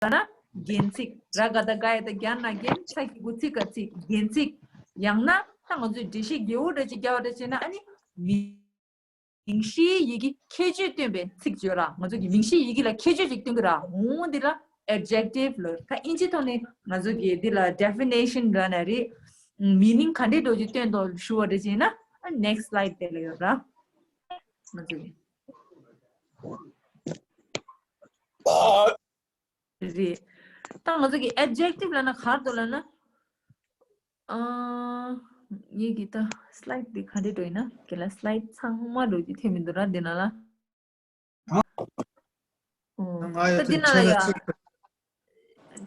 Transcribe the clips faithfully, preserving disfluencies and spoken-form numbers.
ལབ་ན་རྒྱན་ཚིག་ར་ག་བཏགས་རྒ་ཡ་བཏགས་རྒྱ་ན་རྒྱན། ས་གི་གུ་ཚི་ག་ཚིག་རྒྱན་ཚིག་ཡང་ན་ད་ང་ཚོས་འགྲེལ་བཤད་རྒྱས་པོ་འདྲ་ཅིག་རྒྱག་པ་འདྲ་བྱས་ན་ཨ་ནི་མིང་མིང་གཞིའི་ཡི་གེ་ཁྱད་ཆོས་སྟོན་པའི་ཚིག་བརྗོད་ར། ང་ཚོ་གི་མིང་གཞིའི་ཡི་གེ་ལ་ཁྱད་ཆོས་ཅིག་སྟོན་གི་ར། འོ་འདི་ལ་adjective ལབ། ད་ཨིན་ཇི་ཐོག་ནས་ང་ཚོ་གི་འདི་ལ་definition ལབ་ན་རེད། meaning ག་འདྲའི་འགྲོ་རྒྱུ་སྟོན་ཏོ་ཞུ་བ་འདྲ་བྱས་ན་next slide དེ་ལ་ཡོད་ར། ང་ཚོ་གི་རེད། ད་ང་ཚོ་གི་adjective ལབ་ན་ག་རེ་འདུག་ལབ་ན། ཨ། ངེད་ཀྱི་ད་slide འདི་ག་འདྲ་འགྲོ་ཡིན་ན། ཁྱེད་ལ་slide ཚང་མ་འགྲོ་རྒྱུ་ཐེབས་མི་འདུག་ར་འདི་ན་ལ། ཨོ། ད་འདི་ན་ལ་ཡ།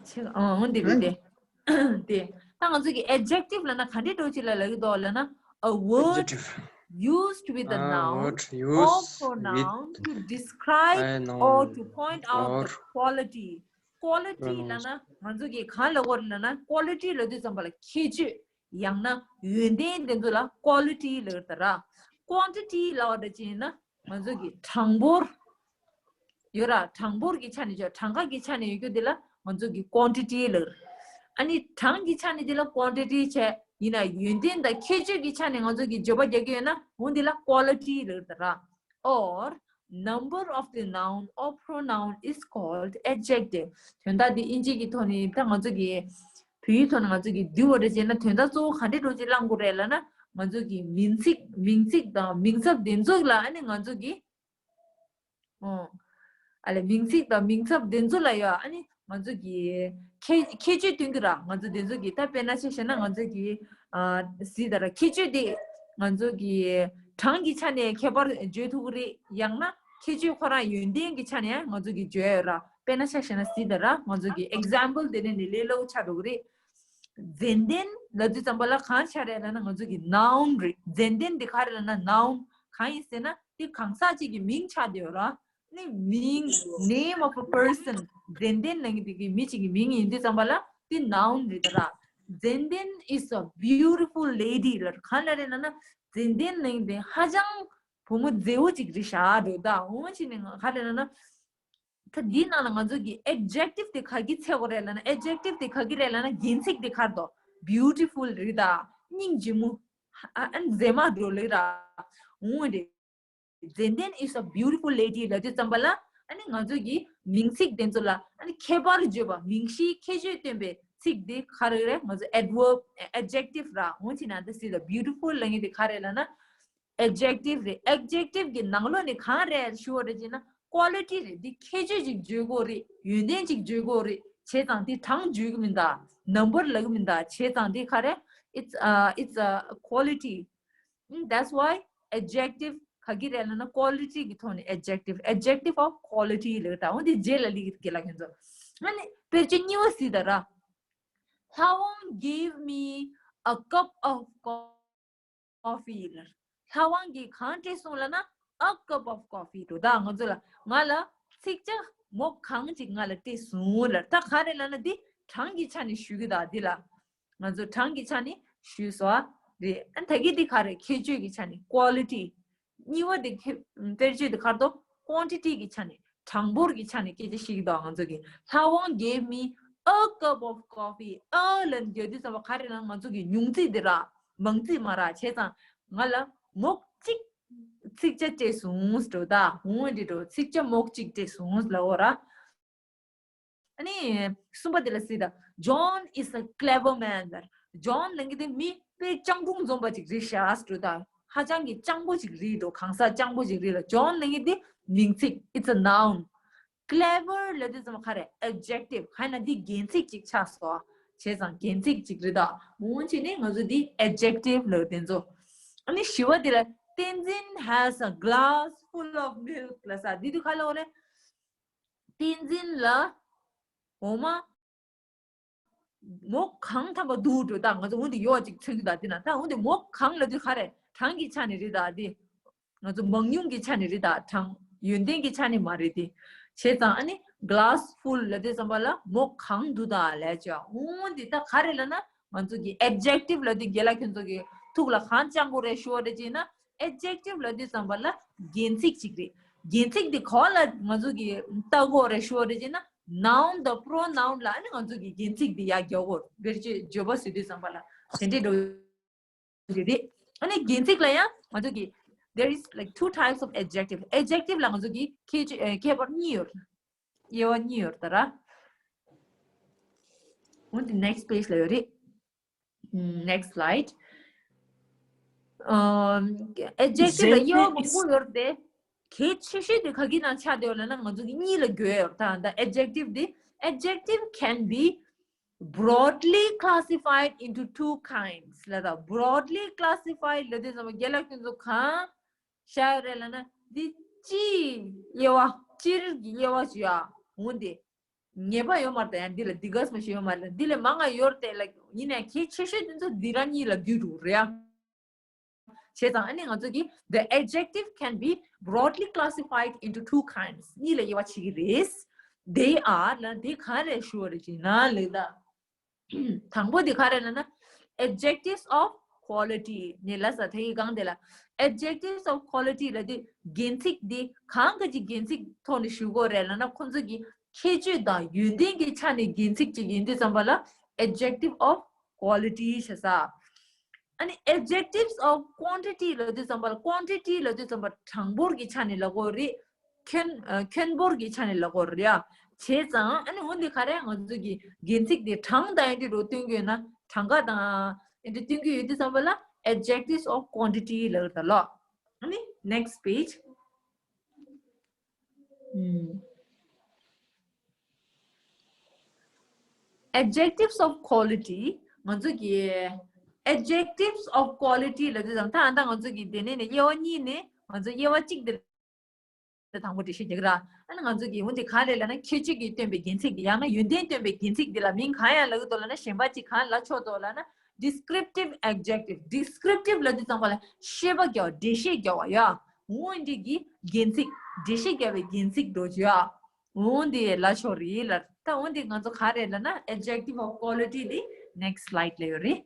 ཆེ་ཨ་འོ་འདི་རེད་དེ། དེ། ད་ང་ཚོ་གི་adjective ལབ་ན་ག་འདྲ་འགྲོ་ཅིག་ལ་ལབ་ཀྱི་འདུག་ལབ་ན། A word used with a noun or pronoun to describe or to point out the quality. quality ལབ་ན་ང་ཚོ་གི་གང་ལབ་དགོས་རེད་ལབ་ན་quality ལབ་དུས་ཙམ་པ་ལ་ཁྱད་ཆོས་ཡང་ན་ཡོན་ཏན་དེ་ཚོ་ལ་quality ལབ་ཀྱི་རེད་ད་ར། quantity ལབ་པ་འདྲ་ཅིག་ཡིན་ན་ང་ཚོ་གི་གྲངས་འབོར་ཡོད་ར། གྲངས་འབོར་གྱི་ཆ་ནས་ཆ་གྲངས་ཀ་གི་ཆ་ནས་ཡོད་རྒྱུ་དེ་ལ་ང་ཚོ་གི་quantity ལབ་ཀྱི་རེད། ཨ་ནི་གྲངས་ཀྱི་ཆ་ནས་དེ་ལ་quantity བྱས་ཡིན་ན་ཡོན་ཏན་དང་ཁྱད་ཆོས་ཀྱི་ཆ་ནས་ང་ཚོ་གི་བརྗོད་པ་རྒྱག་གི་ཡོད་ན་འོ་འདི་ལ་quality ལབ་ཀྱི་རེད་ད་ར། or number of the noun or pronoun is called adjective. དོན་དག་འདི་ཨིན་ཇི་གི་ཐོག་ནས་ད་ང་ཚོ་གི་བོད་ཡིག་ཐོག་ནས་ང་ཚོ་གི་བསྡུས་པ་འདྲ་བྱས་ན་དོན་དག་གཙོ་བོ་ག་འདྲ་འགྲོ་ཅིག་བླང་དགོས་རེད་ལབ་ན་ང་ཚོ་གི་མིང་ཚིག་མིང་ཚིག་དང་མིང་ཚབ་དེ་ཚོ་ལ་ཨ་ནི་ང་ཚོ་གི་ཨོ། ཨ་ལས་མིང་ཚིག་དང་མིང་ཚབ་དེ་ཚོ་ལ་ཡ་ཨ་ནི་ང་ཚོ་གི་ཁྱད་ཁྱད་ཆོས་སྟོན་གི་ར། ང་ཚོ་དེ་ཚོ་གི་ད་དཔེར་ན་ཆ་བཞག་ན་ང་ཚོ་གི་ཨ་གཟིགས་དང་ར་ཁྱད་ཆོས་དེ་ང་ཚོ་གི་གྲངས་ཀྱི་ཆ་ནས་ཁྱད་པར་བརྗོད་ཐུབ་ཀྱི་རེད། ཡང་ན་ཁྱད་ཆོས་ཁོ་རང་ཡོན་ཏན་གྱི་ཆ་ནས་ང་ཚོ་གི་བརྗོད་ཡོད་ར། དཔེར་ན་ཆ་བཞག་ན་གཟིགས་དང་ར་ང་ཚོ་གི་example དེ་ནས་ནི་ལས་སླ་པོ་ཆགས་འགྲོ་གི་རེད། ཙན་དན་ལབ་དུས་ཙམ་པ་ལ་གང་ཆགས་རེད་ལབ་ན་ང་ཚོ་གི་noun རེད། ཙན་དན་དེ་ག་རེ་ལབ་ན་noun གང་ཡིན་ཟེར་ན་དེ་གང་ཟག་ཅིག་གི་མིང་ཆགས་བསྡད་ཡོད་ར། ནི་མིང་name of a person ཙན་དན་ལབ་མཁན་དེ་གི་མི་ཅིག་གི་མིང་ཡིན་དུས་ཙམ་པ་ལ་དེ་noun རེད་ད་ར། ཙན་དན is a beautiful lady ལབ་གང་ལ་རེད་ལབ་ན་ཙན་དན་ལབ་མཁན་དེ་ཧ་ཅང་བུ་མོ་མཛེས་པོ་ཅིག་རེད་ཤག་འགྲོ་ད། འོ་བྱས་ནས་ང་ག་རེ་ལབ་ན། ད་འདིའི་ནང་ལ་ང་ཚོ་གི་adjective དེ་ག་གི་ཚད་དགོས་རེད་ལབ་ན། adjective དེ་ག་གི་རེད་ལབ་ན་རྒྱན་ཚིག་དེ་ག་རེ་འདུག beautiful རེད་ད། སྙིང་རྗེ་མོ། ཨ་ཨ་མཛེས་མ་འགྲོ་ལེ་ར། འོང་རེད། ཙན་དན is a beautiful lady ལབ་དུས་ཙམ་པ་ལ་ཨ་ནི་ང་ཚོ་གི་མིང་ཚིག་དེ་ཚོ་ལ་ཨ་ནི་ཁྱད་པར་བརྗོད་པ་མིང་གཞིའི་ཁྱད་ཆོས་སྟོན་པའི་ཚིག་དེ་ག་རེ་རེད། ང་ཚོ་adverb adjective ར། འོང་བྱས་ན་ད་སྲིད་ད་beautiful ལབ་མཁན་དེ་ག་རེད་ལབ་ན། adjective རེད། adjective གི་ནང་ལོགས་ནས་གང་རེད་ཞུ་བ་རེད་ཅེ་ན་quality རེད། འདི་ཁྱད་ཆོས་ཅིག་བརྗོད་དགོས་རེད། ཡོན་ཏན་ཅིག་བརྗོད་དགོས་རེད། བྱས་ཙང་འདི་གྲངས་བརྗོད་ཀྱི་མིན་ད། number ལབ་ཀྱི་མིན་ད། བྱས་ཙང་འདི་ག་རེད། it's uh, it's a quality. Mm, that's why adjective ག་གི་རེད་ལབ་ན་quality གི་ཐོག་ནས་adjective adjective of quality ལབ་ད། འོ་འདི་རྗེས་ལ་ལི་གི་ལ་ཁྱོད་ཚོ་ཨ་ནི་དཔེར་བརྗོད་གཉིས་པ་སྲིད་ད་ར། ལྷ་དབང་gave me a cup of coffee. coffee ལ། ལྷ་དབང་གིས་གང་སྤྲད་སོང་ལབ་ན་a cup of coffee འགྲོ་ད། ང་ཚོ་ལ་ང་ལ་ཚིག་ཇ་མོག་གང་ཅིག་ང་ལ་སྤྲད་སོང་ལ། ད་ག་རེ་ལབ་ན་འདི་གྲངས་ཀྱི་ཆ་ནས་ཞུ་གི་ད། འདི་ལ་ང་ཚོ་གྲངས་ཀྱི་ཆ་ནས་ཞུས་སོ་རེད། ཨ་ད་གི་འདི་ག་རེ་ཁྱད་ཆོས་ཀྱི་ཆ་ནས་quality གཉིས་པ་དེ་ཁེ་དཔེར་བརྗོད་དེ་གར་དོ་quantity གི་ཆ་ནས་གྲངས་འབོར་གྱི་ཆ་ནས་སྐད་ཆ་བཤད་ཀྱི་འདུག་ང་ཚོ་གི་ལྷ་དབང་gave me a cup of coffee. a ལབ་ནས་བརྗོད་དུས་ཙམ་པ་ག་རེ་ལབ་ན་ང་ཚོ་གི་ཉུང་ཚིག་དེ་ར་མང་ཚིག་མ་ར་བྱས་ཙང་ང་ལ་མོག་གཅིག་ཚིག་ཇ་སྤྲད་སོང་འགྲོ་ད། འོང་འདི་འགྲོ་ཚིག་ཇ་མོག་གཅིག་སྤྲད་སོང་ལབ་འོ་ར། ཨ་ནི་གསུམ་པ་དེ་ལ་སྲིད་ད། John is a clever man. John ལབ་མཁན་དེ་མི་དཔེ་སྤྱང་གྲུང་འཛོམས་པ་ཅིག་རེད་ཤག་འགྲོ་ད། ཧ་ཅང་གི་སྤྱང་པོ་ཅིག་རེད་འགྲོ། གང་ཟག་སྤྱང་པོ་ཅིག་རེད་ལ། John ལབ་མཁན་དེ་མིང་ཚིག it's a noun. clever ལབ་དུས་ཙམ་པ་ག་རེ་adjective ག་ན་འདི་རྒྱན་ཚིག་ཅིག་ཆགས་སོ། བྱས་ཙང་རྒྱན་ཚིག་ཅིག་རེད་ད། འོང་བྱས་ནས་ང་ཚོ་འདི་adjective ལབ་དེ་ཚོ། ཨ་ནི་བཞི་བ་དེ་ལ་བསྟན་འཛིན་has a glass full of milk ལབ་ས་འདི་དུས་ག་ལ་འོ་རེད། བསྟན་འཛིན་ལ་འོ་མ་མོག་གང་ཐམ་པ་འདུག་འགྲོ་ད། ང་ཚོ་འོ་འདི་ཡོག་ཅིག་མཚོན་གྱི་ད། འདི་ན་ད་འོ་འདི་མོག་གང་ལབ་དུས་ག་རེ་གྲངས་ཀྱི་ཆ་ནས་རེད་ད། འདི་ང་ཚོ་མང་ཉུང་གི་ཆ་ནས་རེད་ད། གྲངས་ཡོན་ཏན་གྱི་ཆ་ནས་མ་རེད་དེ། བྱས་ཙང་ཨ་ནི་glass full ལབ་དུས་ཙམ་པ་ལ་མོག་གང་འདུག་ད་ལབ་ཅོ། འོ་འདི་ད་ག་རེ་ལབ་ན་ང་ཚོ་གི་adjective ལབ་དུས་རྒན་ལགས་ཁྱོད་ཚོ་གི་ཐུགས་ལ་གང་བཅངས་དགོས་རེད་ཞུ་བ་རེད་ཅེ་ན། adjective ལབ་དུས་ཙམ་པ་ལ་རྒྱན་ཚིག་ཅིག་རེད། རྒྱན་ཚིག་འདི་ག་ལ་ང་ཚོ་གི་ལྟ་དགོས་རེད་ཞུ་བ་རེད་ཅེ་ན། noun དང་pronoun ལ་ཨ་ནི་ང་ཚོ་གི་རྒྱན་ཚིག་འདི་ཡར་རྒྱག་དགོས། བེད་སྤྱོད་བརྗོད་པ་ཟེར་དུས་ཙམ་པ་ལ་དེ་འདྲའི་འགྲོ་རེད། ཨ་ནི་རྒྱན་ཚིག་ལ་ཡང་ང་ཚོ་གི there is like two types of adjective. Adjective ལ་ང་ཚོ་གི་ཁྱད་ཆོས་ཨ་ཁྱད་པར་གཉིས་ཡོད། དབྱེ་བ་གཉིས་ཡོད་ད་ར། འོན་ཏེ་next page ལ་ཡོད་རེད། ཨམ། next slide. ཨམ། adjective ལ་དབྱེ་བ་མང་པོ་ཡོད་རེད་དེ། གལ་ཆེ་ཤོས་དེ་ག་གི་ནང་ཆགས་བསྡད་ཡོད་ལབ་ན་ང་ཚོ་གི་གཉིས་ལ་བགོས་ཡོད་ད། the adjective དེ། adjective can be broadly classified into two kinds ལབ་ད། broadly classified ལབ་དུས་ཙམ་པ་རྒན་ལགས་ཁྱོད་ཚོ་གང་ཤར་རེད་ལབ་ན་འདི་སྤྱིའི་དབྱེ་བ། སྤྱིར་གྱི་དབྱེ་བ་ཞུ་ཡ། འོན་ཏེ་ངེས་པ་ཡོད་མ་རེད་ད། ཡང་འདི་ལ་འདི་གས་མ་ཞུ་ཡོད་མ་རེད། འདི་ལས་མང་ང་ཡོད་རེད་དེ་ལ། ཡིན་ནའི་གལ་ཆེ་ཤོས་དེ་ཚོ་འདི་རང་གཉིས་ལ་བསྡུས་འགྲོ་རེད་ཡ། བྱས་ཙང་ཨ་ནི་ང་ཚོ་གི the adjective can be broadly classified into two kinds གཉིས་ལ་དབྱེ་བ་ཕྱེ་གི་རེད། they are ལ་འདི་ག་རེ་ཞུ་བ་རེད་ཅེ་ན་ལེགས་ད། དང་པོ་དེ་ག་རེ་ལབ་ན། adjectives of quality ནས་ལབ་ས་དེ་གི་སྒང་དེ་ལ། adjectives of quality ལབ་དུས་རྒྱན་ཚིག་འདི་གང་ག་ཅིག་རྒྱན་ཚིག་ཐོག་ནས་ཞུ་དགོས་རེད་ལབ་ན། ཁོང་ཚོ་གི་ཁྱད་ཆོས་དང་ཡོན་ཏན་གྱི་ཆ་ནས་རྒྱན་ཚིག་ཅིག་ཡིན་དུས་ཙམ་པ་ལ་adjective of quality བྱ་ས། ཨ་ནི་adjectives of quantity ལབ་དུས་ཙམ་པ་ལ། quantity ལབ་དུས་ཙམ་པ་གྲངས་འབོར་གྱི་ཆ་ནས་ལབ་དགོས་རེད། ཁྱོན་ཨ་ཁྱོན་འབོར་གྱི་ཆ་ནས་ལབ་དགོས་རེད་ཡ། བྱས་ཙང་ཨ་ནི་འོན་ཏེ་ག་རེ་ང་ཚོ་གི་རྒྱན་ཚིག་དེ་གྲངས་དང་ཨེ་འདྲ་རུ་སྟོན་གྱི་ཡོད་ན། གྲངས་ཀ་དང་ཨེ་འདྲ་སྟོན་གྱི་ཡོད་དུས་ཙམ་པ་ལ་adjectives of quantity ལབ་ད་ལོ། ཨ་ནི་next page. ཨམ། adjectives of quality ང་ཚོ་གི་adjectives of quality ལབ་དུས་ཙམ་ད་ཨ་ད་ང་ཚོ་གི་དེ་ནས་ནས་དབྱེ་བ་གཉིས་ནས་ང་ཚོ་དབྱེ་བ་གཅིག་དེ་དང་པོ་འགྲེལ་བཤད་རྒྱག་གི་ར། ཨ་ནི་ང་ཚོ་གི་འོན་ཏེ་ག་རེ་ལབ་ན་ཁྱད་ཆོས་ཀྱིས་སྟོན་པའི་རྒྱན་ཚིག་དེ་ཡང་ན་ཡོན་ཏན་སྟོན་པའི་རྒྱན་ཚིག་དེ་ལ་མིང་གང་ཡང་ལབ་ཀྱི་འདུག་ལབ་ན་གཞན་པ་གཅིག་གང་ལབ་ཆོག་འདུག་ལབ་ན་descriptive adjective. descriptive ལབ་དུས་ཙམ་པ་ལ་ཤེས་པ་རྒྱག་པ། འགྲེལ་བཤད་རྒྱག་པ་ཡ། འོན་ཏེ་གི་རྒྱན་ཚིག་འགྲེལ་བཤད་རྒྱག་པའི་རྒྱན་ཚིག་འགྲོ་རྒྱུ་ཡ། འོན་ཏེ་ལབ་ཆོག་རེད་ལ། ད་འོན་ཏེ་ང་ཚོ་ག་རེ་ལབ་ན་adjective of quality དེ་next slide ལ་ཡོད་རེད།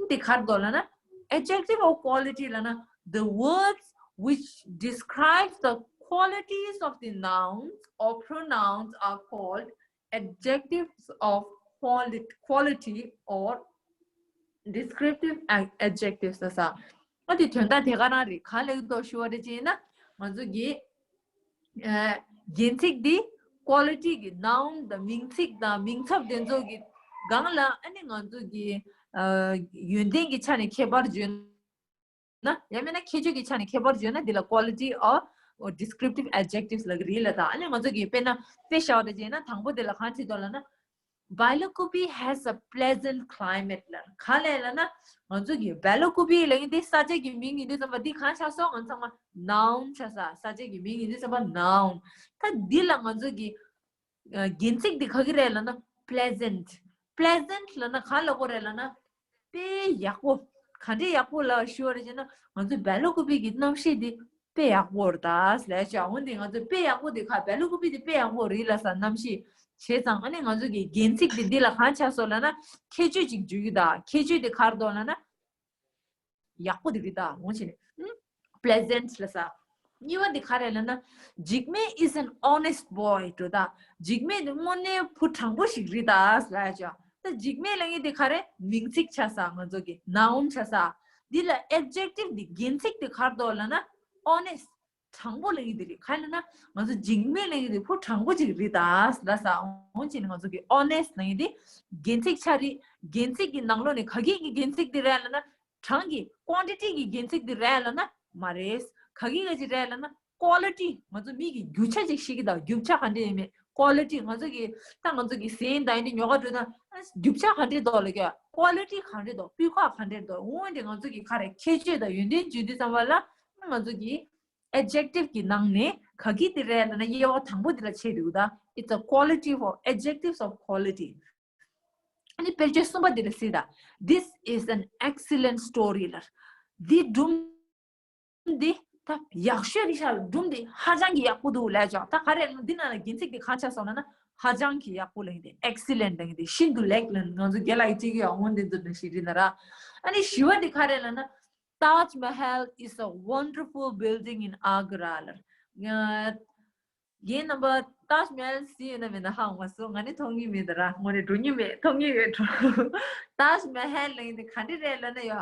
འདི་ག་རེ་འདུག་ལབ་ན། adjective of quality ལབ་ན་the words which describes the qualities of the nouns or pronouns are called adjectives of quali- quality or descriptive ad- adjectives ལབ་ས། ཨ་དེ་དོན་དག་དེ་ག་རང་རེད། ག་ལབ་ཀྱི་འདུག་ཞུ་བ་རེད་ཅེ་ན། ང་ཚོ་གི་ཨ་རྒྱན་ཚིག་འདི་quality གི་noun དང་མིང་ཚིག་དང་མིང་ཚབ་དེ་ཚོ་གི་སྒང་ལ་ཨ་ནི་ང་ཚོ་གི་ཨ་ཡོན་ཏན་གྱི་ཆ་ནས་ཁྱད་པར་བརྗོད་ན། ཡང་མིན་ན་ཁྱད་ཆོས་ཀྱི་ཆ་ནས་ཁྱད་པར་བརྗོད་ན་འདི་ལ་quality or descriptive adjectives ལབ་ཀྱི་རེད་ལབ་ད། ཨ་ནི་ང་ཚོ་གི་དཔེར་ན་དཔེ་བཞག་པ་ཅིག་ཡིན་ན་དང་པོ་འདི་ལ་གང་བྲིས་འདུག་ལབ་ན། Bailakupi has a pleasant climate ལབ། ག་ལབ་ལབ་ན་ང་ཚོ་གི་Bailakupi ལབ་མཁན་དེ་ས་ཆ་གི་མིང་ཡིན་དུས་ཙམ་པ་འདི་གང་ཆགས་སོང་། ང་ཚང་མ་noun ཆགས་ས། ས་ཆ་གི་མིང་ཡིན་དུས་ཙམ་པ་noun། ད་འདི་ལ་ང་ཚོ་གི་ཨ་རྒྱན་ཚིག་འདི་ག་གི་རེད་ལབ་ན་pleasant. pleasant ལབ་ན་ག་ལབ་དགོས་རེད་ལབ་ན་དཔེ་ཡག་པོ། ག་འདྲའི་ཡག་པོ་ལབ་ཞུ་བ་རེད་ཅེ་ན་ང་ཚོ་Bailakupi གི་གནམ་གཤིས་འདི་དཔེ་ཡག་པོ་རེད་ད་ལབ་ཤག་འོན་ཏེ་ང་ཚོ་དཔེ་ཡག་པོ་འདི་ག་Bailakupi འདི་དཔེ་ཡག་པོ་རེད་ལབ་ས་གནམ་གཤིས། བྱས་ཙང་ཨ་ནི་ང་ཚོ་གི་རྒྱན་ཚིག་འདི་འདི་ལ་གང་ཆགས་སོང་ལབ་ན་ཁྱད་ཆོས་ཅིག་བརྗོད་ཀྱི་ད། ཁྱད་ཆོས་འདི་ག་རེ་འདུག་ལབ་ན། ཡག་པོ་འདི་རེད་ད། འོང་བྱས་ནས། ཨུམ། pleasant ལབ་ས། གཉིས་པ་འདི་ག་རེ་ལབ་ན། Jigme is an honest boy འགྲོ་ད། Jigme འདི་དངོས་གནས་བུ་དྲང་པོ་ཞིག་རེད་ད་ལབ་ཡ་ཅག་ད་Jigme ལབ་མཁན་འདི་ག་རེ་མིང་ཚིག་ཆགས་ས། ང་ཚོ་གི་noun ཆགས་ས། འདི་ལ་adjective འདི་རྒྱན་ཚིག་འདི་ག་རེ་འདུག་ལབ་ན་honest དྲང་པོ་ལབ་མཁན་འདི་རེད། ག་རེ་ལབ་ན་ང་ཚོ་Jigme ལབ་མཁན་འདི་བུ་དྲང་པོ་ཅིག་རེད་ད་ལབ་ས། འོང་བྱས་ནས་ང་ཚོ་གི་honest ལབ་མཁན་འདི་རྒྱན་ཚིག་ཆགས་རེད། རྒྱན་ཚིག་གི་ནང་ལོགས་ནས་ག་གི་གི་རྒྱན་ཚིག་འདི་རེད་ལབ་ན། གྲངས་ཀྱི་quantity གི་རྒྱན་ཚིག་འདི་རེད་ལབ་ན་མ་རེད། ག་གི་ག་ཅིག་རེད་ལབ་ན་quality ང་ཚོ་མི་གི་རྒྱུ་ཆ་ཅིག་ཤེས་ཀྱི་ད། རྒྱུ་ཆ་ག་འདྲ་ཡིན་མིན། quality ང་ཚོ་གི་ད་ང་ཚོ་གི་ཟན་དང་ཡིན་དུས་ཉོ་ག་འགྲོ་ད་རྒྱུ་ཆ་ག་འདྲ་འདུག་ལབ་ཀྱི། quality ག་འདྲ་འདུག་སྤུས་ཀ་ག་འདྲ་འདུག་འོན་ཏེ་ང་ཚོ་གི་ག་རེ་ཁྱད་ཆོས་དང་ཡོན་ཏན་བརྗོད་དུས་ཙམ་པ་ལ་ང་ཚོ་གི་adjective གི་ནང་ནས་ག་གི་དེ་རེད་ལབ་ན་དབྱེ་བ་དང་པོ་དེ་ལ་ཕྱེ་འདུག་ད། It's a quality for adjectives of quality. ཨ་ནི་དཔེར་བརྗོད་གསུམ་པ་འདི་ལ་གཟིགས་དང་། This is an excellent story ལབ། འདི་སྒྲུང་འདི་ད་ཡག་ཤོས་རེད་ཤག་སྒྲུང་འདི་ཧ་ཅང་གི་ཡག་པོ་འདུག་ལབ་ཅག་ད་ག་རེ་ལབ་ན་འདི་ནང་ལ་རྒྱན་ཚིག་འདི་གང་ཆགས་སོང་ལབ་ན་ཧ་ཅང་གི་ཡག་པོ་ལབ་མཁན་འདི། excellent ལབ་མཁན་འདི་ཤིན་ཏུ་ལེགས་ལབ་ང་ཚོ་རྒན་ལགས་ཀྱིས་བྲིས་ཀྱི་ཡོད། འོན་ཏེ་འདི་འདྲ་ཞིག་རེད་ན་ར། ཨ་ནི་བཞི་བ་འདི་ག་རེ་ལབ་ན། Taj Mahal is a wonderful building in Agra ལབ། རྒན་རྣམ་པ་ཏཱཇ་མ་ཧལ་གཟིགས་ཡོད་ན་མེད་ན་ཧ་གོ་མ་སོང་། ང་ནི་མཐོང་གི་མེད་ད་ར། ངོ་ནས་འགྲོ་མྱོང་མེད། མཐོང་མྱོང་ཡོད་འགྲོ། ཏཱཇ་མ་ཧལ་ལབ་ཡག་དེ་ག་འདྲ་རེད་ལབ་ན་ཡ།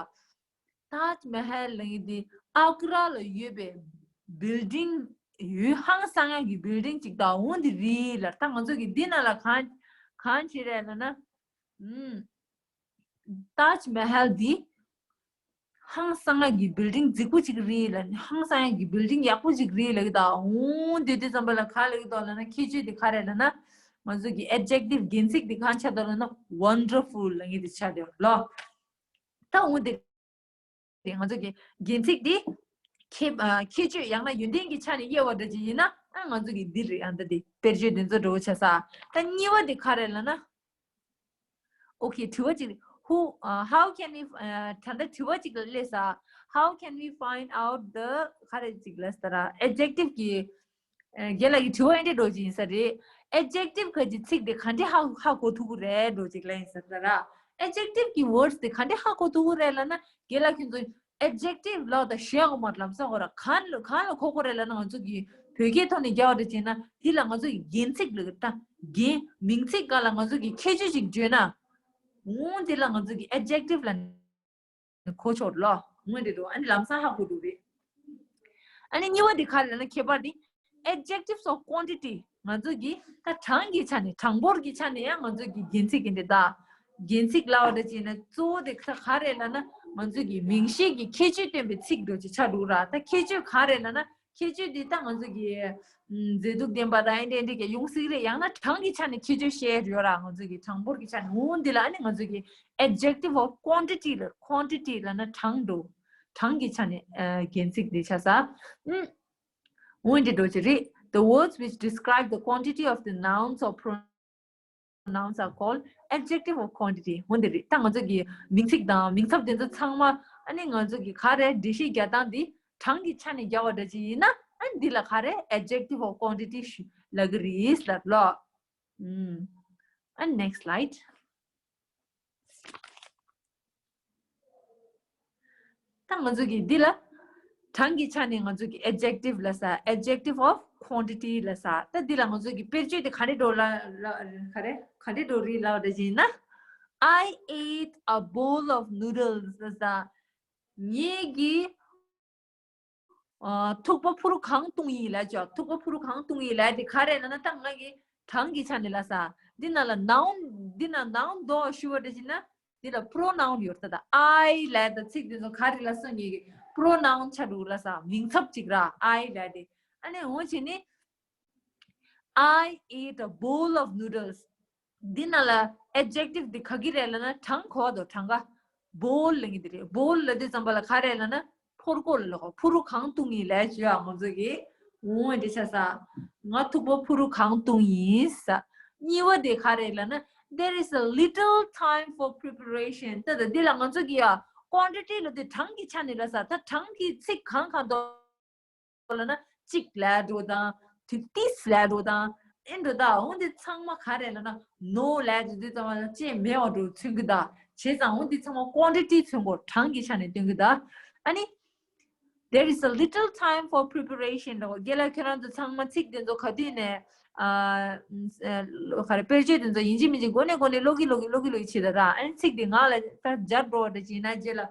ཏཱཇ་མ་ཧལ་ལབ་ཡག་དེ་ཨག་ར་ལ་ཡོད་པའི་བིལ་ཌིང་། ཡུལ་ཧང་སང་ཡག་གི་བིལ་ཌིང་ཅིག་ད་འོ་དེ་རེད་ལབ། ད་ང་ཚོ་གི་འདི་ནང་ལ་གང་གང་བྱེད་རེད་ལབ་ན། ཨུམ། ཏཱཇ་མ་ཧལ་འདི་ཧང་སང་ཡག་གི་བིལ་ཌིང་རྫིག་པོ་ཅིག་རེད་ལབ། ཧང་སང་ཡག་གི་བིལ་ཌིང་ཡག་པོ་ཅིག་རེད་ལབ་ཀྱི་ད། འོ་དེ་དེ་ཙམ་པ་ལ་ག་ལབ་ཀྱི་འདུག་ལབ་ན། ཁྱད་ཆོས་དེ་ག་རེད་ལབ་ན། ང་ཚོ་གི་ཨེ་ཌི་ཇེག་ཊིབ་རྒྱན་ཚིག་དེ་གང་ཆགས་འདུག་ལབ་ན། ཝན་ཌར་ཕུལ་ལབ་མཁན་དེ་ཆགས་འདུག་ལོ། ད་འོ་དེ་དེ་ང་ཚོ་གི་རྒྱན་ཚིག་དེ་ཁྱད་ཨ་ཁྱད་ཆོས་ཡང་ན་ཡོན་ཏན་གྱི་ཆ་ནས་དབྱེ་བ་འདྲ་ཅིག་ཡིན་ན། ཨ་ང་ཚོ་གི་འདི་རེད། ཨ་ད་དེ་དཔེར་བརྗོད་དེ་ཚོ་འགྲོ་བྱ་ས། ད་གཉིས་པ་དེ་ག་རེད་ལབ་ན། ཨོ་ཁེ། དྲི་བ་ཅིག Who, uh, how can we, uh, ད་ལྟ་དྲི་བ་ཅིག་ལ་སླེབས་ས། How can we find out the ག་རེ་ཅིག་ལབ་ས་ར། ཨེ་ཌི་ཇེག་ཊིབ་གི། ཨ་རྒན་ལགས་ཀྱི་དྲི་བ་ཨེ་འདྲ་འགྲོ་ཅིག་ཡིན་ས་རེད། ཨེ་ཌི་ཇེག་ཊིབ་ག་ཅིག་ཚིག་དེ་ག་འདྲ་ཧ་ཧ་གོ་ཐུབ་ཀྱི་རེད་འགྲོ་ཅིག་ལབ་ཡིན་ས་ར། ཨེ་ཌི་ཇེག་ཊིབ་གི་ཝར་ཌི་སི་དེ་ག་འདྲ་ཧ་གོ་ཐུབ་ཀྱི་རེད་ལབ་ན། རྒན་ལགས་ཁྱོད་ཚོ་ཨེ་ཌི་ཇེག་ཊིབ་ལབ་ད་ཞེ་གོ་མ་ལམ་སང་གོ་ར། གང་ལ་གང་ལ་གོ་དགོས་རེད་ལབ་ན། ང་ཚོ་གི་བོད་སྐད་ཐོག་ནས་རྒྱག་པ་འདྲ་བྱས་ན། དེ་ལ་ང་ཚོ་གི་རྒྱན་ཚིག་ལབ་ཀྱི་ད། རྒྱན་མིང་ཚིག་སྒང་ལ་ང་ཚོ་གི་ཁྱད་ཆོས་ཅིག་བརྗོད་ན། འོ་དེ་ལ་ང་ཚོ་གི་ཨེ་ཌི་ཇེག་ཊིབ་ལབ་གོ་ཆོག་ལོ། ངོས་འདི་འདུག་ཨ་ནི་ལམ་སང་ཧ་གོ་འདུག་རེད། ཨ་ནི་གཉིས་པ་དེ་ག་རེ་ལབ་ན། ཁྱད་པར་དེ་adjective of quantity། ང་ཚོ་གི་ད་གྲངས་ཀྱི་ཆ་ནས། གྲངས་འབོར་གྱི་ཆ་ནས་ཡང་ང་ཚོ་གི་རྒྱན་ཚིག་གི་འདི་ད། རྒྱན་ཚིག་ལབ་པ་འདྲ་བྱས་ན་གཙོ་བོ་དེ་ད་ག་རེ་ལབ་ན། ང་ཚོ་གི་མིང་གཞི་གི་ཁྱད་ཆོས་སྟོན་པའི་ཚིག་འདྲ་ཅིག་ཆགས་འདུག་ར། ད་ཁྱད་ཆོས་ག་རེ་ལབ་ན། ཁྱད་ཆོས་འདི་ད་ང་ཚོ་གི་ཨམ་མཛེས་སྡུག་ལྡན་པ་དང་ཨེ་འདྲ་ཨེ་འདྲ་གི་ཡོང་སྲིད་རེད། ཡང་ན་གྲངས་ཀྱི་ཆ་ནས་ཁྱད་ཆོས་བཤད་ཡོད་ར། ང་ཚོ་གི་གྲངས་འབོར་གྱི་ཆ་ནས། འོ་འདི་ལ་ཨ་ནི་ང་ཚོ་གི་adjective of quantity ལ། quantity ལབ་ན་གྲངས་འགྲོ། གྲངས་ཀྱི་ཆ་ནས་ཨ་རྒྱན་ཚིག་འདི་ཆགས་ས། ཨམ། འོ་འདི་འགྲོ་ཅི་རེད། The words which describe the quantity of the nouns or pro nouns are called adjective of quantity. འོ་འདི་རེད། ད་ང་ཚོ་གི་མིང་ཚིག་དང་མིང་ཚབ་དེ་ཚོ་ཚང་མ་ཨ་ནི་ང་ཚོ་གི་ག་རེ་འགྲེལ་བཤད་རྒྱག་སྟངས་འདི་གྲངས་ཀྱི་ཆ་ནས་རྒྱག་པ་འདྲ་ཅིག་ཡིན་ན། ཨ་ནི་འདི་ལ་ག་རེ་adjective of quantity ཞུ་ལབ་ཀྱི་རེད་ལབ་ལོ། ཨམ། ཨ་next slide. ད་ང་ཚོ་གི་འདི་ལ་གྲངས་ཀྱི་ཆ་ནས་ང་ཚོ་གི་adjective ལབ་ས། adjective of quantity ལབ་ས། ད་འདི་ལ་ང་ཚོ་གི་དཔེར་བརྗོད་དེ་ག་རེ་འགྲོ་ལ་ལ་ག་རེ་ག་རེ་འགྲོ་རེད་ལབ་པ་འདྲ་ཅིག་ཡིན་ན། I ate a bowl of noodles ལབ་ས། ངེད་ཀྱིས་ཨ་ཐུག་པ་ཕུ་རུ་གང་བཏུང་ཡིན་ལབ་ཅོག་ཐུག་པ་ཕུ་རུ་གང་བཏུང་ཡིན་ལབ་དེ་ག་རེ་ལབ་ན། ད་ང་གི་གྲངས་ཀྱི་ཆ་ནས་ལབ་ས། འདི་ནང་ལ་noun། འདི་ནང་noun འདུག་ཞུ་བ་འདྲ་ཅིག་ན། འདི་ལ་pronoun ཡོད་ད། ད་I ལབ་ད་ཚིག་འདི་ཚོ་ག་རེ་ལབ་སོང་། ངེད་ཀྱི་pronoun ཆགས་འགྲོ་ལབ་ས། མིང་ཚབ་ཅིག་ར། I ལབ་དེ། ཨ་ནི་འོ་བྱས་ནས། I ate a bowl of noodles. འདི་ནང་ལ་adjective འདི་ག་གི་རེད་ལབ་ན། གྲངས་གོ་དོ། གྲངས་ཀ bowl ལབ་ཀྱི་འདི་རེད། bowl ལབ་དུས་ཙམ་པ་ལ་ག་རེ་ལབ་ན། ཕོར་གོ་ལ་ལ་གོ། ཕུ་རུ་གང་བཏུང་ཡིན་ལབ་ཅོག་ང་ཚོ་གི། འོ་འདི་ཆགས་ས། ང་ཐུག་པ་ཕུ་རུ་གང་བཏུང་ཡིན་ས། གཉིས་པ་དེ་ག་རེ་ལབ་ན། There is a little time for preparation. ད་ད་འདི་ལ་ང་ཚོ་གི་ཡ་quantity ལབ་དུས་གྲངས་ཀྱི་ཆ་ནས་ལབ་ས། ད་གྲངས་ཀྱི་ཚིག་གང་གང་འདུག་ལབ་ན། གཅིག་ལབ་འགྲོ་དང་། དུས་ཏིས་ལབ་འགྲོ་དང་། ཨེ་འགྲོ་ད། འོ་འདི་ཚང་མ་ག་རེ་ལབ་ན། no ལབ་འགྲོ་དུས་ཙམ་པ་ལ་ཅིག་མེད་པ་འདྲ་མཚོན་གྱི་ད། བྱས་ཙང་འོ་འདི་ཚང་མ་quantity མཚོན་གྱི། གྲངས་ཀྱི་ཆ་ནས་སྟོན་གྱི་ད། ཨ་ནི། There is a little time for preparation ལབ། རྒན་ལགས་ཁྱེད་རང་ཚོ་ཚང་མ་ཚིག་དེ་ཚོ་ག་དུས་ནས་ཨ་ག་རེ་དཔེར་བརྗོད་དེ་ཚོ་ཡིན་གཅིག་མིན་གཅིག་མགོ་ནས་མགོ་ནས་ཀློག་གི་ཀློག་གི་ཀློག་གི་ཀློག་གི་བྱེད་ད་ར། ཨ་ནི་ཚིག་དེ་ངག་ལ་ད་འབྱར་འགྲོ་བ་འདྲ་ཅིག་ཡིན་ན་རྗེས་ལ་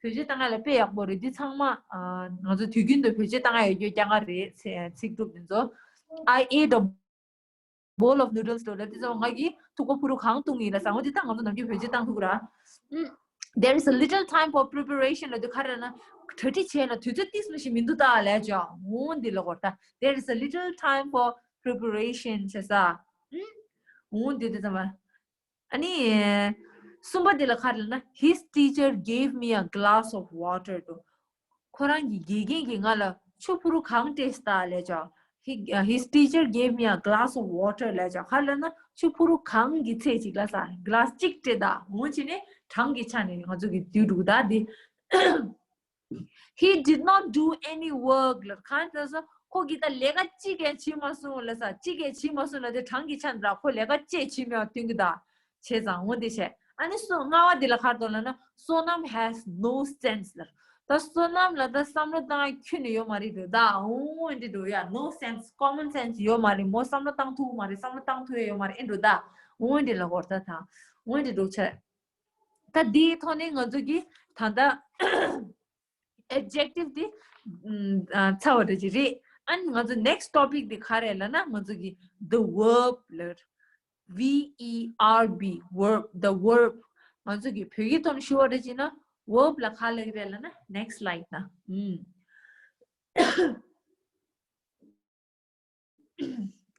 བེད་སྤྱོད་བཏང་ཡ་ལ་དཔེ་ཡག་པོ་རེད། འདི་ཚང་མ་ཨ་ང་ཚོ་དུས་རྒྱུན་དུ་བེད་སྤྱོད་བཏང་ཡ་ཡོད་རྒྱུ་རྐྱང་རྐྱང་རེད། ཚེ་ཚིག་གྲུབ་འདི་ཚོ། I ate a bowl of noodles ལབ་དུས་ཙམ་པ་ང་གིས་ཐུག་པ་ཕུ་རུ་གང་བཏུང་ཡིན་ལབ་ས། འོ་འདི་ད་ང་ཚོ་ནམ་རྒྱུན་བེད་སྤྱོད་བཏང་ཐུབ་ཀྱི་ར། ཨུམ། There is a little time for preparation ལབ་དུས་ག་རེ་ལབ་ན། གྲ་སྒྲིག་བྱས་ན་དུས་ཚོད་ཏིས་མ་ཞིག་མི་འདུག་ད་ལབ་ཅོག་འོ་འདི་ལ་གོ་ད། There is a little time for preparation བྱས་ས། ཨུམ། འོ་འདི་དུས་ཙམ་པ། ཨ་ནི། གསུམ་པ་དེ་ལ་ག་རེ་ལབ་ན། His teacher gave me a glass of water ལབ་དུས། ཁོ་རང་གི་དགེ་རྒན་གྱིས་ང་ལ་ཆུ་ཕུ་རུ་གང་སྤྲད་ད་ལབ་ཅོག He, uh, his teacher gave me a glass of water ལབ་ཅོག་ག་རེ་ལབ་ན་ཆུ་ཕུ་རུ་གང་གི་ཚད་ཅིག་ལབ་ས། གི་ལཱ་སི་གཅིག་སྤྲད་ད། འོ་བྱས་ནས་གྲངས་ཀྱི་ཆ་ནས་ང་ཚོ་གི་དུས་འགྲོ་གི་ད་དེ། He did not do any work ལབ། གང་ལབ་ས། ཁོ་གིས་ད་ལས་ཀ་གཅིག་ཀྱང་བྱེད་མ་སོང་ལབ་ས། གཅིག་ཀྱང་བྱེད་མ་སོང་ལབ་དེ་གྲངས་ཀྱི་ཆ་ནས་ར། ཁོ་ལས་ཀ་ཅིག་བྱེད་མེད་པ་སྟོན་གྱི་ད། བྱས་ཙང་འོ་དེ་བྱས། ཨ་ནི་སོ་ལྔ་པ་དེ་ལ་ག་རེ་འདུག་ལབ་ན། བསོད་ནམས་has no sense ལབ། ད་བསོད་ནམས་ལ་ད་བསམ་བློ་བཏང་ཁྱོན་ནས་ཡོད་མ་རེད་འགྲོ་ད། འོང་འདི་འགྲོ་ཡ། no sense, common sense ཡོད་མ་རེད། མོ་བསམ་བློ་བཏང་ཐུབ་མ་རེད། བསམ་བློ་བཏང་ཐུབ་ཡ་ཡོད་མ་རེད། ཨེ་འགྲོ་ད། འོང་འདི་ལ་གོར་ད་ཐང་། འོང་འདི་འགྲོ་ཆ། ད་འདིའི་ཐོག་ནས་ང་ཚོ་གི་ད་ད་adjective འདི་ཚར་བ་འདྲ་ཅིག་རེད། ཨ་ནི་ང་ཚོ་next topic འདི་ག་རེ་ལབ་ན། ང་ཚོ་གི་the verb ལབ། V E R B, verb, the verb. ང་ཚོ་གི་བོད་ཡིག་ཐོག་ནས་ཞུ་བ་འདྲ་ཅིག་ན་verb ལ་ག་ལབ་ཀྱི་རེད་ལབ་ན། next slide ན། ཨུམ།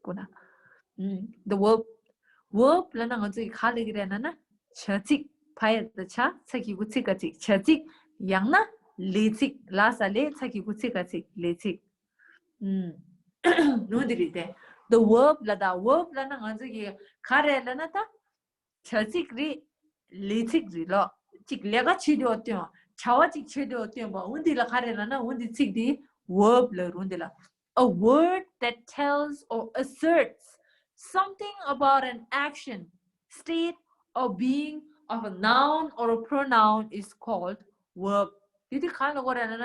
གོ་ན། ཨུམ། the verb, verb ལབ་ན་ང་ཚོ་གི་ག་ལབ་ཀྱི་རེད་ལབ་ན། བྱ་ཚིག་ཕ་ཡ་བཏགས་བྱ། ཚ་གི་གུ་ཚི་ག་ཚིག་བྱ་ཚིག་ཡང་ན་ལས་ཚིག་ལ་ས་ལས་ཚ་གི་གུ་ཚི་ག་ཚིག་ལས་ཚིག་ཨུམ། ནོ་འདི་རེད་དེ། the verb ལབ་ད། verb ལབ་ན་ང་ཚོ་གི་ག་རེ་ལབ་ན་ད། བྱ་ཚིག་རེད། ལས་ཚིག་རེད་ལོ། ཅིག་ལས་ཀ་བྱེད་དུས་སྟོན་པ། བྱ་བ་ཅིག་བྱེད་དུས་སྟོན་པ། འོ་འདི་ལ་ག་རེ་ལབ་ན། འོ་འདི་ཚིག་འདི་verb ལབ་རུང་འདི་ལ། A word that tells or asserts something about an action, state, or being of a noun or a pronoun is called verb. དེ་དུས་གང་ལ་གོ་ར་ན་ན།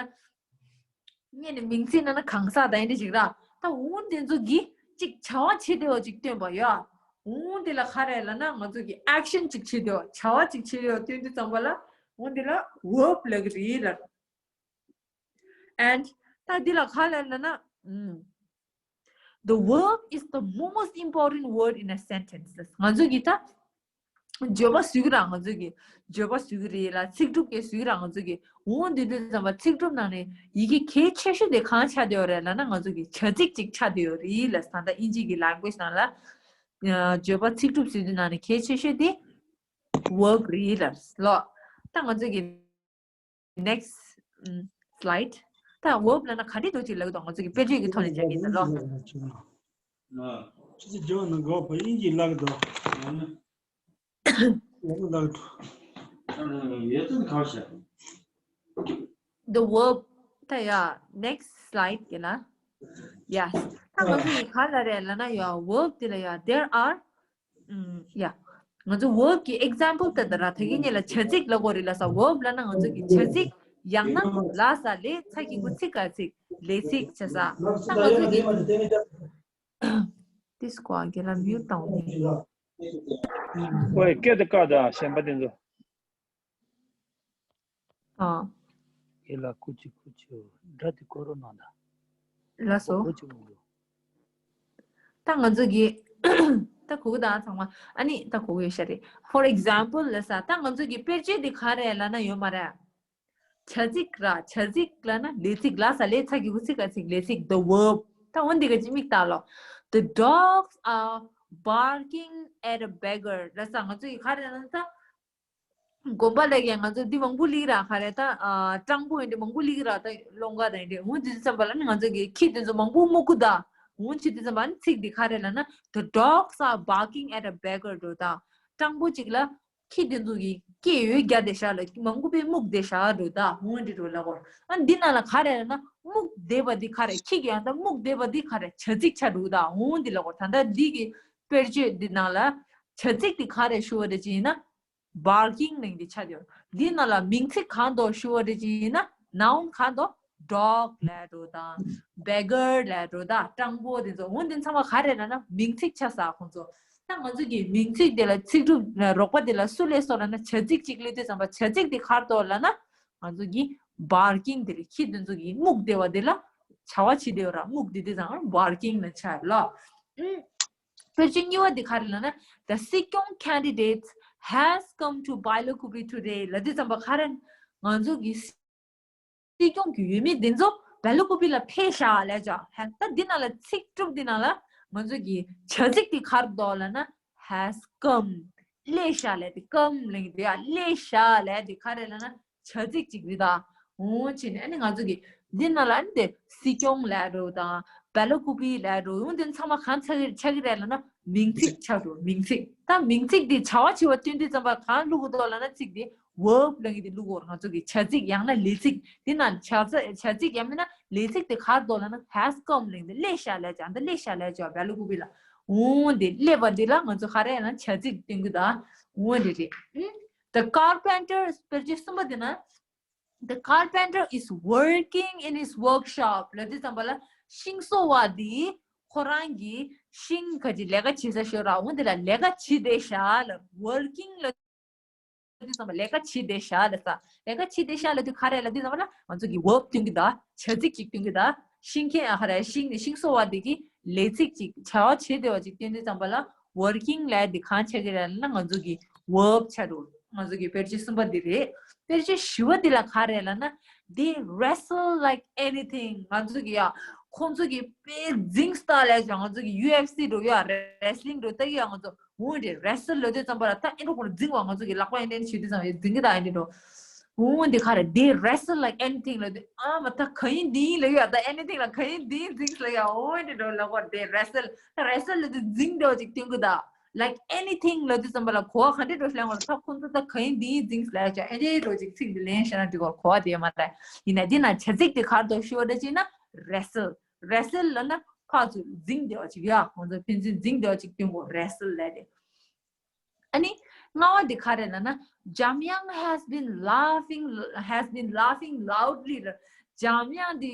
ངས་ནི་མིང་ཚིག་ན་ན་གང་ཟག་དང་འདི་ཞིག་ར། ད་འོ་འདི་ཚོ་གི་ཅིག་བྱ་བ་བྱེད་དེ་བ་ཅིག་སྟོན་པ་ཡོད། འོ་འདི་ལ་ག་རེ་ལབ་ན། ང་ཚོ་གི་action ཅིག་བྱེད་དེ་བ། བྱ་བ་ཅིག་བྱེད་དེ་བ་སྟོན་དུས་ཙམ་པ་ལ་འོ་འདི་ལ་verb ལབ་ཀྱི་རེད་ལབ། And ད་འདི་ལ་ག་ལབ་ལབ་ན། ཨུམ། The verb is the most important word in a sentence. ང་ཚོ་གི་ད་བརྗོད་པ་བཟོ་གི་ར། ང་ཚོ་གི་བརྗོད་པ་བཟོ་གི་རེད་ལ། ཚིག་གྲུབ་ཀྱི་བཟོ་གི་ར། ང་ཚོ་གི་འོ་འདི་འདྲ་ཙམ་པ་ཚིག་གྲུབ་ནང་ནས་ཡི་གེ་གལ་ཆེ་ཤོས་དེ་གང་ཆགས་བསྡད་ཡོད་རེད་ལབ་ན། ང་ཚོ་གི་བྱ་ཚིག་ཅིག་ཆགས་བསྡད་ཡོད་རེད་ལ། ད་ལྟ་དབྱིན་ཇི་གི་language ནང་ལ་བརྗོད་པ་ཚིག་གྲུབ་བཟོ་དུས་ནང་ནས་གལ་ཆེ་ཤོས་དེ་verb རེད་ལ་ལོ། ད་ང་ཚོ་གི next slide. ད་verb ལབ་ན་ག་འདྲ་འདུག་ཅིག་ལབ་དང་། ང་ཚོ་གི་དཔེར་བརྗོད་ཀྱི་ཐོག་ནས་བྱ་གི་ཡིན་ད་ལོ། ཆུ་ཚོད་བརྒྱད་ནང་གོ་བ་དབྱིན་ཇི་ལབ་དོ། ཡང་ལབ་དོ། ཡོད་ཚད་གང་བྱ། The verb. ད་ཡ་next slide གི་ན། Yes. ད་ང་ཚོ་གི་ག་ལ་རེད་ལབ་ན་ཡ་verb དེ་ལ་ཡ་there are ཨུམ། ཡ། ང་ཚོ་verb གི་example དེ་ད་ར་ད་གིན་ཉེ་ལ་བྱ་ཚིག་ལ་གོ་རེད་ལ་ས། verb ལབ་ན་ང་ཚོ་གི་བྱ་ཚིག་ཡང་ན་ལ་ས་ལས་ཚ་གི་གུ་ཚི་ག་ཚིག་ལས་ཚིག་བྱ་ས། ད་ང་ཚོ་གི་this ཀོ་གི་ལ་mute བཏང་ནས། ཨོའི་སྐད་དེ་བཀག་ད་གཞན་པ་དེ་ཚོ། ཨ། ཡེ་ལ་ཀུ་ཅི་ཀུ་ཅི་འདྲ་དེ་ཀོ་རོ་ན་ད། ལ་སོ། ཀུ་ཅི་མི་འདུག་ད་ང་ཚོ་གི་ད་གོ་གི་ད་ཚང་མ་ཨ་ནི་ད་གོ་གི་ཡོད་ཤ་རེད། For example ལ་ས། ད་ང་ཚོ་གི་དཔེར་བརྗོད་དེ་ག་རེ་ལབ་ན་ཡོད་མ་རེད། བྱ་ཚིག་ར། བྱ་ཚིག་ལབ་ན་ལས་ཚིག་ལ་ས་ལས་ཚ་གི་གུ་ཚིག་ག་ཚིག་ལས་ཚིག the verb. ད་འོ་འདི་ག་ཅི་མིག་ལྟ་ལོ། The dogs are barking at a beggar ལ་ས། ང་ཚོ་གི་ག་རེ་ལབ་ན་ད། དགོན་པ་ལ་ཡང་ང་ཚོ་འདི་མང་པོ་སླེབས་ར་ག་རེ་ད། ཨ། སྤྲང་པོ་ཡིན་འདི་མང་པོ་སླེབས་ར་ད་སློང་ག་ད་ཡིན་འདི། འོ་འདི་ཙམ་པ་ལ་ནི་ང་ཚོ་གི་ཁྱི་འདི་ཚོ་མང་པོ་སྨུག་གུ་ད། འོ་ཁྱི་འདི་ཙམ་པ་ནི་ཚིག་འདི་ག་རེ་ལབ་ན། The dogs are barking at a beggar འགྲོ་ད། སྤྲང་པོ་ཅིག་ལ་ཁྱི་འདི་ཚོ་གི་སྐད་འོད་རྒྱག་བསྡད་ཤག་ལ་མང་པོ་པས་སྨུག་བསྡད་ཤག་འགྲོ་ད། འོ་འདི་འགྲོ་ལ་གོ། ཨ་འདི་ནང་ལ་ག་རེ་ལབ་ན་སྨུག་བསྡད་པ་འདི་ག་རེ། ཁྱི་གི་ཡང་ད་སྨུག་བསྡད་པ་འདི་ག་རེ། བྱ་ཚིག་ཆགས་འགྲོ་ད། འོ་འདི་ལ་གོ། ད་ལྟ་འདི་གི་དཔེར་བརྗོད་འདི་ནང་ལ་བྱ་ཚིག་འདི་ག་རེ་ཞུ་བ་རེད་ཅེ་ཡིན་ན། barking ནང་གི་ཆ་དེ། འདི་ནང་ལ་མིང་ཚིག་གང་དུ་ཞུ་བ་རེད་ཅེ་ཡིན་ན། noun གང་དུ། dog ལབ་འགྲོ་དང་། beggar ལབ་འགྲོ་དང་། སྤྲང་པོ་དེ་ཚོ། འོ་འདི་ཚང་མ་ག་རེ་ལབ་ན་མིང་ཚིག་ཆགས་ས་ཁོང་ཚོ། ད་ང་ཚོ་གི་མིང་ཚིག་དེ་ལ་ཚིག་གྲུབ་རོགས་པ་དེ་ལ་སུ་ལས་སོ་ལབ་ན་བྱ་ཚིག་ཅིག་ལས་དུས་ཙམ་པ་བྱ་ཚིག་དེ་གར་དོ་ལབ་ན་ང་ཚོ་གི་barking དེ་རེད། ཁྱི་དེ་ཚོ་གི་སྨུག་བསྡད་པ་དེ་ལ་བྱ་བ་བྱེད་དེ་ཡོད་ར། སྨུག་བསྡད་དུས་ཙམ་པ་barking ལ་ཆགས་ལ། ཨུམ། དཔེར་བརྗོད་གཉིས་པ་འདི་ག་རེ་ལབ་ན། The Sikyong candidate has come to Bailakupi today ལབ་དུས་ཙམ་པ་ག་རེ། ང་ཚོ་གི་སྲིད་སྐྱོང་གི་འོས་མི་འདི་ཚོ་བེ་ལ་ཀུ་པི་ལ་ཕེབས་ཤག་ལབ་ཅག་ད་འདི་ནང་ལ་ཚིག་གྲུབ་འདི་ནང་ལ་ང་ཚོ་གི་བྱ་ཚིག་འདི་ག་རེ་འདུག་ལབ་ན། has come སླེབས་ཤག་ལབ་དེ། come ལབ་དེ་ཡ་སླེབས་ཤག་ལབ་དེ་ག་རེ་ལབ་ན། བྱ་ཚིག་ཅིག་རེད་ད། འོ་བྱས་ནས་ཨ་ནི་ང་ཚོ་གི་འདི་ནང་ལ་ཨ་ནི་དེ་སྲིད་སྐྱོང་ལབ་རོ་དང་བེ་ལ་ཀུ་པི་ལབ་རོ། འོ་འདི་ཚང་མ་གང་ཆགས་ཀྱི་ཆགས་ཀྱི་རེད་ལབ་ན་མིང་ཚིག་ཆགས་རོ། མིང་ཚིག་ད་མིང་ཚིག་འདི་བྱ་བ་བྱེད་པ་སྟོན་དུས་ཙམ་པ་གང་བླུག་གི་འདུག་ལབ་ན་ཚིག་འདི་verb ལབ་མཁན་འདི་བླུག་གི་ཡོད་རེད། ང་ཚོ་གི་བྱ་ཚིག་ཡང་ན་ལས་ཚིག་འདི་ནང་བྱ་ཚ་བྱ་ཚིག་ཡང་མིན་ན་ལས་ཚིག་འདི་ག་རེ་འདུག་ལབ་ན་has come ལབ་མཁན་འདི་སླེབས་ཤག་ལབ་ཅག་འདི་སླེབས་ཤག་ལབ་ཅག་བེ་ལ་ཀུ་པི་ལ། འོ་འདི་སླེབས་པ་འདི་ལ་ང་ཚོ་ག་རེ་ལབ་ན་བྱ་ཚིག་སྟོན་གི་ད། འོ་འདི་རེད། ཨུམ། The carpenter དཔེར་བརྗོད་གསུམ་པ་འདི་ན། The carpenter is working in his workshop. ལབ་དུས་ཙམ་པ་ལ་ཤིང་བཟོ་བ་འདི་ཁོ་རང་གི་ཤིང་ག་ཅི་ལས་ཀ་བྱེད་ས་ཤོད་ར། འོ་འདི་ལ་ལས་ཀ་བྱེད་བསྡད་ཤག་ལ། working ལབ་དུས་ཙམ་པ་ལས་ཀ་བྱེད་བསྡད་ཤག་ལ་ས། ལས་ཀ་བྱེད་བསྡད་ཤག་ལབ་དུས་ག་རེ་ལབ་དུས་ཙམ་པ་ལ་ང་ཚོ་གི་verb སྟོན་གི་ད། བྱ་ཚིག་ཅིག་སྟོན་གི་ད། ཤིང་མཁན་ཨ་ག་རེ་ཤིང་ནི་ཤིང་བཟོ་བ་འདི་གི་ལས་ཚིག་ཅིག་བྱ་བ་བྱེད་བསྡད་པ་ཅིག་སྟོན་དུས་ཙམ་པ་ལ་working ལབ་འདི་གང་ཆགས་ཀྱི་རེད་ལབ་ན་ང་ཚོ་གི་verb ཆགས་འགྲོ། ང་ཚོ་གི་དཔེར་བརྗོད་གསུམ་པ་འདི་རེད། དཔེར་བརྗོད་བཞི་པ་འདི་ལ་ག་རེ་ལབ་ན། They wrestle like anything. ང་ཚོ་གི་ཡ་ཁོང་ཚོ་གི་དཔེ་འཛིང་སྟངས་ལས་ཀྱང་ང་ཚོ་གི་ཡུ་ཨེཕ་སི་འགྲོ་ཡ་wrestling འགྲོ་ལྟ་གི་ཡ་ང་ཚོ་འོ་འདི་wrestle ལབ་དུས་ཙམ་པ་ལ་ད་ཨེ་འགྲོ་ཁོང་འཛིང་བ་ང་ཚོ་གི་ལག་པ་ཨེ་འདྲ་བྱེད་དུས་ཙམ་པ་འཛིང་གི་ད་ཨེ་འདྲ་འགྲོ། འོ་འདི་ག་རེ། They wrestle like anything ལབ་དུས་ཨ་མ་ད་ག་ཡིན་འདི་ཡིན་ལབ་ཡ། ད་anything ལ་ག་ཡིན་འདི་ཡིན་འཛིང་ལབ་ཡ། འོ་འདི་འགྲོ་ལབ་གོ། They wrestle. ད་wrestle ལབ་དུས་འཛིང་འདྲ་བ་ཅིག་སྟོན་གི་ད། Like anything ལབ་དུས་ཙམ་པ་ལ་གོ་བ་ག་འདྲ་འགྲོ་ལེན་གོ་ད་ཁོང་ཚོ་ད་ག་ཡིན་འདི་ཡིན་འཛིང་ལབ་ཡ་ཅག་ཨེ་འདྲ་འགྲོ་ཅིག་ཚིག་འདི་ལེན་ཤེས་ན་འགྲིག་གོ། གོ་བ་དེ་མ་ད་ཡིན་ན་འདི་ན་བྱ་ཚིག་དེ་ག་རེ་འདུག་ཞུ་བ་འདྲ་ཅིག་ན་wrestle. wrestle ལབ་ན་ཕར་ཚུར་འཛིང་བསྡད་པ་ཅིག་ཡ། ཁོང་ཚོ་ཕན་ཚུན་འཛིང་བསྡད་པ་ཅིག་སྟོན་གོ་wrestle ལབ་དེ། ཨ་ནི་ལྔ་བ་འདི་ག་རེ་ལབ་ན། Jamyang has been laughing, has been laughing loudly. འཇམ་དབྱངས་འདི་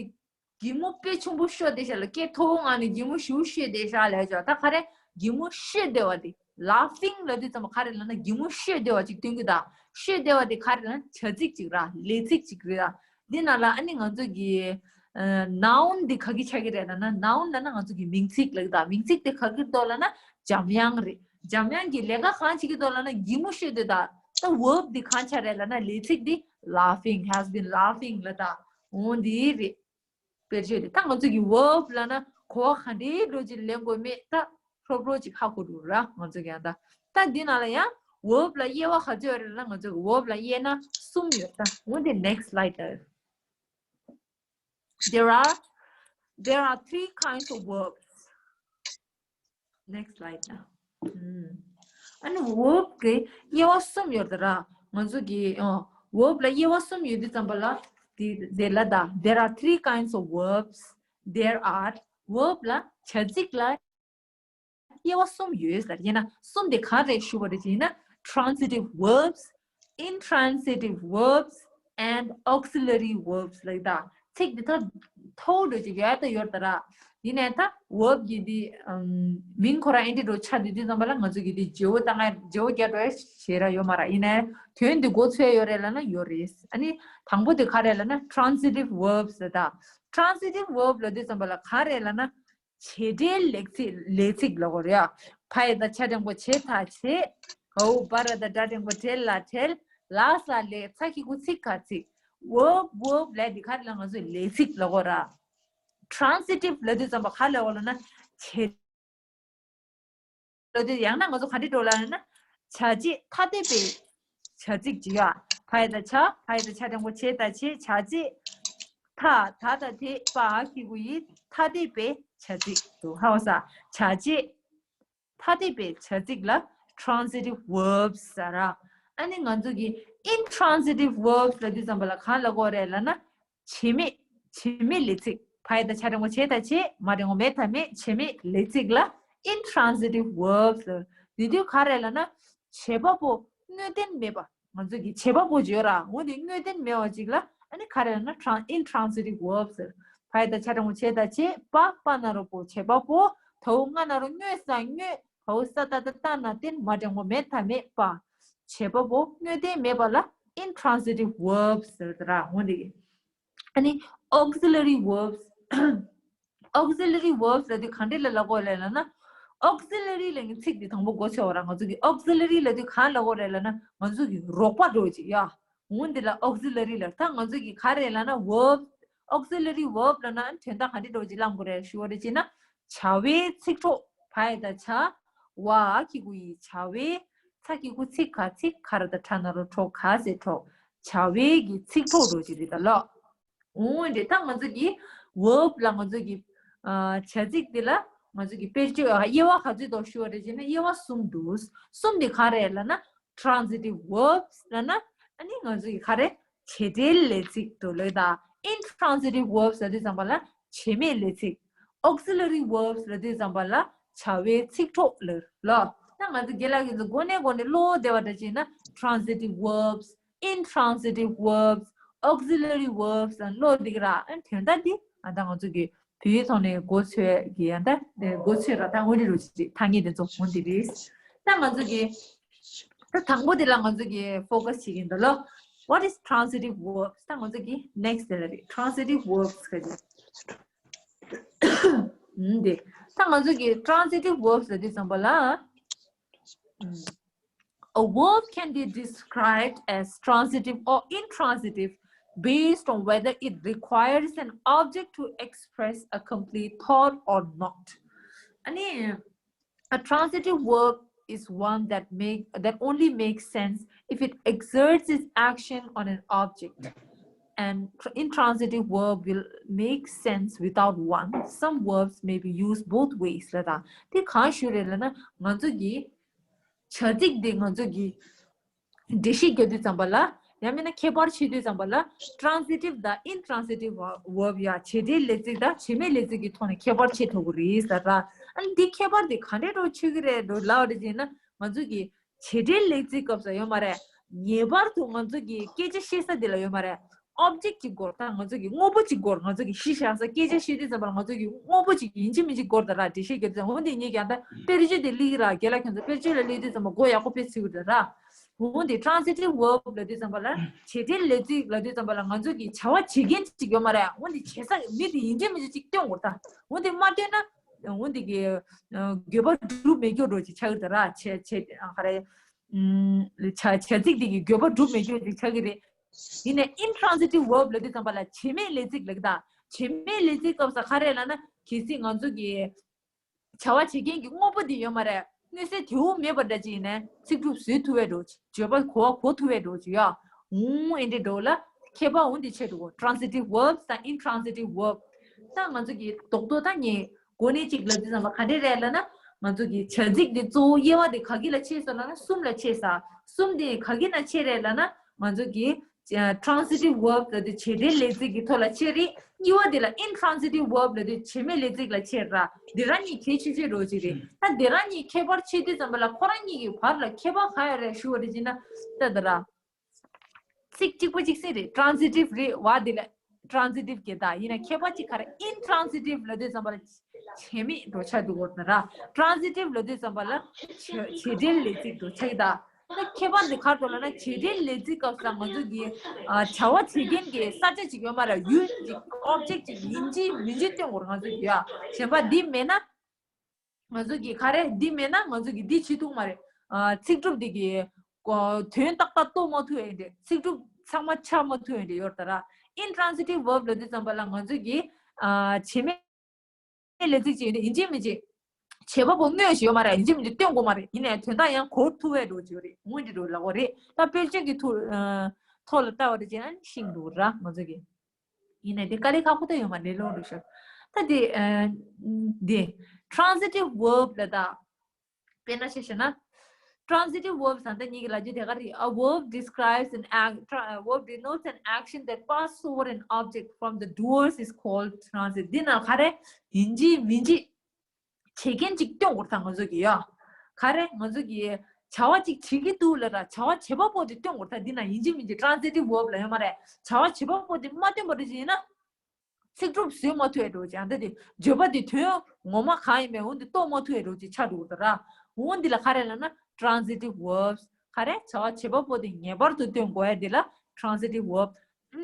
གད་མོ་དཔེ་ཆེན་པོ་ཤོར་བསྡད་ཤག་ལ། སྐད་མཐོ་བོ་ངང་ནས་གད་མོ་ཞེ་པོ་ཤོར་བསྡད་ཤག་ལབ་ཅག་ད་ག་རེ། གད་མོ་ཤོར་བསྡད་པ་དེ། laughing ལབ་དུས་ཙམ་པ་ག་རེ་ལབ་ན་གད་མོ་ཤོར་བསྡད་པ་ཅིག་སྟོན་གི་ད། ཤོར་བསྡད་པ་དེ་ག་རེ་ལབ་ན་བྱ་ཚིག་ཅིག་ར། ལས་ཚིག་ཅིག་རེད་ད། འདི་ནང་ལ་ཨ་ནི་ང་ཚོ་གི་ཨ་noun འདི་ག་གི་ཆགས་ཀྱི་རེད་ལབ་ན། noun ལབ་ན་ང་ཚོ་གི་མིང་ཚིག་ལབ་ཀྱི་ད། མིང་ཚིག་དེ་ག་གི་འདུག་ལབ་ན་འཇམ་དབྱངས་རེད། འཇམ་དབྱངས་ཀྱི་ལས་ཀ་གང་བྱེད་ཀྱི་འདུག་ལབ་ན་གད་མོ་ཤོར་བསྡད་ད། ད་verb འདི་གང་ཆགས་རེད་ལབ་ན་ལས་ཚིག་འདི་laughing, has been laughing ལབ་ད། འོ་འདི་རེད། དཔེར་བརྗོད་དེ་ད་ང་ཚོ་གི་verb ལབ་ན་གོ་བ་ག་འདྲའི་འགྲོ་ཅིག་ལེན་དགོས་མེད་ད་ཧྲོབ་ཧྲོབ་ཅིག་ཧ་གོ་འགྲོ་ར། ང་ཚོ་གི་ཡང་ད་ད་འདི་ནང་ལ་ཡང་verb ལ་དབྱེ་བ་ག་ཚོད་ཡོད་རེད་ལབ་ན་ང་ཚོ་གི་verb ལ་དབྱེ་ན་གསུམ་ཡོད་ད། འོ་འདི་next slide ལ། There are, there are three kinds of verbs. Next slide ལ། ཨུམ། ཨ་ནི་verb གི་དབྱེ་བ་གསུམ་ཡོད་ད་ར། ང་ཚོ་གི་ཨ་verb ལ་དབྱེ་བ་གསུམ་ཡོད་དུས་ཙམ་པ་ལ་དེ་དེ་ལ་ད། There are three kinds of verbs. There are verb ལ་བྱ་ཚིག་ལ་དབྱེ་བ་གསུམ་ཡོད་ཟེར། ཡིན་ན་གསུམ་དེ་ག་རེ་ཞུ་བ་རེད་ཅེ་ན། transitive verbs, intransitive verbs and auxiliary verbs ལབ་ད། ཚིག་འདི་ད་མཐོ་བོ་འགྲོ་ཅིག་ཡོད་ད་ཡོད་ད་ར། ཡིན་ནའི་ད་verb གི་འདི་ཨམ་མིང་ཁོ་རང་ཨེ་འདྲ་འགྲོ་ཆགས་དུས་དུས་ཙམ་པ་ལ་ང་ཚོ་གི་འདི་བརྗེ་བོ་ད་ང་བརྗེ་བོ་རྒྱག་འགྲོ་ཡ་ཞེ་དྲག་ཡོད་མ་ར། ཡིན་ནའི་དོན་འདི་གོ་ཚོད་ཡོད་རེད་ལབ་ན་ཡོད་རེད། ཨ་ནི་དང་པོ་དེ་ག་རེད་ལབ་ན་transitive verbs ལབ་ད། transitive verb ལབ་དུས་ཙམ་པ་ལ་ག་རེད་ལབ་ན། བྱེད་འབྲེལ་ལས་ཚིག་ལས་ཚིག་ལབ་དགོས་རེད་ཡ། ཕ་ཡ་བཏགས་ཕྱ་འགྲེང་བུ་བྱེ་ད་བྱེད། གའོ་བ་ར་བཏགས་སྒྲ་འགྲེང་བུ་འབྲེལ་ལ་བྲེལ། ལ་ས་ལས། ཚ་གི་གུ་ཚིག་ག་ཚིག verb verb ལབ་འདི་ག་རེ་ལབ་ང་ཚོས་ལས་ཚིག་ལབ་དགོས་ར། transitive ལབ་དུས་ཙམ་པ་ག་ལབ་དགོས་ལབ་ན་བྱེད། ལབ་དུས་ཡང་ན་ང་ཚོ་ག་འདྲ་འགྲོ་ལབ་ན། བྱ་བྱེད་ཐ་དད་པའི་བྱ་ཚིག་ཅིག་ཡ། ཕ་ཡ་བཏགས་ཕྱ། ཕ་ཡ་བཏགས་ཕྱ་འགྲེང་བུ་བྱེ་ད་བྱེད། བྱ་བྱེད། ཐ་ད་བཏགས་དེ་པ་གི་གུ་ཡི་ཐ་དད་པའི་བྱ་ཚིག་ཏུ་ཧ་བ་ས། བྱ་བྱེད་ཐ་དད་པའི་བྱ་ཚིག་ལ་transitive verbs ཟེར་ར། ཨ་ནི་ང་ཚོ་གི་intransitive verbs ལབ་དུས་ཙམ་པ་ལ་གང་ལབ་དགོས་རེད་ལབ་ན། བྱེད་མེད། བྱེད་མེད་ལས་ཚིག་ཕ་ཡ་བཏགས་ཕྱ་འགྲེང་བུ་བྱེ་ད་བྱེད། མ་འགྲེང་བུ་མེ་ད་མེད། བྱེད་མེད་ལས་ཚིག་ལ་intransitive verbs ལབ། དེ་དུས་ག་རེ་ལབ་ན། བྱེད་པ་པོ་དངོས་བསྟན་མེད་པ། ང་ཚོ་གི་བྱེད་པ་པོ་བརྗོད་ར། འོ་དེ་དངོས་བསྟན་མེད་པ་ཅིག་ལ་ཨ་ནི་ག་རེ་ལབ་ན་tran- intransitive verbs ཟེར། ཕ་ཡ་བཏགས་ཕྱ་འགྲེང་བུ་བྱེ་ད་བྱེད། པ་པ་ན་རོ་པོ་བྱེད་པ་པོ། ད་འོ་ང་ན་རོ་དངོས་ས་དངོས། ད་འོ་ས་ད་བཏགས་སྟ་ན་བསྟན། མ་འགྲེང་བུ་མེ་ད་མེད་པ། བྱེད་པ་པོ་དངོས་བསྟན་མེད་པ་ལ་intransitive verbs ཟེར་ད་ར། འོ་དེ་གི་ཨ་ནི་auxiliary verbs auxiliary verbs ལབ་དུས་ག་འདྲ་ལ་ལབ་དགོས་ལབ་ན། auxiliary ལབ་མཁན་ཚིག་འདི་དང་པོ་གོ་ཆོད་ར། ང་ཚོ་གི་auxiliary ལབ་དུས་ག་ལབ་དགོས་རེད་ལབ་ན་ང་ཚོ་གི་རོགས་པ་འདྲ་བོ་ཅིག་ཡ། འོ་འདི་ལ་auxiliary ལབ། ད་ང་ཚོ་གི་ག་རེ་ལབ་ན་verb auxiliary verb ལབ་ན་དོན་དག་ག་འདྲ་འདྲ་བོ་ཅིག་བླང་དགོས་རེད་ཞུ་བ་རེད་ཅེ་ན། བྱ་བའི་ཚིག་གྲོགས། ཕ་ཡ་བཏགས་བྱ། བ་གི་གུ་ཡི་བྱ་བའི། ཚ་གི་གུ་ཚིག་ག་ཚིག་ཁ་ར་བཏགས་ཁྲ་ན་རོ་ཁྲོ་ག་ཟེར་ཁྲོ། བྱ་བའི་གི་ཚིག་གྲོགས་འདྲ་བོ་ཅིག་རེད་ད་ལོ། འོ་འདྲ། ད་ང་ཚོ་གི་verb ལ་ང་ཚོ་གི་ཨ་བྱ་ཚིག་འདི་ལ་ང་ཚོ་གི་དཔེར་བརྗོད་ཨ་དབྱེ་བ་ག་ཚོད་འདུག་ཞུ་བ་རེད་ཅེ་ན་དབྱེ་བ་གསུམ་འདུག་གསུམ་དེ་ག་རེ་ལབ་ན། transitive verbs ལབ་ན་ཨ་ནི་ང་ཚོ་གི་ག་རེ་བྱེད་འབྲེལ་ལས་ཚིག་འདུག་ལབ་ད། intransitive verbs ལབ་དུས་ཙམ་པ་ལ་བྱེད་མེད་ལས་ཚིག auxiliary verbs ལབ་དུས་ཙམ་པ་ལ་བྱ་བའི་ཚིག་གྲོགས་ལབ་ལོ། ད་ང་ཚོ་རྒན་ལགས་ཀྱི་ཚོ་འགོ་ནས་འགོ་ནས་བློ་བདེ་བ་འདྲ་བྱས་ན་transitive verbs, intransitive verbs, auxiliary verbs ཨ་ནི་ཀློག་འདི་གི་ར། ཨ་ནི་དོན་དག་འདི་ཨ་ད་ང་ཚོ་གི་བོད་ཡིག་ཐོག་ནས་མགོ་ཚོས་ཀྱི་ཨ་ད་མགོ་ཚོས་ར་ད་འོ་འདི་རུ་ཅིག་ཐ་སྙད་དེ་ཚོ་འོ་འདི་རེད། ད་ང་ཚོ་གི་ད་དང་པོ་དེ་ལ་ང་ཚོ་གི་focus བྱེད་ཀྱི་འདུག་ལོ། What is transitive verbs? ད་ང་ཚོ་གི་next དེ་ལ་རེད། Transitive verbs ག་ཅིག་ཨུམ་དེ། ད་ང་ཚོ་གི་transitive verbs ལ་དེ་ཙམ་པ་ལ། ཨུམ། A verb can be described as transitive or intransitive based on whether it requires an object to express a complete thought or not. ཨ་ནི། A transitive verb is one that make that only makes sense if it exerts its action on an object. And tr- intransitive verb will make sense without one. Some verbs may be used both ways. ལ་དང་དེ་གང་ཞུ་རེད་ལ་ན་ང་ཚོ་གི་བྱ་ཚིག་དེ་ང་ཚོ་གི་འགྲེལ་བཤད་རྒྱག་དུས་ཙམ་པ་ལ། ཡང་མིན་ན་ཁྱད་པར་ཕྱེ་དུས་ཙམ་པ་ལ་transitive དང་intransitive verb ཡ་བྱེད་འབྲེལ་ལས་ཚིག་དང་བྱེད་མེད་ལས་ཚིག་གི་ཐོག་ནས་ཁྱད་པར་ཕྱེ་ཐུབ་ཀྱི་རེད་ཟེར་ར། ཨ་ནི་འདི་ཁྱད་པར་དེ་ག་འདྲས་འགྲོ་ཆོད་ཀྱི་རེད་འགྲོ་ལབ་རེད་ཅེ་ན་ང་ཚོ་གི་བྱེད་འབྲེལ་ལས་ཚིག་སྐབས་སུ་ཡོད་མ་རེད། ངེས་པར་དུ་ང་ཚོ་གི་སྐད་ཆ་བཤད་ས་དེ་ལ་ཡོད་མ་རེད། object ཅིག་དགོས་ད་ང་ཚོ་གི་དངོས་པོ་ཅིག་དགོས་ང་ཚོ་གི་གཞི་བཞག་ས་སྐད་ཆ་བཤད་དུས་ཙམ་པ་ལ་ང་ཚོ་གི་དངོས་པོ་ཅིག་ཡིན་གཅིག་མིན་གཅིག་དགོས་ད་ར་འགྲེལ་བཤད་རྒྱག་དུས་ཙམ་འོ་འདི་ཉིད་ཀྱང་ད་དཔེར་བརྗོད་དེ་སླེབས་ཀྱི་ར་རྒན་ལགས་ཁྱོད་ཚོ་དཔེར་བརྗོད་ལ་སླེབས་དུས་ཙམ་པ་མགོ་ཡག་པོ་དཔེ་ཚུགས་ཀྱི་རེད་ར། འོ་འདི་transitive verb ལབ་དུས་ཙམ་པ་ལ་བྱེད་འབྲེལ་ལས་ཚིག་ལབ་དུས་ཙམ་པ་ལ་ང་ཚོ་གི་བྱ་བ་བྱེད་མཁན་ཅིག་ཡོད་མ་རེད། འོ་འདི་བྱེད་ས་མི་དེ་ཡིན་གཅིག་མིན་གཅིག་ཅིག་སྟོན་དགོས་ད། འོ་འདི་མ་སྟོན་ན་འོ་འདི་གི་དགོས་པ་སྒྲུབ་མེད་རྒྱུ་རོ་ཅིག་ཆགས་ཀྱི་རེད་ར། བྱེད་བྱེད་ག་རེ་བྱ་བྱ་ཚིག་དེ་གི་དགོས་པ་སྒྲུབ་མེད་རྒྱུ་ཅིག་ཆགས་ཀྱི་རེད། ཡིན་ནའི་intransitive verb ལབ་དུས་ཙམ་པ་ལ་བྱེད་མེད་ལས་ཚིག་ལབ་ཀྱི་ད། བྱེད་མེད་ལས་ཚིག་སྐབས་སུ་ག་རེ་ལབ་ན་གལ་སྲིད་ང་ཚོ་གི་བྱ་བ་བྱེད་མཁན་གྱི་དངོས་པོ་དེ་ཡོད་མ་རེད། མངོན་གསལ་དོད་པོ་མེད་པ་འདྲ་ཅིག་ཡིན་ནའི་ཚིག་གྲུབ་བཟོ་ཐུབ་པའི་འགྲོ་བརྗོད་པ་གོ་བ་གོ་ཐུབ་པའི་འགྲོ་ཅིག་ཡ། འུང་ཨེ་འདྲའི་འགྲོ་ལ་ཁྱད་པར་འོ་འདི་ཆེ་འགྲོ་གོ། transitive verbs དང་intransitive verb ད་ང་ཚོ་གི་རྡོག་རྡོག་ད་ངས་གོ་གནས་ཅིག་ལབ་དུས་ཙམ་པ་ག་འདྲས་རེད་ལབ་ན་ང་ཚོ་གི་བྱ་ཚིག་དེ་གཙོ་བོ་དབྱེ་བ་དེ་ག་གི་ལ་ཕྱེ་སོང་ལབ་ན་གསུམ་ལ་ཕྱེ་ས། གསུམ་དེ་ག་གི་ལ་ཕྱེ་རེད་ལབ་ན་ང་ཚོ་གི་transitive verb ལབ་དུས་བྱེད་འབྲེལ་ལས་ཚིག་གི་ཐོག་ལ་ཕྱེ་རེད། གཉིས་པ་དེ་ལ་intransitive verb ལབ་དུས་བྱེད་མེད་ལས་ཚིག་ལ་ཕྱེ་ར། དེ་རང་གཉིས་གལ་ཆེ་ཆེ་རོ་ཅིག་རེད། ད་དེ་རང་གཉིས་ཁྱད་པར་ཕྱེ་དུས་ཙམ་པ་ལ་ཁོ་རང་གཉིས་ཀྱི་བར་ལ་ཁྱད་པར་ག་ཡོད་རེད་ཞུ་བ་རེད་ཅེ་ན། ད་ད་ར། ཚིག་གཅིག་པ་གཅིག་སྲིད་རེད། transitive རེད་བ་དེ་ལ། transitive གི་ད་ཡིན་ན་ཁྱད་པར་གཅིག་ག་རེ་intransitive ལབ་དུས་ཙམ་པ་ལ་བྱེད་མེད་འགྲོ་ཆགས་འདུག་གོ་ད་ར། transitive ལབ་དུས་ཙམ་པ་ལ་བྱེད་བྱེད་འབྲེལ་ལས་ཚིག་འགྲོ་ཆགས་ད། ད་ཁྱད་པར་འདི་ག་རེ་འདུག་ལབ་ན་བྱེད་འབྲེལ་ལས་ཚིག་སྐབས་སུ་ང་ཚོ་གི་ཨ་བྱ་བ་བྱེད་མཁན་གྱི་ས་ཆ་ཅིག་ཡོད་མ་རེད། ཡུལ་ཅིག་object ཅིག་ཡིན་གཅིག་མིན་གཅིག་སྟོན་དགོས་རེད་ང་ཚོ་གི་ཡ། གཞན་པ་འདི་མེད་ན། ང་ཚོ་གི་ག་རེ་འདི་མེད་ན་ང་ཚོ་གི་འདི་བྱེད་ཐུབ་མ་རེད། ཨ་ཚིག་གྲུབ་འདི་གི་ཨ་དོན་ཏག་ཏག་རྟོགས་མ་ཐུབ་ཡས་འདྲ། ཚིག་གྲུབ་ཚང་མ་ཆགས་མ་ཐུབ་ཡས་འདྲ་ཡོད་ད་ར། intransitive verb ལབ་དུས་ཙམ་པ་ལ་ང་ཚོ་གི་ཨ་བྱེད་མེད་ལས་ཚིག་ཅིག་ཡིན་ཏེ་ཡིན་གཅིག་མིན་གཅིག་བྱེད་པ་པོ་དངོས་ཤིག་ཡོད་མ་རེད། ཡིན་གཅིག་མིན་གཅིག་སྟོན་དགོས་མ་རེད། ཡིན་ནའི་དོན་དག་ཡང་གོ་ཐུབ་པའི་འགྲོ་གི་ཡོད་རེད། འོ་འདི་འགྲོ་ལ་གོ་རེད། ད་དཔེར་བརྗོད་ཀྱི་ཐོག་ཨ་ཐོག་ལ་ལྟ་བ་རེད་ཅེ་ན་ཤིང་འདུག་ར་ང་ཚོ་གི། ཡིན་ནའི་དེ་དཀའ་ལས་ཁག་པོ་ད་ཡོད་མ་རེད་ལོ་འགྲོ་ཤག་ད་དེ་ཨ་དེ་transitive verb ལ་ད། དཔེར་ན་ཆ་བཞག་ན། transitive verb ཟེར་ད་ཉིད་ཀྱི་ལ་རྒྱུ་དེ་ག་རེད། A verb describes an act. A verb denotes an action that passes over an object from the doers is called transitive. འདི་ན་ག་རེ་ཡིན་གཅིག་མིན་གཅིག་བྱེད་མཁན་ཅིག་སྟོན་དགོས་ད་ང་ཚོ་གི་ཡ། ག་རེ་ང་ཚོ་གི་བྱ་བ་ཅིག་བྱེད་ཀྱི་འདུག་ལ་ར་བྱ་བ་བྱེད་པ་པོ་དེ་སྟོན་དགོས་ད། འདི་ན་ཡིན་གཅིག་མིན་གཅིག་transitive verb ལ་ཡོད་མ་རེད། བྱ་བ་བྱེད་པ་པོ་དེ་མ་སྟོན་པ་རེད་ཅེ་ཡིན་ན། ཚིག་གྲུབ་བཟོས་མ་ཐུབ་ཡས་འགྲོ་ཅིག་ཨ་ད་དེ་བརྗོད་པ་དེ་དོན་ངོ་མ་གང་ཡིན་མིན་འོ་འདི་རྟོགས་མ་ཐུབ་ཡས་འགྲོ་ཅིག་ཆགས་འགྲོ་གི་འདུག་ར། འོ་འདི་ལ་ག་རེ་ལབ་ན་transitive verbs ག་རེ་བྱ་བ་བྱེད་པ་པོ་དེ་ངེས་པར་དུ་སྟོན་དགོས་ཡས་འདི་ལ་transitive verb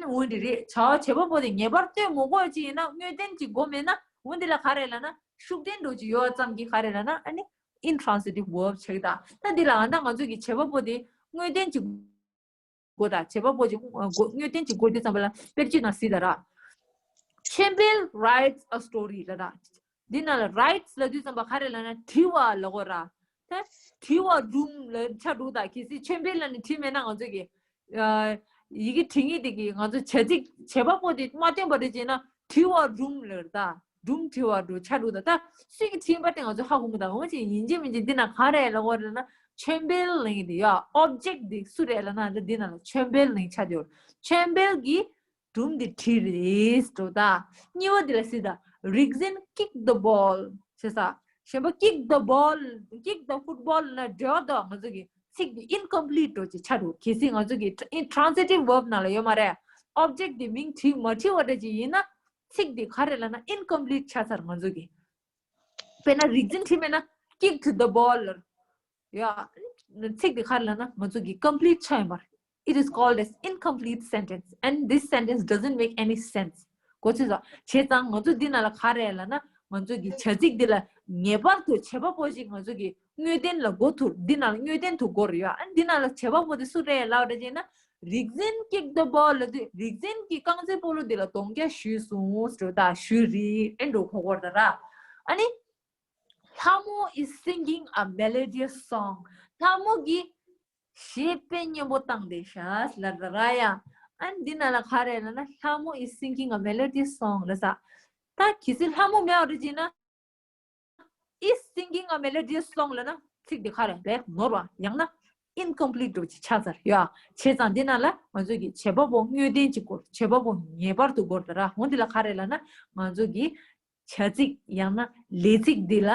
འོ་འདི་རེད། བྱ་བ་བྱེད་པ་པོ་དེ་ངེས་པར་སྟོན་མི་དགོས་ཅིག་ཡིན་ན་དངོས་བསྟན་ཅིག་དགོས་མེད་ན་འོ་འདི་ལ་ག་རེ་ལབ་ན་ཤུགས་བསྟན་འགྲོ་ཅིག་ཡོད་ཙམ་གྱིས་ག་རེ་ལབ་ན་ཨ་ནི་intransitive verb ཆགས་ད། ད་འདི་ལ་ཨ་ད་ང་ཚོ་གི་བྱེད་པ་པོ་དེ་དངོས་བསྟན་ཅིག་དགོས་ད། བྱེད་པ་པོ་ཅིག་དངོས་བསྟན་ཅིག་དགོས་དུས་ཙམ་པ་ལ་དཔེར་བརྗོད་ནང་གཟིགས་ད་ར། ཆོས་འཕེལ་writes a story ལ་ར། འདི་ནང་ལ་writes ལབ་དུས་ཙམ་པ་ག་རེ་ལབ་ན་བྲིས་པ་ལབ་དགོས་ར། ད་བྲིས་པ་སྒྲུང་ལ་ཆགས་འགྲོ་ད། གལ་སྲིད་ཆོས་འཕེལ་ལབ་ནས་བྲིས་མེད་ན་ང་ཚོ་གི་ཡི་གེ་བྲིས་མཁན་དེ་གི་ང་ཚོ་བྱ་ཚིག་བྱེད་པ་པོ་དེ་མ་སྟོན་པ་རེད་ཅེ་ན་བྲིས་པ་སྒྲུང་ལབ་ར་ད། སྒྲུང་བྲིས་པ་འགྲོ་ཆགས་འགྲོ་ད། ད་སུས་ཀྱིས་བྲིས་པ་དེ་ང་ཚོ་ཧ་གོ་མི་ད། འོ་ཅིག་ཡིན་གཅིག་མིན་གཅིག་འདི་ན་ག་རེ་ལབ་དགོས་རེད་ན་ཆོས་འཕེལ་ལབ་མཁན་དེ་ཡ་object དེ་སུ་རེད་ལབ་ན་འདི་ན་ལ་ཆོས་འཕེལ་ལབ་མཁན་ཆགས་བསྡད་ཡོད། ཆོས་འཕེལ་གྱིས་སྒྲུང་འདི་བྲིས་རེད་འགྲོ་ད། གཉིས་པ་འདི་ལ་གཟིགས་ད། རིག་འཛིན་kick the ball ཞེས་ས། གཞན་པ་kick the ball, kick the football ན་འབྲེལ་བ་འདུག་ང་ཚོ་གི་ཚིག་འདི་incomplete འགྲོ་ཅིག་ཆགས་འགྲོ། གལ་སྲིད་ང་ཚོ་གི་transitive verb ནང་ལ་ཡོད་མ་རེད། ཨོབ་ཇེག་དེ་མིང་བྲིས་མ་བྲིས་པ་འདྲ་ཅིག་ཡིན་ན་ཚིག་དེ་ག་རེ་ལབ་ན་ཨིན་ཀམ་པི་ལིཊ་ཆགས་ཚར་ང་ཚོ་གི། དཔེར་ན་རིག་འཛིན་བྲིས་མེད་ན་kicked the ball ལབ། ཡ། ཚིག་དེ་ག་རེ་ལབ་ན་ང་ཚོ་གི་ཀམ་པི་ལིཊ་ཆགས་ཡིན་པར། It is called as incomplete sentence and this sentence doesn't make any sense. གོ་ཚོད་སོང་། བྱས་ཙང་ང་ཚོ་འདི་ནང་ལ་ག་རེ་ལབ་ན་ང་ཚོ་གི་བྱ་ཚིག་འདི་ལ་ངེས་པར་དུ་བྱེད་པ་པོ་ཞིག་ང་ཚོ་གི་དངོས་བསྟན་ལ་གོ་ཐུབ། འདི་ནང་ལ་དངོས་བསྟན་དུ་གོ་རེད་ཡ། ཨ་འདི་ནང་ལ་བྱེད་པ་པོ་དེ་སུ་རེད་ལབ་རེད་ཅེ་ན། རིག་འཛིན་kicked the ball ལབ་དུས་རིག་འཛིན་གྱིས་རྐང་རྩེད་སྤོ་ལོ་འདི་ལ་གདོང་བརྒྱབ་ཞུས་སོང་ཟེར་ད་ཞུས་རེད་ཨེ་འགྲོ་ཁོ་གོར་ད་ར། ཨ་ནི། ལྷ་མོ is singing a melodious song. ལྷ་མོ་གིས་གཞས་དཔེ་སྙན་པོ་བཏང་བསྡད་ཤག་ལབ་ད་ར་ཡ། ཨ་ནི་འདི་ནང་ལ་ག་རེ་ལབ་ན་ལྷ་མོ is singing a melodious song ལབ་ས། ད་གལ་སྲིད་ལྷ་མོ་མེད་པ་རེད་ཅེ་ན། is singing a melodious song ལབ་ན་ཚིག་འདི་ག་རེ་རེད་ནོར་བ་ཡང་ན་incomplete འགྲོ་ཅིག་ཆགས་ཚར་ཡ། བྱས་ཙང་འདི་ནང་ལ་ང་ཚོ་གི་བྱེད་པ་པོ་དངོས་བསྟན་ཅིག་དགོས། བྱེད་པ་པོ་ངེས་པར་དུ་དགོས་ད་ར། འོ་འདི་ལ་ག་རེ་ལབ་ན་ང་ཚོ་གི་བྱ་ཚིག་ཡང་ན་ལས་ཚིག་འདི་ལ་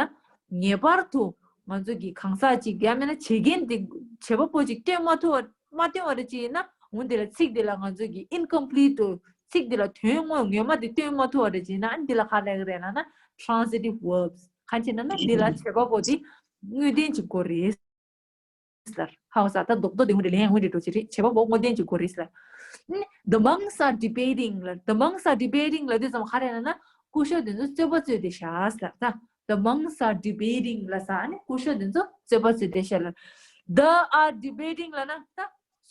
ངེས་པར་དུ་ང་ཚོ་གི་གང་ཟག་ཅིག་ཡང་མིན་ན་བྱེད་མཁན་འདི་བྱེད་པ་པོ་ཅིག་སྟོན་མ་ཐུབ་པ་མ་སྟོན་པ་རེད་ཅེ་ན། འོ་འདི་ལ་ཚིག་འདི་ལ་ང་ཚོ་གི་incomplete དུ་ཚིག་འདི་ལ་དོན་དངོས་ངོ་མ་འདི་སྟོན་མ་ཐུབ་པ་རེད་ཅེ་ན། ཨ་འདི་ལ་ག་རེ་རེད་ལབ་ན་transitive verbs གང་ཅེ་ན་ན་འདི་ལ་བྱེད་པ་པོ་འདི་དངོས་བསྟན་ཅིག་དགོས་རེད་ལབ། ཧ་གོ་ས། ད་རྡོག་རྡོག་དེ་འོ་འདི་ལན་འོ་འདི་འགྲོ་ཅི་རེད། བྱེད་པ་པོ་དངོས་བསྟན་ཅིག་དགོས་རེད་ལབ། The monks are debating ལབ། The monks are debating ལབ་དུས་ཙམ་ག་རེ་ལབ་ན་སྐུ་ཞབས་དེ་ཚོ་རྩོད་པ་རྩོད་བསྡད་ཤག་ལབ། ད་the monks are debating ལབ་ས་ནི་སྐུ་ཞབས་དེ་ཚོ་རྩོད་པ་རྩོད་བསྡད་ཤག་ལབ། The are debating ལབ་ན་ད་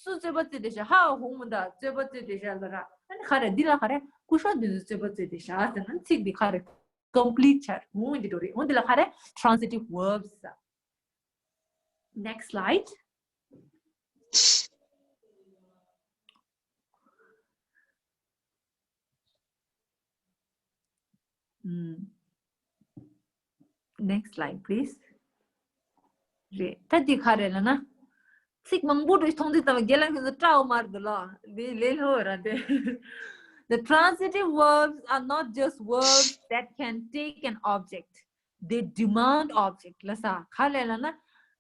སུ་རྩོད་པ་རྩོད་བསྡད་ཤག་ཧ་ཧུང་མུ་ད་རྩོད་པ་རྩོད་བསྡད་ཤག་ལབ་ར། ཨ་ནི་ག་རེ་འདི་ལ་ག་རེ་སྐུ་ཞབས་དེ་ཚོ་རྩོད་པ་རྩོད་བསྡད་ཤག་ཟེར་ན་ཚིག་འདི་ག་རེ་complete ཆགས་འོང་འདི་འགྲོ་རེད། འོང་འདི་ལ་ག་རེ་transitive verbs ཟེར། Next slide. ཨུམ། Next slide, please. རེད། ད་འདི་ག་རེ་ལབ་ན། ཚིག་མང་པོ་འདྲ་མཐོང་དུས་ཙམ་རྒན་ལགས་ཁྱོད་ཚོ་སྐྲག་འོ་མ་རེད་ལོ། འདི་ལས་སླ་བོ་ར་འདི། The transitive verbs are not just verbs that can take an object. They demand object ལབ་ས་ག་རེ་ལབ་ན།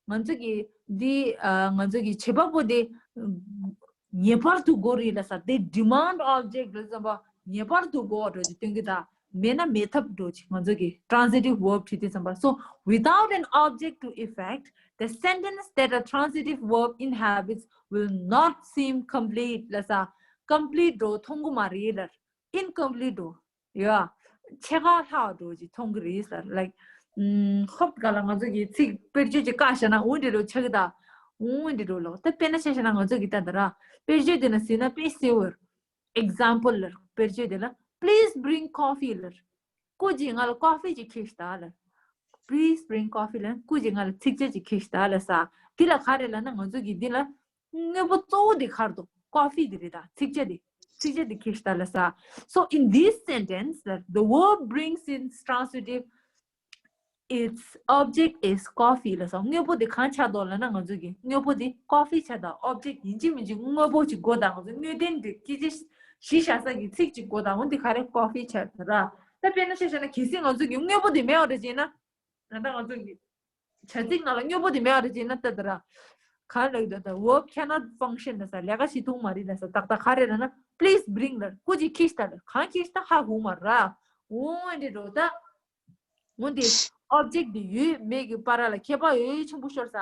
ང་ཚོ་གི་འདི་ཨ་ང་ཚོ་གི་བྱེད་པ་པོ་དེ་ངེས་པར་དུ་དགོས་རེད་ལབ་ས། They demand object ལབ་ཙམ་པ་ངེས་པར་དུ་དགོས་འགྲོ་ཅིག་སྟོན་གི་ད། མེད་ན་མེད་ཐབས་འགྲོ་ཅིག་ང་ཚོ་གི་transitive verb བྲིས་དུས་ཙམ་པ། So without an object to effect, the sentence that a transitive verb inhabits will not seem complete ལབ་ས། complete འགྲོ་མཐོང་གི་མ་རེད་ལབ། incomplete འགྲོ། ཡ། ཕྱེད་ཀ་ལྷག་འགྲོ་ཅིག་མཐོང་གི་རེད་ལབ། Like ཨུམ། ཧོབ་ག་ལ་ང་ཚོ་གི་ཚིག་དཔེར་བརྗོད་ཅིག་བཀག་བཞག་ན་འོ་འདྲ་འགྲོ་ཆགས་གི་ད། འོ་འདྲ་འགྲོ་ལོ། ད་དཔེར་ན་ཆ་བཞག་ན་ང་ཚོ་གི་ད་ད་ར་དཔེར་བརྗོད་དེ་ན་ཟིན་ན་དཔེ་སེ་བར། Example ལར་དཔེར་བརྗོད་དེ་ལ། Please bring coffee ལར། སྐུ་མཁྱེན་ང་ལ་ཀོ་ཧྥི་ཅིག་ཁྱེར་ཤོག་ལར། Please bring coffee ལར། སྐུ་མཁྱེན་ང་ལ་ཚིག་ཇ་ཅིག་ཁྱེར་ཤོག་ལར་ས། འདི་ལ་ག་རེ་ལབ་ན་ང་ཚོ་གི་འདི་ལ་དངོས་པོ་གཙོ་བོ་འདི་ག་རེ་འདུག་ཀོ་ཧྥི་འདི་རེད་ད། ཚིག་ཇ་འདི། ཚིག་ཇ་འདི་ཁྱེར་ཤོག་ལར་ས། So in this sentence, the verb brings in transitive its object is coffee ལབ་སོང་། དངོས་པོ་དེ་གང་ཆགས་འདུག་ལབ་ན་ང་ཚོ་གི་དངོས་པོ་དེ་ཀོ་ཧྥི་ཆགས་འདུག། object ཡིན་གཅིག་མིན་གཅིག་དངོས་པོ་ཅིག་དགོས་དང་། ང་ཚོ་དངོས་བསྟན་དེ་སྐད་ཆ་གཞི་བཞག་ས་གི་ཚིག་ཅིག་དགོས་དང་། འོ་འདི་ག་རེ་ཀོ་ཧྥི་ཆགས་འདུག་ར། ད་དཔེར་ན་ཆ་བཞག་ན་གལ་སྲིད་ང་ཚོ་གི་དངོས་པོ་དེ་མེད་པ་རེད་ཅེ་ན། ད་ལྟ་ང་ཚོ་གི་བྱ་ཚིག་ནང་ལ་དངོས་པོ་དེ་མེད་པ་རེད་ཅེ་ན་ད་ད་ར། ག་རེ་ལབ་ད། Verb cannot function ལབ་ས། ལས་ཀ་བྱེད་ཐུབ་མ་རེད་ལབ་ས། ཏག་ཏག་ག་རེ་ལབ་ན། Please bring ལར། སྐུ་མཁྱེན་ཁྱེར་ཤོག་ལར། གང་ཁྱེར་ཤོག་ཧ་གོ་མ་ར། འོ་འདི་འགྲོ་ད། འོ་འདི་object འདི་ཡོད་མེད་ཀྱི་བར་ལ་ཁྱད་པར་ཡོད་ཆེན་པོ་ཤོར་ས།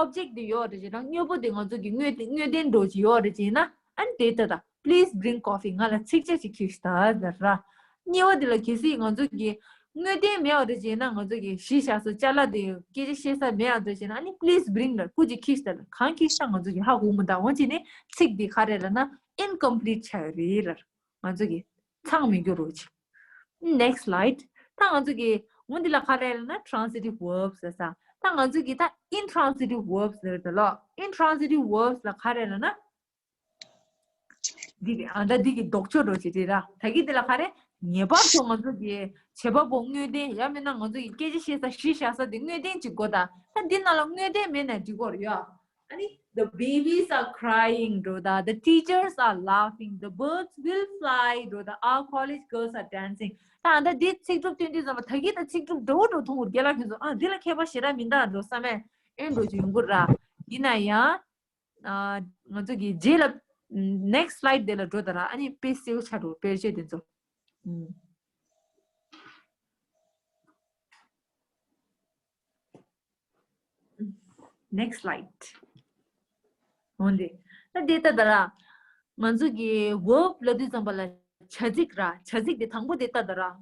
Object འདི་ཡོད་རེད་ཅེ་ན། དངོས་པོ་འདི་ང་ཚོ་གི་དངོས་དངོས་བསྟན་འགྲོ་ཅིག་ཡོད་རེད་ཅེ་ན། ཨ་ནི་དེ་ལྟ་ད། Please bring coffee ང་ལ་ཚིག་ཇ་ཅིག་ཁྱེར་ཤོག་ད་ལར་ར། གཉིས་པ་འདི་ལ་གལ་སྲིད་ང་ཚོ་གི་དངོས་བསྟན་མེད་པ་རེད་ཅེ་ན། ང་ཚོ་གི་གཞི་བཞག་ས་ཅ་ལག་འདི་སྐད་ཆ་བཤད་ས་མེད་པ་རེད་ཅེ་ན། ཨ་ནི་please bring ལར། སྐུ་མཁྱེན་ཁྱེར་ཤོག་ལར། གང་ཁྱེར་ཤོག་ང་ཚོ་གི་ཧ་གོ་མི་འདུག་འོ་ཅེ་ནི་ཚིག་འདི་ག་རེ་ལབ་ན་incomplete ཆགས་ཡོད་རེད་ལར། ང་ཚོ་གི་ཚང་མི་འགྱུར་རོ་ཅིག Next slide. ད་ང་ཚོ་གི་འོ་འདི་ལ་ག་རེ་ལབ་ན་transitive verbs ཟེར་ས། ད་ང་ཚོ་གི་ད་intransitive verbs ཟེར་ད་ལོ། Intransitive verbs ལ་ག་རེ་ལབ་ན། འདི་གི་ཨ་ད་འདི་གི་ལྡོག་ཕྱོགས་འགྲོ་ཅིག་རེད་ར། ད་གི་འདི་ལ་ག་རེ་ངེས་པར་དུ་ང་ཚོ་གི་བྱེད་པ་པོ་དངོས་བསྟན། ཡང་མིན་ན་ང་ཚོ་གི་སྐད་ཆ་བཤད་ས་གཞི་བཞག་ས་དེ་དངོས་བསྟན་ཅིག་དགོས་ད། ད་འདི་ནང་ལ་དངོས་བསྟན་མེད་ན་འགྲིག་གོ་རེད་ཡ། ཨ་ནི། The babies are crying འགྲོ་ད། The teachers are laughing. The birds will fly འགྲོ་ད། Our college girls are dancing. ད་ཨ་ད་འདི་ཚིག་གྲུབ་སྟོན་དུས་ཙམ་པ་ད་གི་ད་ཚིག་གྲུབ་འགྲོ་འགྲོ་མཐོང་གོ་རྒན་ལགས་ཁྱོད་ཚོ། ཨ་འདི་ལ་ཁྱད་པར་ཞེ་དྲག་མི་འདུག་འགྲོ་བསམ་མེད་ཨེ་འགྲོ་ཅིག་ཡོང་གི་ར། ཡིན་ན་ཡང་། ཨ་ང་ཚོ་གི་རྗེས་ལ་ next slide དེ་ལ་འགྲོ་ད་ར། ཨ་ནི་དཔེ་གསལ་པོ་ཆགས་འགྲོ། དཔེར་བརྗོད་དེ་ཚོ། next slide. འོན་ཏེ། ད་དེ་ལྟ་ད་ར། ང་ཚོ་གི་verb ལབ་དུས་ཙམ་པ་ལ་བྱ་ཚིག་ར། བྱ་ཚིག་དེ་དང་པོ་དེ་ལྟ་ད་ར།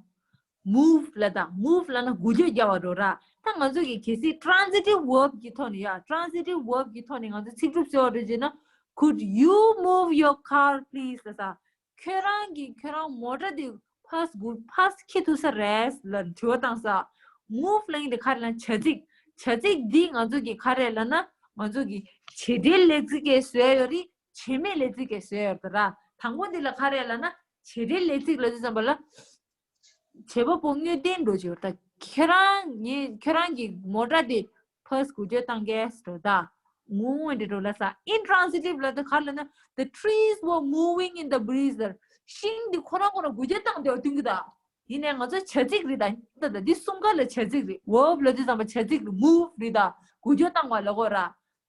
move ལབ་ད། move ལབ་ན་འགུལ་སྐྱོད་རྒྱག་པ་རོ་ར། ད་ང་ཚོ་གི་གལ་སྲིད་transitive verb གི་ཐོག་ནས་ཡ། transitive verb གི་ཐོག་ནས་ང་ཚོ་ཚིག་གྲུབ་བཟོ་བ་རེད་ཅེ་ན། Could you move your car please ལབ་ས། ཁྱོད་རང་གིས་ཁྱོད་རང་མོ་ཊ་དེ་ཕར་འགུལ། ཕར་འཁྱེར་ཐུབ་ས་རེད་ལབ་དྲི་བ་བཏང་ས། move ལབ་མཁན་དེ་ག་རེ་ལབ་ན་བྱ་ཚིག་བྱ་ཚིག་འདི་ང་ཚོ་གི་ག་རེ་ལབ་ན། ང་ཚོ་གི་བྱེད་འབྲེལ་ལས་ཚིག་གིས་བཟོས་ཡོད་རེད། བྱེད་མེད་ལས་ཚིག་གིས་བཟོས་ཡོད་རེད་ད་ར། དང་པོ་འདི་ལ་ག་རེ་ལབ་ན། བྱེད་འབྲེལ་ལས་ཚིག་ལབ་དུས་ཙམ་པ་ལ། བྱེད་པ་པོ་དངོས་བསྟན་འགྲོ་བྱེད་པ་ད། ཁྱེད་རང་ངས་ཁྱེད་རང་གི་མོ་ཊ་དེ་ཕར་འགུལ་སྐྱོད་བཏང་གས་ཟེར་ད། འོན་ཏེ་འགྲོ་ལབ་ས། intransitive ལབ་དུས་ག་རེ་ལབ་ན། The trees were moving in the breeze. ཤིང་འདི་ཁོ་རང་ཁོ་རང་འགུལ་སྐྱོད་བཏང་བསྡད་པ་སྟོན་གྱི་ད། ཡིན་ནའི་ང་ཚོ་བྱ་ཚིག་རེད་ད། ད་ད་འདི་གསུམ་ཀ་ལ་བྱ་ཚིག་རེད། verb ལབ་དུས་ཙམ་པ་བྱ་ཚིག་རེད། move རེད་ད། འགུལ་སྐྱོད་བཏང་བ་ལབ་དགོས་ར།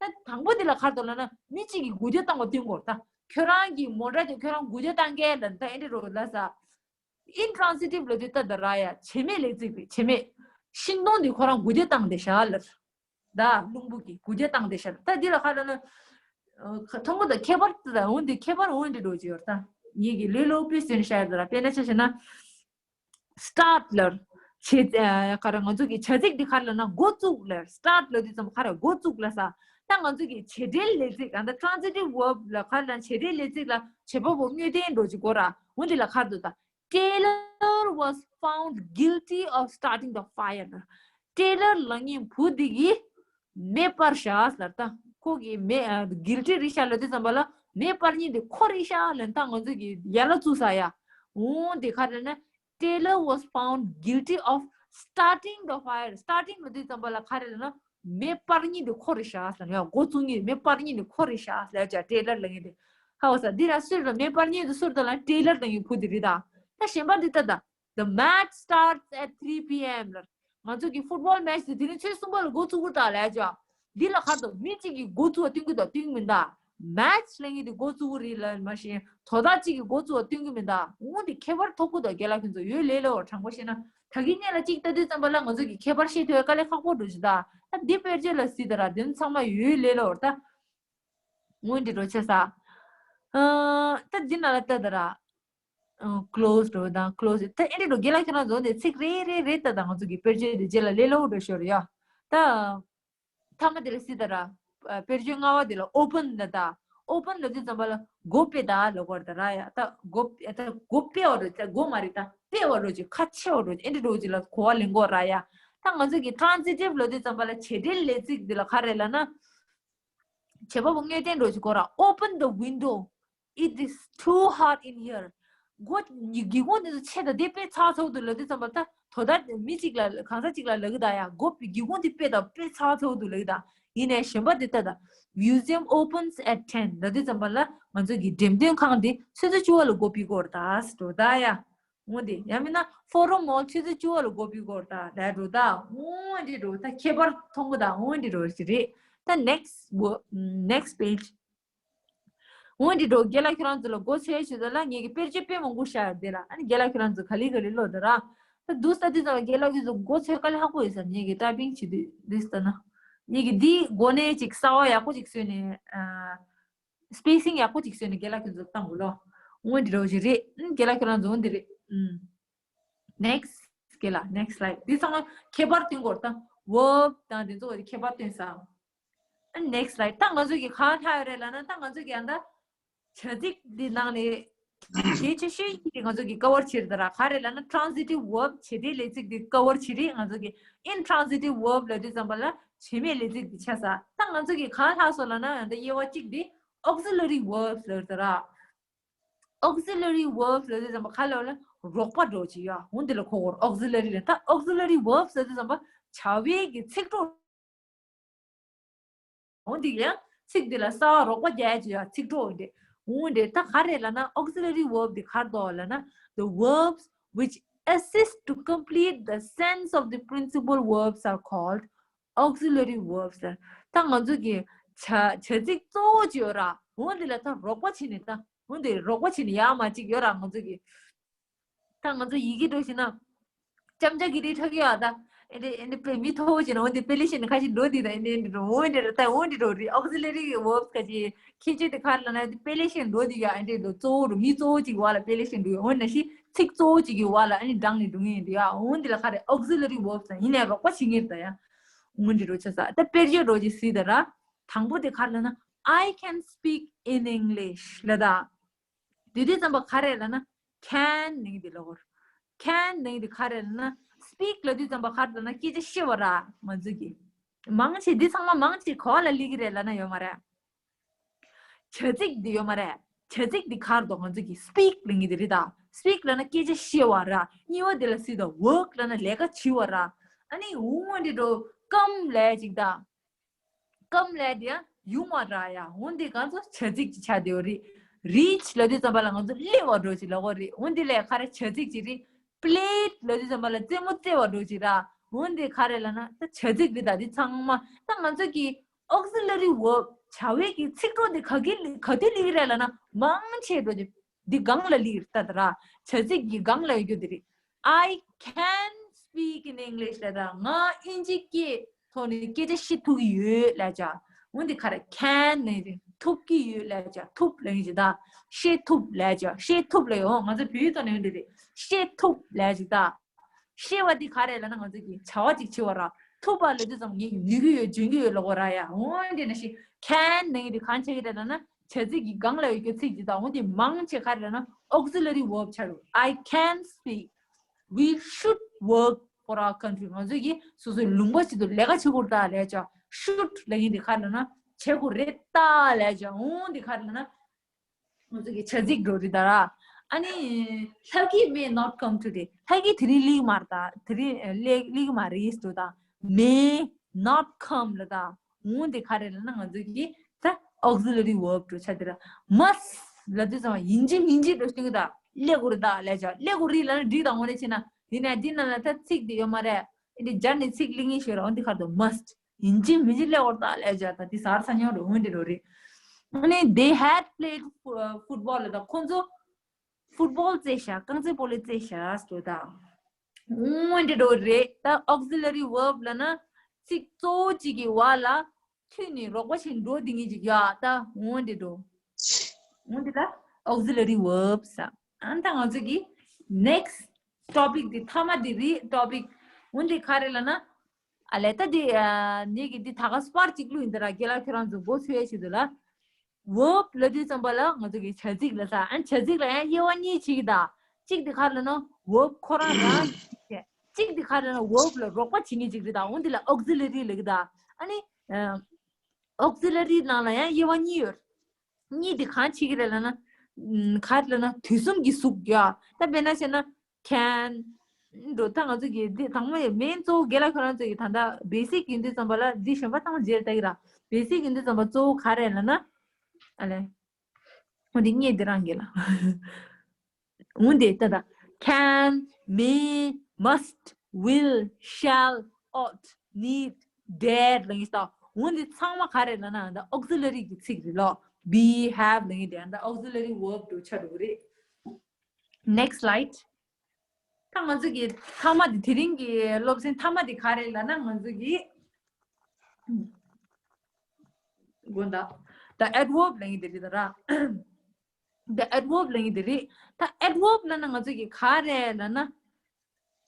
ད་དང་པོ་འདི་ལ་ག་རེ་འདུག་ལབ་ན། མི་གཅིག་གིས་འགུལ་སྐྱོད་བཏང་བ་སྟོན་དགོས་ར་ད། ཁྱོད་རང་གི་མོ་ཊ་དེ་ཁྱོད་རང་འགུལ་སྐྱོད་བཏང་གས་ལབ་ད། ཨེ་འདྲ་རོ་ལབ་ས། intransitive ལབ་དུས་ད་ད་ར་ཡ། བྱེད་མེད་ལས་ཚིག་རེད། བྱེད་མེད། ཤིང་སྡོང་འདི་ཁོ་རང་འགུལ་སྐྱོད་བཏང་བསྡད་ཤག་ལབ། ད་རླུང་བུ་གིས་འགུལ་སྐྱོད་བཏང་བསྡད་ཤག། ད་འདི་ལ་ག་རེ་ལབ་ན། ཨ་ཐོག་མ་དང་ཁྱད་པར་ད་འོན་ཏེ་ཁྱད་པར་འོན་ཏེ་འགྲོ་གི་ཡོད་ད། ངེད་ཀྱིས་ལོས་ལོས་དཔེ་བཟོས་ནས་བཤད་ཡོད་ད་ར། དཔེར་ན་ཆ་བཞག་ན། start ལབ། བྱེད་ཨ་ག་རེ། ང་ཚོ་གི་བྱ་ཚིག་འདི་ག་རེ་ལབ་ན་འགོ་བཙུགས་ལབ། start ལབ་དུས་ཙམ་ག་རེ། འགོ་བཙུགས་ལབ་ས། ད་ང་ཚོ་གི་བྱེད་འབྲེལ་ལས་ཚིག་ཨ་ད་transitive verb ལ་ག་རེ་ལབ་ན། བྱེད་འབྲེལ་ལས་ཚིག་ལ་བྱེད་པ་པོ་དངོས་བསྟན་འགྲོ་གི་གོ་ར། འོན་ཏེ་ལ་ག་རེ་འདུག་ད། Taylor was found guilty of starting the fire. Taylor ལབ་མཁན་བུ་འདི་གིས་མེ་སྤར་ཤག་ལབ་ད། ཁོ་གིས་མེ་ཨ་guilty རེད་ཤག་ལབ་དུས་ཙམ་པ་ལ། མེ་སྤར་མཁན་དེ་ཁོ་རེད་ཤག་ལབ་ད། ང་ཚོ་གི་ཡ་ལ་བཙུགས་ས་ཡ། འོན་ཏེ་ག་རེ་ལབ་ན། Taylor was found guilty of starting the fire. starting ལབ་དུས་ཙམ་པ་ལ་ག་རེ་ལབ་ན། མེ་སྤར་མཁན་དེ་ཁོ་རེད་ཤག་ལབ་ཡ། འགོ་བཙུགས་མཁན། མེ་སྤར་མཁན་དེ་ཁོ་རེད་ཤག་ལབ་ཡ། Taylor ལབ་མཁན་དེ། ཧ་གོ་སོང་། འདི་ལ་སུ་རེད། མེ་སྤར་མཁན་དེ་སུ་རེད་ལབ་ན། Taylor ལབ་མཁན་བུ་དེ་རེད་ད། ད་གཞན་པ་འདི་ལྟ་ད། The match starts at three p.m. ལབ། ང་ཚོ་གི་football match དེ་དེ་རིང་ཆུ་ཚོད་གསུམ་པ་ལ་འགོ་བཙུགས་ཀྱི་རེད་ད་ལབ་ཡ། འདི་ལ་ག་རེ་འདུག། མི་གཅིག་གིས་འགོ་བཙུགས་པ་སྟོན་གྱི་འདུག། སྟོན་གྱི་མིན་ད། match ལབ་མཁན་དེ་འགོ་བཙུགས་ཀྱི་རེད་ལབ་མ་ཤེས། དོ་བདག་གཅིག་གིས་འགོ་བཙུགས་པ་སྟོན་གྱི་མིན་ད། འོན་ཏེ་ཁྱད་པར་ཐོགས་ཀྱི་འདུག། རྒན་ལགས་ཁྱོད་ཚོ་ཡོད་ལེ་ལོ། དྲང་པོ་བཤད་ན། ད་གིན་སྔོན་ལ་གཅིག་ལྟ་དུས་ཙམ་པ་ལ་ང་ཚོ་གི་ཁྱད་པར་ཤེས་ཐུབ་ཡ་དཀའ་ལས་ཁག་པོ་འགྲོ་གི་ད། ད་འདི་དཔེར་བརྗོད་ལ་གཟིགས་ད་ར། འདི་ཚང་མ་ཡོད་ལེ་ལོ་ད། འོན་ཏེ་འགྲོ་ཆེ་ས། ཨ་ད་འདི་ན་ལ་ལྟ་ད་ར། ཨ་close འགྲོ་དང་close། ད་ཨེ་འདྲ་འགྲོ། རྒན་ལགས་ཁྱོད་རང་ཚོ་འདི་ཚིག་རེ་རེ་རེ་ལྟ་དང་། ང་ཚོ་གི་དཔེར་བརྗོད་འདི་རྗེས་ལ་ལས་སླ་པོ་འགྲོ་ཤོར་ཡ། ད་མཐའ་མ་དེ་ལ་གཟིགས་ད་ར། ཨ་དཔེར་བརྗོད་ལྔ་པ་དེ་ལ་open ལབ་ད། open ལབ་དུས་ཙམ་པ་ལ་སྒོ་ཕྱེ་ད་ལབ་དགོས་རེད་ད་ར་ཡ། ད་སྒོ་ད་སྒོ་ཕྱེ་བ་རེད། ད་སྒོ་མ་རེད་ད། ཕྱེ་བ་རེད་ཅིག། ཁ་ཕྱེ་བ་རེད། ཨེ་འདྲ་འགྲོ་ཅིག་ལ་གོ་བ་ལེན་དགོས་ར་ཡ། ད་ང་ཚོ་གི་transitive ལབ་དུས་ཙམ་པ་ལ་བྱེད་འབྲེལ་ལས་ཚིག་འདི་ལ་ག་རེ་ལབ་ན། བྱེད་པ་པོ་དངོས་བསྟན་འགྲོ་ཅིག་གོ་ར། Open the window. It is too hot in here. སྒོ་སྒེའུ་ཁུང་འདི་ཚོ་ཕྱེ་ད། དེ་དཔེ་ཚ་ཚ་པོ་འདུག་ལབ་དུས་ཙམ་པ། ད་དོ་བདག་མི་གཅིག་ལ་གང་ཟག་གཅིག་ལ་ལབ་ཀྱི་ད་ཡ། སྒོ་སྒེའུ་ཁུང་འདི་དཔེ་ད་དཔེ་ཚ་ཚ་པོ་འདུག་ལབ་ཀྱི་ད། ཡིན་ནའི་གཞན་པ་འདི་ལྟ་ད། Museum opens at ten ལབ་དུས་ཙམ་པ་ལ་ང་ཚོ་གི་འགྲེམས་སྟོན་ཁང་འདི་ཆུ་ཚོད་བཅུ་པ་ལ་སྒོ་ཕྱེ་གི་ཡོད་རེད་ད་ཟེར་འགྲོ་ད་ཡ། འོན་ཏེ་ཡང་མིན་ན་Forum Mall ཆུ་ཚོད་བཅུ་པ་ལ་སྒོ་ཕྱེ་གི་ཡོད་རེད་ད་ལབ་འགྲོ་ད། འོན་ཏེ་འགྲོ་ད། ཁྱད་པར་མཐོང་གི་ད། འོན་ཏེ་འགྲོ་ཞིག་རེད། ད་next next page. འོན་ཏེ་འགྲོ། རྒན་ལགས་ཁྱོད་རང་ཚོ་ལ་མགོ་ཚོས་ཞུ་ད་ལ། ངེད་ཀྱི་དཔེར་བརྗོད་དཔེ་མང་པོ་བཞག་ཡོད་དེ་ལ། ཨ་ནི་རྒན་ལགས་ཁྱོད་རང་ཚོ་ག་ལེ་ག་ལེ་ཀློག་ད་ར། ད་འདུག་ས་དུས་ཙམ་རྒན་ལགས་ཁྱོད་ཚོ་མགོ་ཚོས་དཀའ་ལས་ཁག་པོ་ཡོད་ས། ངེད་ཀྱི་typing བྱེད་དུས་འདི་ལྟ་ན། ངེད་ཀྱི་འདི་མགོ་ནས་ཅིག་གསར་པ་ཡག་པོ་ཅིག་བཟོས་ནས། ཨ་spacing ཡག་པོ་ཅིག་བཟོས་ནས་རྒན་ལགས་ཁྱོད་ཚོ་བཏང་དགོས་ལོ། འོན་ཏེ་འགྲོ་ཞིག་རེད། ཨ་ནི་རྒན་ལགས་ཁྱོད་རང་ཚོ་འོན་ཏེ་རེད། ཨུམ། next རྒན་ལགས། next slide. འདི་ཚང་མ་ཁྱད་པར་སྟོན་དགོས་རེད་ད། verb དང་དེ་ཚོ་གི་ཁྱད་པར་སྟོན་ས། ཨ་next slide. ད་ང་ཚོ་གི་གང་ལྷག་ཡོད་རེད་ལབ་ན། ད་ང་ཚོ་གི་ཨ་ད་བྱ་ཚིག་འདི་ནང་ནས་གལ་ཆེ་ཤོས་ཀྱི་ང་ཚོ་གི་cover བྱེད་ད་ར། ག་རེ་ལབ་ན་transitive verb བྱེད་འབྲེལ་ལས་ཚིག་འདི་cover བྱེད་རེད། ང་ཚོ་གི་intransitive verb ལབ་དུས་ཙམ་པ་ལ་བྱེད་མེད་ལས་ཚིག་འདི་ཆགས་ས། ད་ང་ཚོ་གི་གང་ལྷག་སོང་ལབ་ན། ཨ་ད་དབྱེ་བ་གཅིག་འདི་auxiliary verbs ལབ་ད་ར། auxiliary verbs ལབ་དུས་ཙམ་པ་ག་ལ་ལ་རོགས་པ་འགྲོ་ཅིག་ཡ། འོན་ཏེ་ལ་གོ་གོ་auxiliary ལ། ད་auxiliary verbs ལབ་དུས་ཙམ་པ་བྱ་བའི་གི་ཚིག་གྲོགས། འོན་ཏེ་ཡང་ཚིག་འདི་ལ་གསར་པ་རོགས་པ་རྒྱག་ཅིག་ཡ། ཚིག་གྲོགས་འདི། འོན་ཏེ་ད་ག་རེ་ལབ་ན་auxiliary verb འདི་ག་རེ་འདུག་ལབ་ན། The verbs which assist to complete the sense of the principal verbs are called auxiliary verbs. ད་ང་ཚོ་གི་ བྱ་བྱ་ཚིག་གཙོ་བོ་ཅིག་ཡོད་ར། འོ་འདི་ལ་ད་རོགས་པ་བྱས་ནས་ད་འོ་འདི་རོགས་པ་བྱས་ནས་ཡར་མར་ཅིག་ཡོད་ར། ང་ཚོ་གི་ད་ང་ཚོ་ཡི་གེ་འགྲོ་བཞིན་ན་ཅམ་ཅ་གི་རི་ཁྲག་ཡ་ད་ཨེ་འདྲེ་ཨེ་འདྲེ་དཔེ་མི་མཐོ་བོ་བྱས་ན་འོ་འདི་དཔེ་ལེགས་ཤོས་ནི་ཁ་ཤས་འགྲོ་འདི་ད་ཨེ་འདྲེ་འདྲེ་འོ་འདྲེ་ར། ད་འོ་འདྲེ་འགྲོ་རི་auxiliary verbs ག་ཅི་ཁྱད་ཆོས་དེ་ག་རེ་ལབ་ན་དཔེ་ལེགས་ཤོས་འགྲོ་འདི་ཡ་ཨེ་འདྲེ་འགྲོ། གཙོ་བོ་རུ་མི་གཙོ་བོ་གཅིག་བ་ལ་དཔེ་ལེགས་ཤོས་འགྲོ་ཡ། འོ་ན་ཤི་ཚིག་གཙོ་བོ་གཅིག་གི་བ་ལ་ཨ་ནི་འབྲངས་ནས་འགྲོ་ངེས་འདི་ཡ། འོ་འདི་ལ་ག་རེ་auxiliary verbs ཡིན་ནའི་རོགས་པ་བྱེད་ངེས་ད་ཡ། འོ་འདྲེ་འགྲོ་ཆ་ས་ད་དཔེར་བརྗོད་འགྲོ་ཅི་སྲིད་ད་ར། དང་པོ་དེ་ག་རེ་ལབ་ན་I can speak in English ལབ་ད། དེ་དུས་ཙམ་པ་ག་རེ་ལབ་ན་can ནི་དེ་ལ་གོ། can ནི་དེ་ག་རེ་ལབ་ན་speak ལབ་དུས་ཙམ་པ་ག་རེ་ལབ་ན་སྐད་ཆ་བཤད་པ་ར། ང་ཚོ་གི་མང་ཆེ་འདི་ཚང་མ་མང་ཆེ་ག་བ་ལ་སླེབས་ཀྱི་རེད་ལབ་ན་ཡོད་མ་རེད། བྱ་ཚིག་འདི་ཡོད་མ་རེད། བྱ་ཚིག་འདི་ག་རེ་འདུག་ང་ཚོ་གི་speak ལབ་ངེས་དེ་རེད་ད། speak ལབ་ན་སྐད་ཆ་བཤད་པ་ར། གཉིས་པ་དེ་ལ་སྲིད་ད་work ལབ་ན་ལས་ཀ་བྱེད་པ་ར། ཨ་ནི་འོ་འདི་འགྲོ་come ལབ་ཅིག་ད། come ལབ་དེ་ཡང་ཡོང་བ་ར་ཡ། འོ་འདི་ང་ཚོ་བྱ་ཚིག་ཅིག་ཆགས་བསྡད་ཡོད་རེད། reach ལབ་དུས་ཙམ་པ་ལ་ང་ཚོ་སླེབས་པ་འགྲོ་ཅིག་ལབ་དགོས་རེད། འོ་འདི་ལས་ག་རེ་བྱ་ཚིག་ཅིག་རེད། played ལབ་དུས་ཙམ་པ་ལ་རྩེད་མོ་རྩེ་བ་འགྲོ་ཅིག་ར། འོ་འདི་ག་རེ་ལབ་ན་ད་བྱ་ཚིག་རེད་ད། འདི་ཚང་མ་ད་ང་ཚོ་གི་auxiliary verb བྱ་བའི་གི་ཚིག་གྲོགས་འདི་ག་གི་ག་དུས་སླེབས་ཀྱི་རེད་ལབ་ན་མང་ཆེ་འགྲོ་ཅིག་འདི་སྒང་ལ་སླེབས་ཀྱི་རེད་ད། ད་ར་བྱ་ཚིག་གི་སྒང་ལ་ཡོད་རྒྱུ་འདི་རེད། I can speak in English ལབ་ད་ང་ཨིན་ཇི་སྐད་ཐོག་ནས་སྐད་ཆ་བཤད་ཐུབ་ཀྱི་ཡོད་ལབ་བྱ། འོ་འདི་ག་རེ་can ནི་ཐུབ་ཀྱི་ཡོད་ལབ་བྱ། ཐུབ་ལབ་ཡིན་ཅི་ད། བཤད་ཐུབ་ལབ་བྱ། བཤད་ཐུབ་ལབ་ཡོང་ང་ཚོ་བོད་ཡིག་ཐོག་ནས་ཡོང་འདི་རེད། བཤད་ཐུབ་ལབ་ཅི་ད། བཤད་པ་འདི་ག་རེ་ལབ་ན་ང་ཚོ་གི་བྱ་བ་ཅིག་བྱེད་པ་ར། ཐུབ་པ་ལབ་དུས་ཙམ་ངས་ནུས་ཀྱི་ཡོད་འཇོན་གྱི་ཡོད་ལབ་དགོས་ར་ཡ། འོ་འདི་ན་ཤི་can ནི་འདི་གང་བྱེད་ཀྱི་རེད་ལབ་ན་བྱ་ཚིག་གི་སྒང་ལ་ཡོད་རྒྱུ་ཚིག་ཅིག་ད། འོ་འདི་མང་ཆེ་ག་རེ་ལབ་ན་auxiliary verb ཆགས་རེད། I can speak. We should work for our country. ང་ཚོ་གིས་སོ་སོའི་ལུང་པ་ཆེད་དུ་ལས་ཀ་བྱེད་དགོས་རེད་ད་ལབ་བྱ། should ལབ་མཁན་དེ་ག་རེ་ལབ་ན་བྱེད་དགོས་རེད་ད་ལབ་བྱ། འོ་འདི་ག་རེ་ལབ་ན་ང་ཚོ་གི་བྱ་ཚིག་འགྲོ་རེད་ད་ར། ཨ་ནི་ལྷ་སྐྱིད་may not come today. ལྷ་སྐྱིད་དེ་རིང་སླེབས་མ་རེད་ད། དེ་རིང་ཨ་སླེབས་སླེབས་ཀྱི་མ་རེད་འགྲོ་ད། may not come ལབ་ད། འོ་འདི་ག་རེ་ལབ་ན་ང་ཚོ་གི་ད་auxiliary verb འགྲོ་ཆ་དེ་ར། must ལབ་དུས་ཙམ་པ་ཡིན་གཅིག་མིན་གཅིག་འགྲོ་སྟོན་གི་ད། སླེབས་དགོས་རེད་ད་ལབ་བྱ། སླེབས་དགོས་རེད་ལབ་ན་འགྲིག་ད། འོ་ན་བྱས་ན་ཡིན་ན་འདི་ནང་ལ་ད་ཚིག་འདི་ཡོད་མ་རེད། འདི་སྦྱར་ནས་ཚིག་སླེབས་ངེས་ཤོད་ར། འོ་འདི་ག་རེ་འདུག must ཡིན་གཅིག་མིན་གཅིག་སླེབས་དགོས་རེད་ད་ལབ་བྱ། ད་འདི་ཟ་ཧར་ཚ་ཉོ་འགྲོ་འོ་འདི་འགྲོ་རེད། ཨ་ནི་they had played fu- uh, football ལབ་ད་ཁོང་ཚོ་ཕུཊ་བོལ་རྩེས་ཤག་རྐང་རྩེད་སྤོ་ལོ་རྩེས་ཤག་ཟེར་ད། འོ་འདི་འགྲོ་རེད་ད། auxiliary verb ལབ་ན་ཚིག་གཙོ་བོ་གཅིག་གི་བར་ལ་མཐུད་ནས་རོགས་པ་བྱེད་འགྲོ་འདི་ངེས་ཅིག་ཡ་ད། འོ་འདི་འགྲོ། འོ་འདི་ལ་auxiliary verbs ཨ། ཨ་ད་ང་ཚོ་གི་next topic འདི་མཐའ་མ་འདི་རེད་topic འོ་འདི་ག་རེ་ལབ་ན། ཨ་ལས་ད་འདི་ཨ་ངེད་ཀྱི་འདི་ད་ག་སྤར་གཅིག་བླུགས་ཡིན་ད་ར། རྒན་ལགས་ཁྱོད་རང་ཚོ་མགོ་ཚོས་ཡས་ཆེད་དུ་ལ། verb ལབ་དུས་ཙམ་པ་ལ་ང་ཚོ་གི་བྱ་ཚིག་ལབ་ས། ཨ་བྱ་ཚིག་ལ་ཡང་དབྱེ་བ་གཉིས་ཕྱེ་གི་ད། གཅིག་དེ་ག་རེ་ལབ་ན་verb ཁོ་རང་རང་བྱས། གཅིག་དེ་ག་རེ་ལབ་ན་verb ལ་རོགས་པ་བྱེད་མཁན་གཅིག་རེད་ད། འོ་འདི་ལ་auxiliary ལབ་གི་ད། ཨ་ནི་ཨ་auxiliary ནང་ལ་ཡང་དབྱེ་བ་གཉིས་ཡོད། གཉིས་དེ་གང་བྱེད་ཀྱི་རེད་ལབ་ན། ཨམ་ག་རེ་ལབ་ན་དུས་གསུམ་གྱི་གཟུགས་ཡ། ད་དཔེར་ན་བྱས་ན་can འགྲོ། ད་ང་ཚོ་གི་འདི་དང་མ་ཡི་མིང་གཙོ་བོ་རྒན་ལགས་ཁྱོད་རང་ཚོ་གི་ད་ལྟ་basic ཡིན་དུས་ཙམ་པ་ལ་འདི་གཞན་པ་ཚང་མ་རྗེས་ལ་ལྟ་གི་ར། basic ཡིན་དུས་ཙམ་པ་གཙོ་བོ་ག་རེ་ལབ་ན། ཨ་ལས། འོ་འདི་སྙེ་འདི་རང་གི་ལ། འོ་འདི་ད་ད། can, may, must, will, shall, ought, need, dare ལབ་ཡིན་ད། འོ་འདི་ཚང་མ་ག་རེ་ལབ་ན་ད་auxiliary གི་ཚིག་རེད་ལོ། be, have ལབ་ཡིན་དེ་ད་auxiliary verb འགྲོ་ཆ་འགྲོ་གི་རེད། next slide. ད་ང་ཚོ་གི་མཐའ་མ་དེ་དེ་རིང་གི་སློབ་ཚན་མཐའ་མ་དེ་ག་རེ་ལབ་ན་ང་ཚོ་གི་དགོངས་དག་ད་adverb ལབ་ཡིན་དེ་རེད་ད་ར། ད་adverb ལབ་ཡིན་དེ་རེད། ད་adverb ལབ་ན་ང་ཚོ་གི་ག་རེ་ལབ་ན།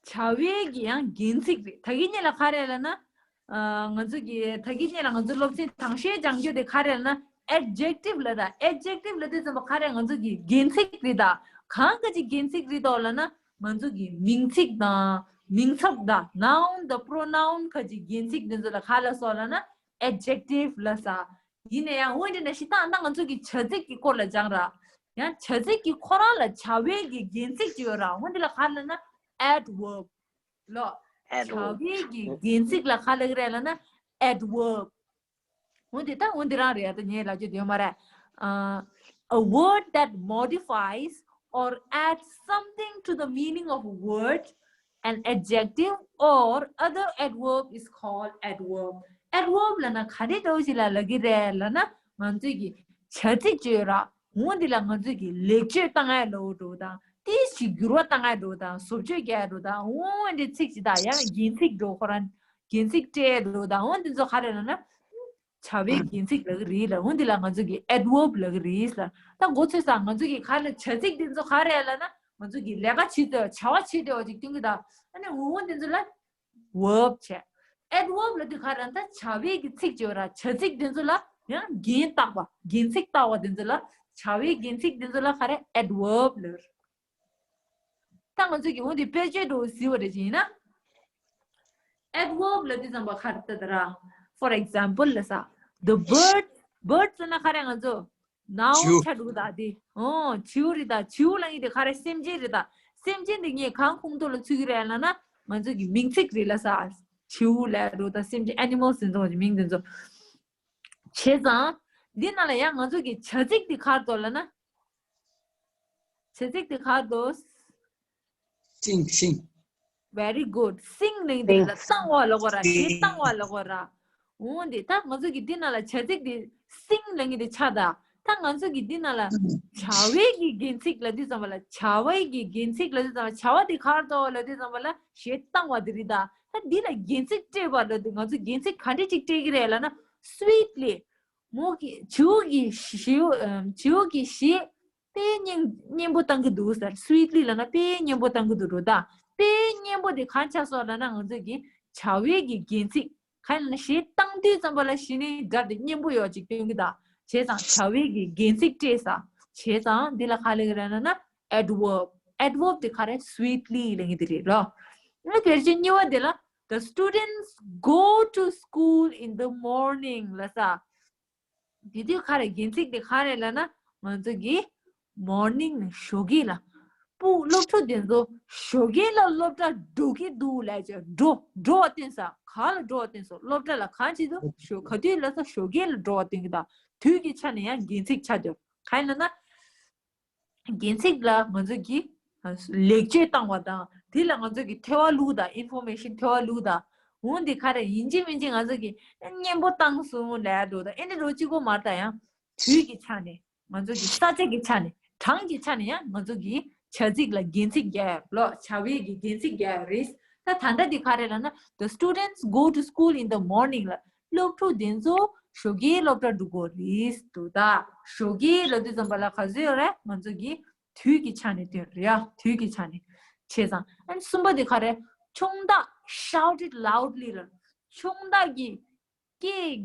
བྱ་བའི་གི་ཡང་རྒྱན་ཚིག་རེད། ད་གིན་ཉིན་ལ་ག་རེ་ལབ་ན། ཨ་ང་ཚོ་གི་ད་གིན་ཉིན་ལ་ང་ཚོ་སློབ་ཚན་དང་ཤོས་སྦྱང་རྒྱུ་དེ་ག་རེ་ལབ་ན་adjective ལབ་ད། adjective ལབ་དུས་ཙམ་པ་ག་རེ་ང་ཚོ་གི་རྒྱན་ཚིག་རེད་ད། གང་ག་ཅིག་རྒྱན་ཚིག་རེད་དོ་ལབ་ན་ང་ཚོ་གི་མིང་ཚིག་དང་མིང་ཚབ་དང་noun དང་pronoun ག་ཅིག་རྒྱན་ཚིག་དེ་ཚོ་ལ་ག་ལབ་སོ་ལབ་ན་adjective ལབ་ས། ཡིན་ན་ཡང་འོན་ཏེ་ན་ཤི་ཏང་ད་ང་ཚོ་གི་བྱ་ཚིག་གི་སྐོར་ལ་སྦྱང་ར། ཡང་བྱ་ཚིག་གི་ཁོ་རང་ལ་བྱ་བའི་གི་རྒྱན་ཚིག་ཅིག་ཡོད་ར། འོན་ཏེ་ལ་ག་ལབ་ན་adverb ལོ། བྱ་བའི་གི་རྒྱན་ཚིག་ལ་ག་ལབ་ཀྱི་རེད་ལབ་ན་adverb འོན་ཏེ་ད་འོན་ཏེ་རང་རེད་ཡ། ད་ངས་ལབ་རྒྱུ་དེ་ཡོད་མ་རེད། ཨ། a word that modifies or adds something to the meaning of a word, an adjective or other adverb is called adverb. adverb ལབ་ན་ག་རེ་འདྲ་བོ་ཞིག་ལ་ལབ་ཀྱི་རེད་ལབ་ན། ང་ཚོས་ཀྱི་བྱ་ཚིག་ཅིག་ཡོད་ར། འོ་འདི་ལ་ང་ཚོས་ཀྱི་ལེགས་བཅོས་བཏང་ཡ་ལབ་འགྲོ་དང་། ཏིས་ཞིག་འགྱུར་བ་བཏང་ཡ་འགྲོ་དང་། བཟོ་བཅོས་རྒྱག་ཡ་འགྲོ་དང་། འོ་འདི་ཚིག་ཅིག་དང་། ཡང་རྒྱན་ཚིག་འགྲོ། ཁོ་རང་རྒྱན་ཚིག་སྤྲད་ཡ་འགྲོ་དང་། འོ་འདི་ཚོ་ག་རེ་ལབ་ན། བྱ་བའི་རྒྱན་ཚིག་ལབ་ཀྱི་རེད་ལ། འོ་འདི་ལ་ང་ཚོ་གི་adverb ལབ་ཀྱི་རེད་ལ། ད་མགོ་ཚོས་ས། ང་ཚོ་གི་ག་ལ་བྱ་ཚིག་འདི་ཚོ་ག་རེ་ལབ་ན། ང་ཚོ་གི་ལས་ཀ་བྱེད་དེ་བྱ་བ་བྱེད་དེ་བ་ཅིག་སྟོན་གྱི་ད། ཨ་ནི་འོ་འོ་འདི་ཚོ་ལ་verb བྱས། adverb ལབ་དུས་ག་རེ་ད་བྱ་བའི་གི་ཚིག་ཅིག་ཡོད་ར། བྱ་ཚིག་འདི་ཚོ་ལ་ཡང་རྒྱན་བཏགས་པ། རྒྱན་ཚིག་བཏགས་པ་འདི་ཚོ་ལ། བྱ་བའི་རྒྱན་ཚིག་འདི་ཚོ་ལ་ག་རེ་adverb ལབ། ད་ང་ཚོ་གི་འོ་འདི་དཔེ་བརྗོད་དུ་གཟིགས་པ་རེད་ཅེ་ཡིན་ན། adverb ལབ་དུས་ཙམ་པ་ག་རེ་ད་ད་ར། for example ལབ་ས། The bird, bird ཟེར་ན་ག་རེ་ང་ཚོ་noun བྱུ་ཆ་འགྲོ་ད་དེ། ཨོ་བྱིའུ་རེད་ད། བྱིའུ་ལབ་ཡིན་དེ་ག་རེ་སེམས་ཅན་རེད་ད། སེམས་ཅན་དེ་ངས་གང་ཁོངས་གཏོགས་ལ་ཚུད་ཀྱི་རེད་ལབ་ན། ང་ཚོ་གི་མིང་ཚིག་རེད་ལབ་ས། བྱིའུ་ལབ་འགྲོ་ད། སེམས་ཅན་animals ཟེར་ཚོ་མིང་དེ་ཚོ། བྱས་ཙང་། འདི་ནང་ལ་ཡང་ང་ཚོ་གི་བྱ་ཚིག་འདི་ག་རེ་འདུག་ལབ་ན། བྱ་ཚིག་འདི་ག་རེ་འདུག sing, sing. Very good. sing ལབ་ཀྱི་འདི་ལ་བཏང་བ་ལབ་དགོས་ར། གཞས་བཏང་བ་ལབ་དགོས་ར། འོ་འདི་ད་ང་ཚོ་གི་འདི་ནང་ལ་བྱ་ཚིག་འདི་sing ལབ་ཀྱི་འདི་ཆགས་ད། ད་ང་ཚོ་གི་འདི་ནང་ལ་བྱ་བའི་གི་རྒྱན་ཚིག་ལབ་དུས་ཙམ་པ་ལ། བྱ་བའི་གི་རྒྱན་ཚིག་ལབ་དུས་ཙམ་པ། བྱ་བ་འདི་ག་རེ་འདུག་ལབ་དུས་ཙམ་པ་ལ་གཞས་བཏང་བ་འདི་རེད་ད། ད་འདི་ལ་རྒྱན་ཚིག་སྤྲད་པ་ལབ་དུས་ང་ཚོ་རྒྱན་ཚིག་ག་འདྲ་ཅིག་སྤྲད་ཀྱི་རེད་ལབ་ན། sweetly མོ་གི་བྱིའུ་གི་བྱིའུ་ཨམ། བྱིའུ་གི་གཞས་དཔེ་སྙན་སྙན་པོ་བཏང་གི་འདུག་ཟེར། sweetly ལབ་ན་དཔེ་སྙན་པོ་བཏང་གི་འདུག་འགྲོ་ད། དཔེ་སྙན་པོ་དེ་གང་ཆགས་སོང་ལབ་ན། ང་ཚོ་གི་བྱ་བའི་གི་རྒྱན་ཚིག་གང་ལབ་ན། གཞས་བཏང་དུས་ཙམ་པ་ལ་གཞི་ནས་སྒྲ་དེ་སྙན་པོ་ཡོད་ཅིག་སྟོན་གི་ད། བྱས་ཙང་བྱ་བའི་གི་རྒྱན་ཚིག་སྤྲད་ས། བྱས་ཙང་འདི་ལ་ག་ལབ་ཀྱི་རེད་ལབ་ན་adverb། adverb དེ་ག་རེ་sweetly ལབ་ཀྱི་དེ་རེད་ལོ། ཨ་ནི་དེ་རྗེས་གཉིས་པ་དེ་ལ། The students go to school in the morning ལབ་ས། དེ་དུས་ག་རེ་རྒྱན་ཚིག་དེ་ག་རེ་ལབ་ན། ང་ཚོ་གི་morning ནི་ཞོགས་ཀས་ལ། སྤུ་སློབ་ཕྲུག་དེ་ཚོ་ཞོགས་ཀས་ལ་སློབ་གྲྭ་འགྲོ་གི་འདུག་ལབ་ཅེས། འགྲོ་འགྲོ་བ་སྟོན་ས། ག་ལ་འགྲོ་བ་སྟོན་ས། སློབ་གྲྭ་ལ། གང་བྱེད་དུ་ཞོགས། ག་དུས་ལབ་ས། ཞོགས་ཀས་ལ་འགྲོ་བ་སྟོན་གི་ད། དུས་ཀྱི་ཆ་ནས་ཡང་རྒྱན་ཚིག་ཆགས་འདུག་ག་ལབ་ན། རྒྱན་ཚིག་ལ་ང་ཚོ་གིས་ལེགས་བཅོས་བཏང་བ་དང་། དེ་ལ་ང་ཚོ་གིས་ཐེ་བ་བླུགས་དང་། ཨིན་ཕོར་མེ་ཤན་ཐེ་བ་བླུགས་དང་། འོ་འདི་ག་རེ་ཡིན་གཅིག་མིན་གཅིག་ང་ཚོ་གིས་སྙན་པོ་བཏང་སོང་ལབ་འགྲོ་དང་། ཨེ་འདྲ་འགྲོ་གཅིག་པོ་མ་རེད་ད། ཡང་དུས་ཀྱི་ཆ་ནས། ང་ཚོ་གི་ས་ཆ་གི་ཆ་ནས། གྲངས་ཀྱི་ཆ་ནས་ཡང་ང་ཚོ་གི་བྱ་ཚིག་ལ་རྒྱན་ཚིག་རྒྱག་ཡ་ལོ། བྱ་བའི་གི་རྒྱན་ཚིག་རྒྱག་ཡ་རེད། ད་ད་ལྟ་འདི་ག་རེ་ལབ་ན། The students go to school in the morning ལ། སློབ་ཕྲུག་དེ་ཚོ་ཞོགས་ཀས་སློབ་གྲྭ་འགྲོ་གི་རེད་འདུག་ད། ཞོགས་ཀས་ལབ་དུས་ཙམ་པ་ལ་ག་ཚོད་ཡོད་རེད། ང་ཚོ་གི་དུས་ཀྱི་ཆ་ནས་སྟོན་རེད་ཡ། དུས་ཀྱི་ཆ་ནས། བྱས་ཙང་ཨ་ནི་གསུམ་པ་དེ་ག་རེ། ཆུང་བདག་shouted loudly ལ། ཆུང་བདག་གིས་སྐད་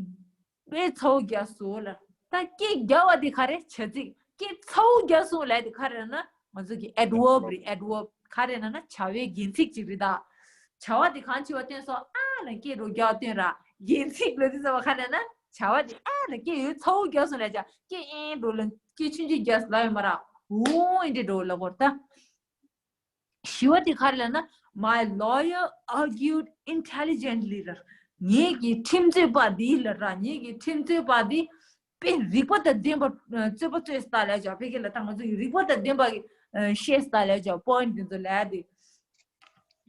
དཔེ་ཚ་བོ་རྒྱག་སོང་ལ། ད་སྐད་རྒྱག་པ་དེ་ག་རེ། བྱ་ཚིག་སྐད་ཚ་བོ་རྒྱག་སོང་ལབ་དེ་ག་རེ་ན། ང་ཚོ་གི་adverb རེད། adverb ག་རེ་ན་ན། བྱ་བའི་རྒྱན་ཚིག་ཅིག་རེད་ད། བྱ་བ་དེ་གང་བྱེད་པ་སྟོན་སོང་། ཨ་ལ་སྐད་རོ་རྒྱག་སྟོན་ར། རྒྱན་ཚིག་ལབ་དུས་ཙམ་པ་ག་རེ་ན། བྱ་བ་དེ་ཨ་ལ་སྐད་ཡོད་ཚ་བོ་རྒྱག་སོང་ལབ་བྱ། སྐད་ཨེ་འགྲོ་ལ་སྐད་ཆུང་ཆུང་རྒྱག་ལབ་ཡོད་མ་ར། འོ་ཨེ་འདྲ་འགྲོ་ལ་གོ་ད། བཞི་པ་དེ་ག་རེ་ལབ་ན། My lawyer argued intelligently ལ། ངེད་ཀྱི་ཁྲིམས་རྩོད་པ་འདི་ལ་ར། ངེད་ཀྱི་ཁྲིམས་རྩོད་པ་འདི་དཔེ་རིག་པ་དང་ལྡན་པ་རྩོད་པ་རྩོད་སྟངས་ལབ་བྱ། ཕ་གི་ལ་ད་ང་ཚོ་ཡི་རིག་པ་དང་ལྡན་པ་གི་བཤད་སྟངས་ལབ་བྱ། པོ་ཡིན་ཊི་འདི་ཚོ་ལབ་དེ།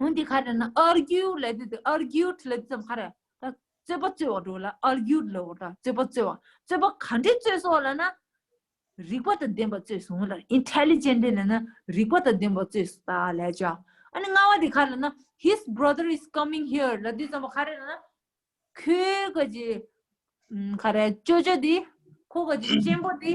འོན་ཏེ་ག་རེ་ན། argue ལབ་དེ་དེ། argued ལབ་དེ་ཙམ་ག་རེ། ད་རྩོད་པ་རྩོད་པ་འགྲོ་ལ། argued ལབ་བ་ད་རྩོད་པ་རྩོད་པ། རྩོད་པ་ག་འདྲས་རྩོད་སོང་ལབ་ན། རིག་པ་དང་ལྡན་པ་རྩོད་སོང་ལ། intelligent ལབ་ན་རིག་པ་དང་ལྡན་པ་རྩོད་སོང་ད་ལབ་བྱ། ཨ་ནི་ལྔ་བ་དེ་ག་རེ་ལབ་ན། His brother is coming here ལབ་དུས་ཙམ་པ་ག་རེ་ལབ་ན། ཁོའི་ག་ཅི་ག་རེ། ཅོ་ཅོ་དེ། ཁོ་ག་ཅི་གཅེན་པོ་དེ་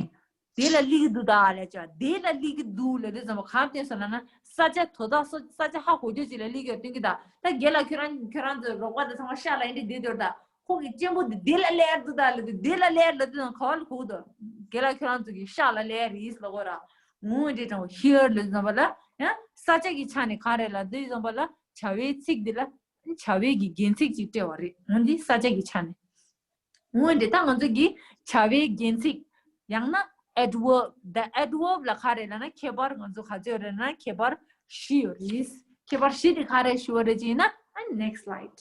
དེ་ལ་སླེབས་ཀྱི་འདུག་ད་ལབ་བྱ། དེ་ལ་སླེབས་ཀྱི་འདུག་ལབ་དུས་ཙམ་པ་ག་རེ་སྟོན་སོང་ལབ་ན། ས་ཆ་དོ་བདག་ས་ས་ཆ་ཧ་གོ་རྒྱུ་ཅིག་ལ་སླེབས་ཀྱི་ཡོད་སྟོན་གྱི་ད། ད་རྒན་ལགས་ཁྱོད་རང་ཁྱོད་རང་ཚོའི་རོགས་པ་དང་ཚང་མ་ཤག་ལ་ཡིན་དེ་བསྡད་དོར་ད། ཁོ་གི་གཅེན་པོ་འདི་འདི་ལ་སླེབས་འདུག་ད་ལབ་དུས། འདི་ལ་སླེབས་ལབ་དུས་ཙམ་ག་བ་ལ་གོ་གི་འདུག་རྒན་ལགས་ཁྱོད་རང་ཚོ་གི་ཤག་ལ་སླེབས་རེད་ལབ་གོ་ར། འོ་འདྲས་དྲང་བོ། here ལབ་དུས་ཙམ་པ་ལ་ཡང་ས་ཆ་གི་ཆ་ནས་ག་རེ་ལབ་དུས་ཙམ་པ་ལ་བྱ་བའི་ཚིག་འདི་ལ་བྱ་བའི་གི་རྒྱན་ཚིག་ཅིག་སྤྲད་པ་རེད། འོ་འདི་ས་ཆ་གི་ཆ་ནས། འོ་འདྲས་ད་ང་ཚོ་གི་བྱ་བའི་རྒྱན་ཚིག་ཡང་ན་adverb། the adverb ལ་ག་རེ་ལབ་ན་ཁྱད་པར་ང་ཚོ་ག་ཚོད་རེད་ན་ཁྱད་པར་བཞི་ཡོད་རེད། ཁྱད་པར་བཞི་དེ་ག་རེ་ཞུ་བ་རེད་ཅེ་ན། ཨ་next slide.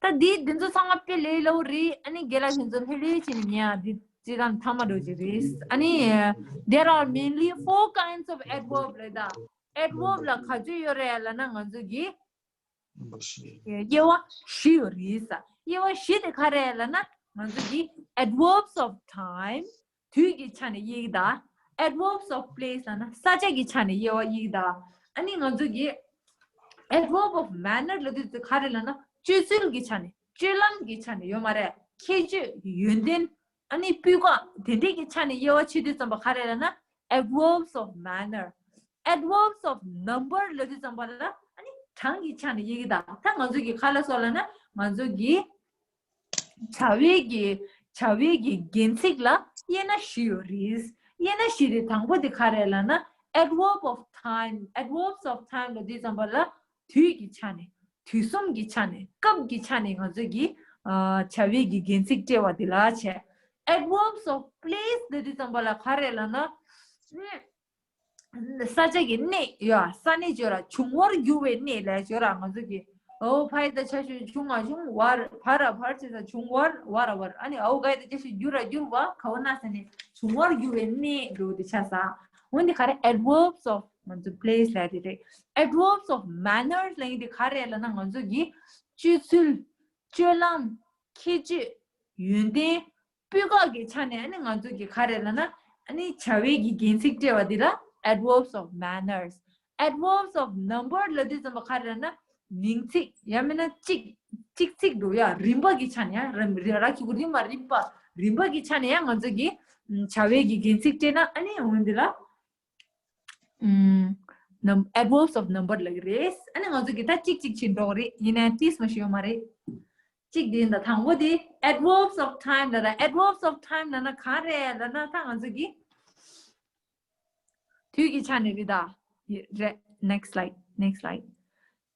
ད་འདི་འདི་ཚོ་ཚང་མ་དཔེ་ལས་སླ་བོ་རེད། ཨ་ནི་རྒན་ལགས་ཁྱེད་ཚོ་ལྷོད་ལྷོད་བྱས་ནས་ཉན་ཡ། འདི་སྤྱིར་བཏང་མཐའ་མ་འགྲོ་གི་རེད། ཨ་ནི་there are mainly four kinds of adverb ལབ་ད། adverb ལ་ག་ཚོད་ཡོད་རེད་ལབ་ན་ང་ཚོ་གི་དབྱེ་བ་བཞི་ཡོད་རེད་ས། དབྱེ་བ་བཞི་དེ་ག་རེ་ལབ་ན། ང་ཚོ་གི་adverbs of time དུས་ཀྱི་ཆ་ནས་དབྱེ་གི་ད། adverbs of place ལབ་ན་ས་ཆ་གི་ཆ་ནས་དབྱེ་བ་དབྱེ་གི་ད། ཨ་ནི་ང་ཚོ་གི adverb of manner ལབ་དུས་ཚོད་ག་རེ་ལབ་ན། སྤྱོད་ཚུལ་གྱི་ཆ་ནས། སྤྱོད་ལམ་གྱི་ཆ་ནས་ཡོད་མ་རེད། ཁྱད་ཆོས། ཡོན་ཏན། ཨ་ནི་སྤུས་ཀ། དེ་འདྲས་ཀྱི་ཆ་ནས་དབྱེ་བ་ཕྱེ་དུས་ཙམ་པ་ག་རེ་ལབ་ན། adverbs of manner. adverbs of number ལབ་དུས་ཙམ་པ་ལ་ཨ་ནི་གྲངས་ཀྱི་ཆ་ནས་དབྱེ་གི་ད། ད་ང་ཚོ་གི་ག་ལ་སོགས་ལབ་ན། ང་ཚོ་གི་བྱ་བའི་གི་བྱ་བའི་གི་རྒྱན་ཚིག་ལ་དབྱེ་ན་བཞི་ཡོད་རེད། དབྱེ་ན་བཞི་དེ་དང་པོ་དེ་ག་རེ་ལབ་ན། adverb of time. adverbs of time ལབ་དུས་ཙམ་པ་ལ་དུས་ཀྱི་ཆ་ནས། དུས་གསུམ་གྱི་ཆ་ནས། སྐབས་ཀྱི་ཆ་ནས་ང་ཚོ་གི་ཨ་བྱ་བའི་གི་རྒྱན་ཚིག་སྤྲད་པ་དེ་ལ་བྱས། adverbs of place ལབ་དུས་ཙམ་པ་ལ་ག་རེ་ལབ་ན། ཨ་ནི་ས་ཆ་གི་གནས་ཡོད། ས་གནས་ཡོད་ར། བྱུང་བར་འགྱུར་བའི་གནས་ལབ་ཡོད་ར། ང་ཚོ་གི་ཨོ་ཕ་ཡི་ད་ཆ་ཞུ་བྱུང་ང་བྱུང་བར་བར་ར་བར་བྱས་ས་བྱུང་བར་བར་ར་བར། ཨ་ནི་ཨོ་ག་ཡི་ད་ཆ་ཞུ་འགྱུར་ར་འགྱུར་བ་ག་བ་ན་ས་ནས་བྱུང་བར་འགྱུར་བའི་གནས་འགྲོ་དེ་ཆ་ས། འོན་ཏེ་ག་རེ་adverbs of ང་ཚོ་place ལབ་དེ་རེད། adverbs of manners ལབ་ཡིན་དེ་ག་རེ་ལབ་ན། ང་ཚོ་གི་སྤྱོད་ཚུལ། སྤྱོད་ལམ། ཁྱད་ཆོས། ཡོན་ཏན། སྤུས་ཀ་གི་ཆ་ནས་ཨ་ནི་ང་ཚོ་གི་ག་རེ་ལབ་ན། ཨ་ནི་བྱ་བའི་གི་རྒྱན་ཚིག་སྤྲད་པ་འདི་ལ་adverbs of manners. adverbs of number ལབ་དུས་ཙམ་པ་ག་རེ་ལབ་ན། མིང་ཚིག་ཡང་མིན་ན་གཅིག་གཅིག་ཚིག་འགྲོ་ཡ། རིམ་པ་གི་ཆ་ནས་ཡང་ར་ར་ཁྱི་གུ་རིམ་པ་རིམ་པ་རིམ་པ་གི་ཆ་ནས་ཡང་ང་ཚོ་གི་ཨམ་བྱ་བའི་གི་རྒྱན་ཚིག་སྤྲད་ན་ཨ་ནི་འོན་འདི་ལ་ཨམ་num- adverbs of number ལབ་གི་རེད། ཨ་ནི་ང་ཚོ་གི་ད་གཅིག་གཅིག་བྱེད་འགྲོ་གི་རེད། ཡིན་ནའི་ཏིས་མ་ཞིག་ཡོད་མ་རེད། གཅིག་དེ་ཡིན་ད། དང་པོ་དེ་adverbs of time ལབ་ད། adverbs of time ལབ་ན་ག་རེ་ལབ་ན། ད་ང་ཚོ་གི་དུས་ཀྱི་ཆ་ནས་རེད་ད། རེད། next slide, next slide.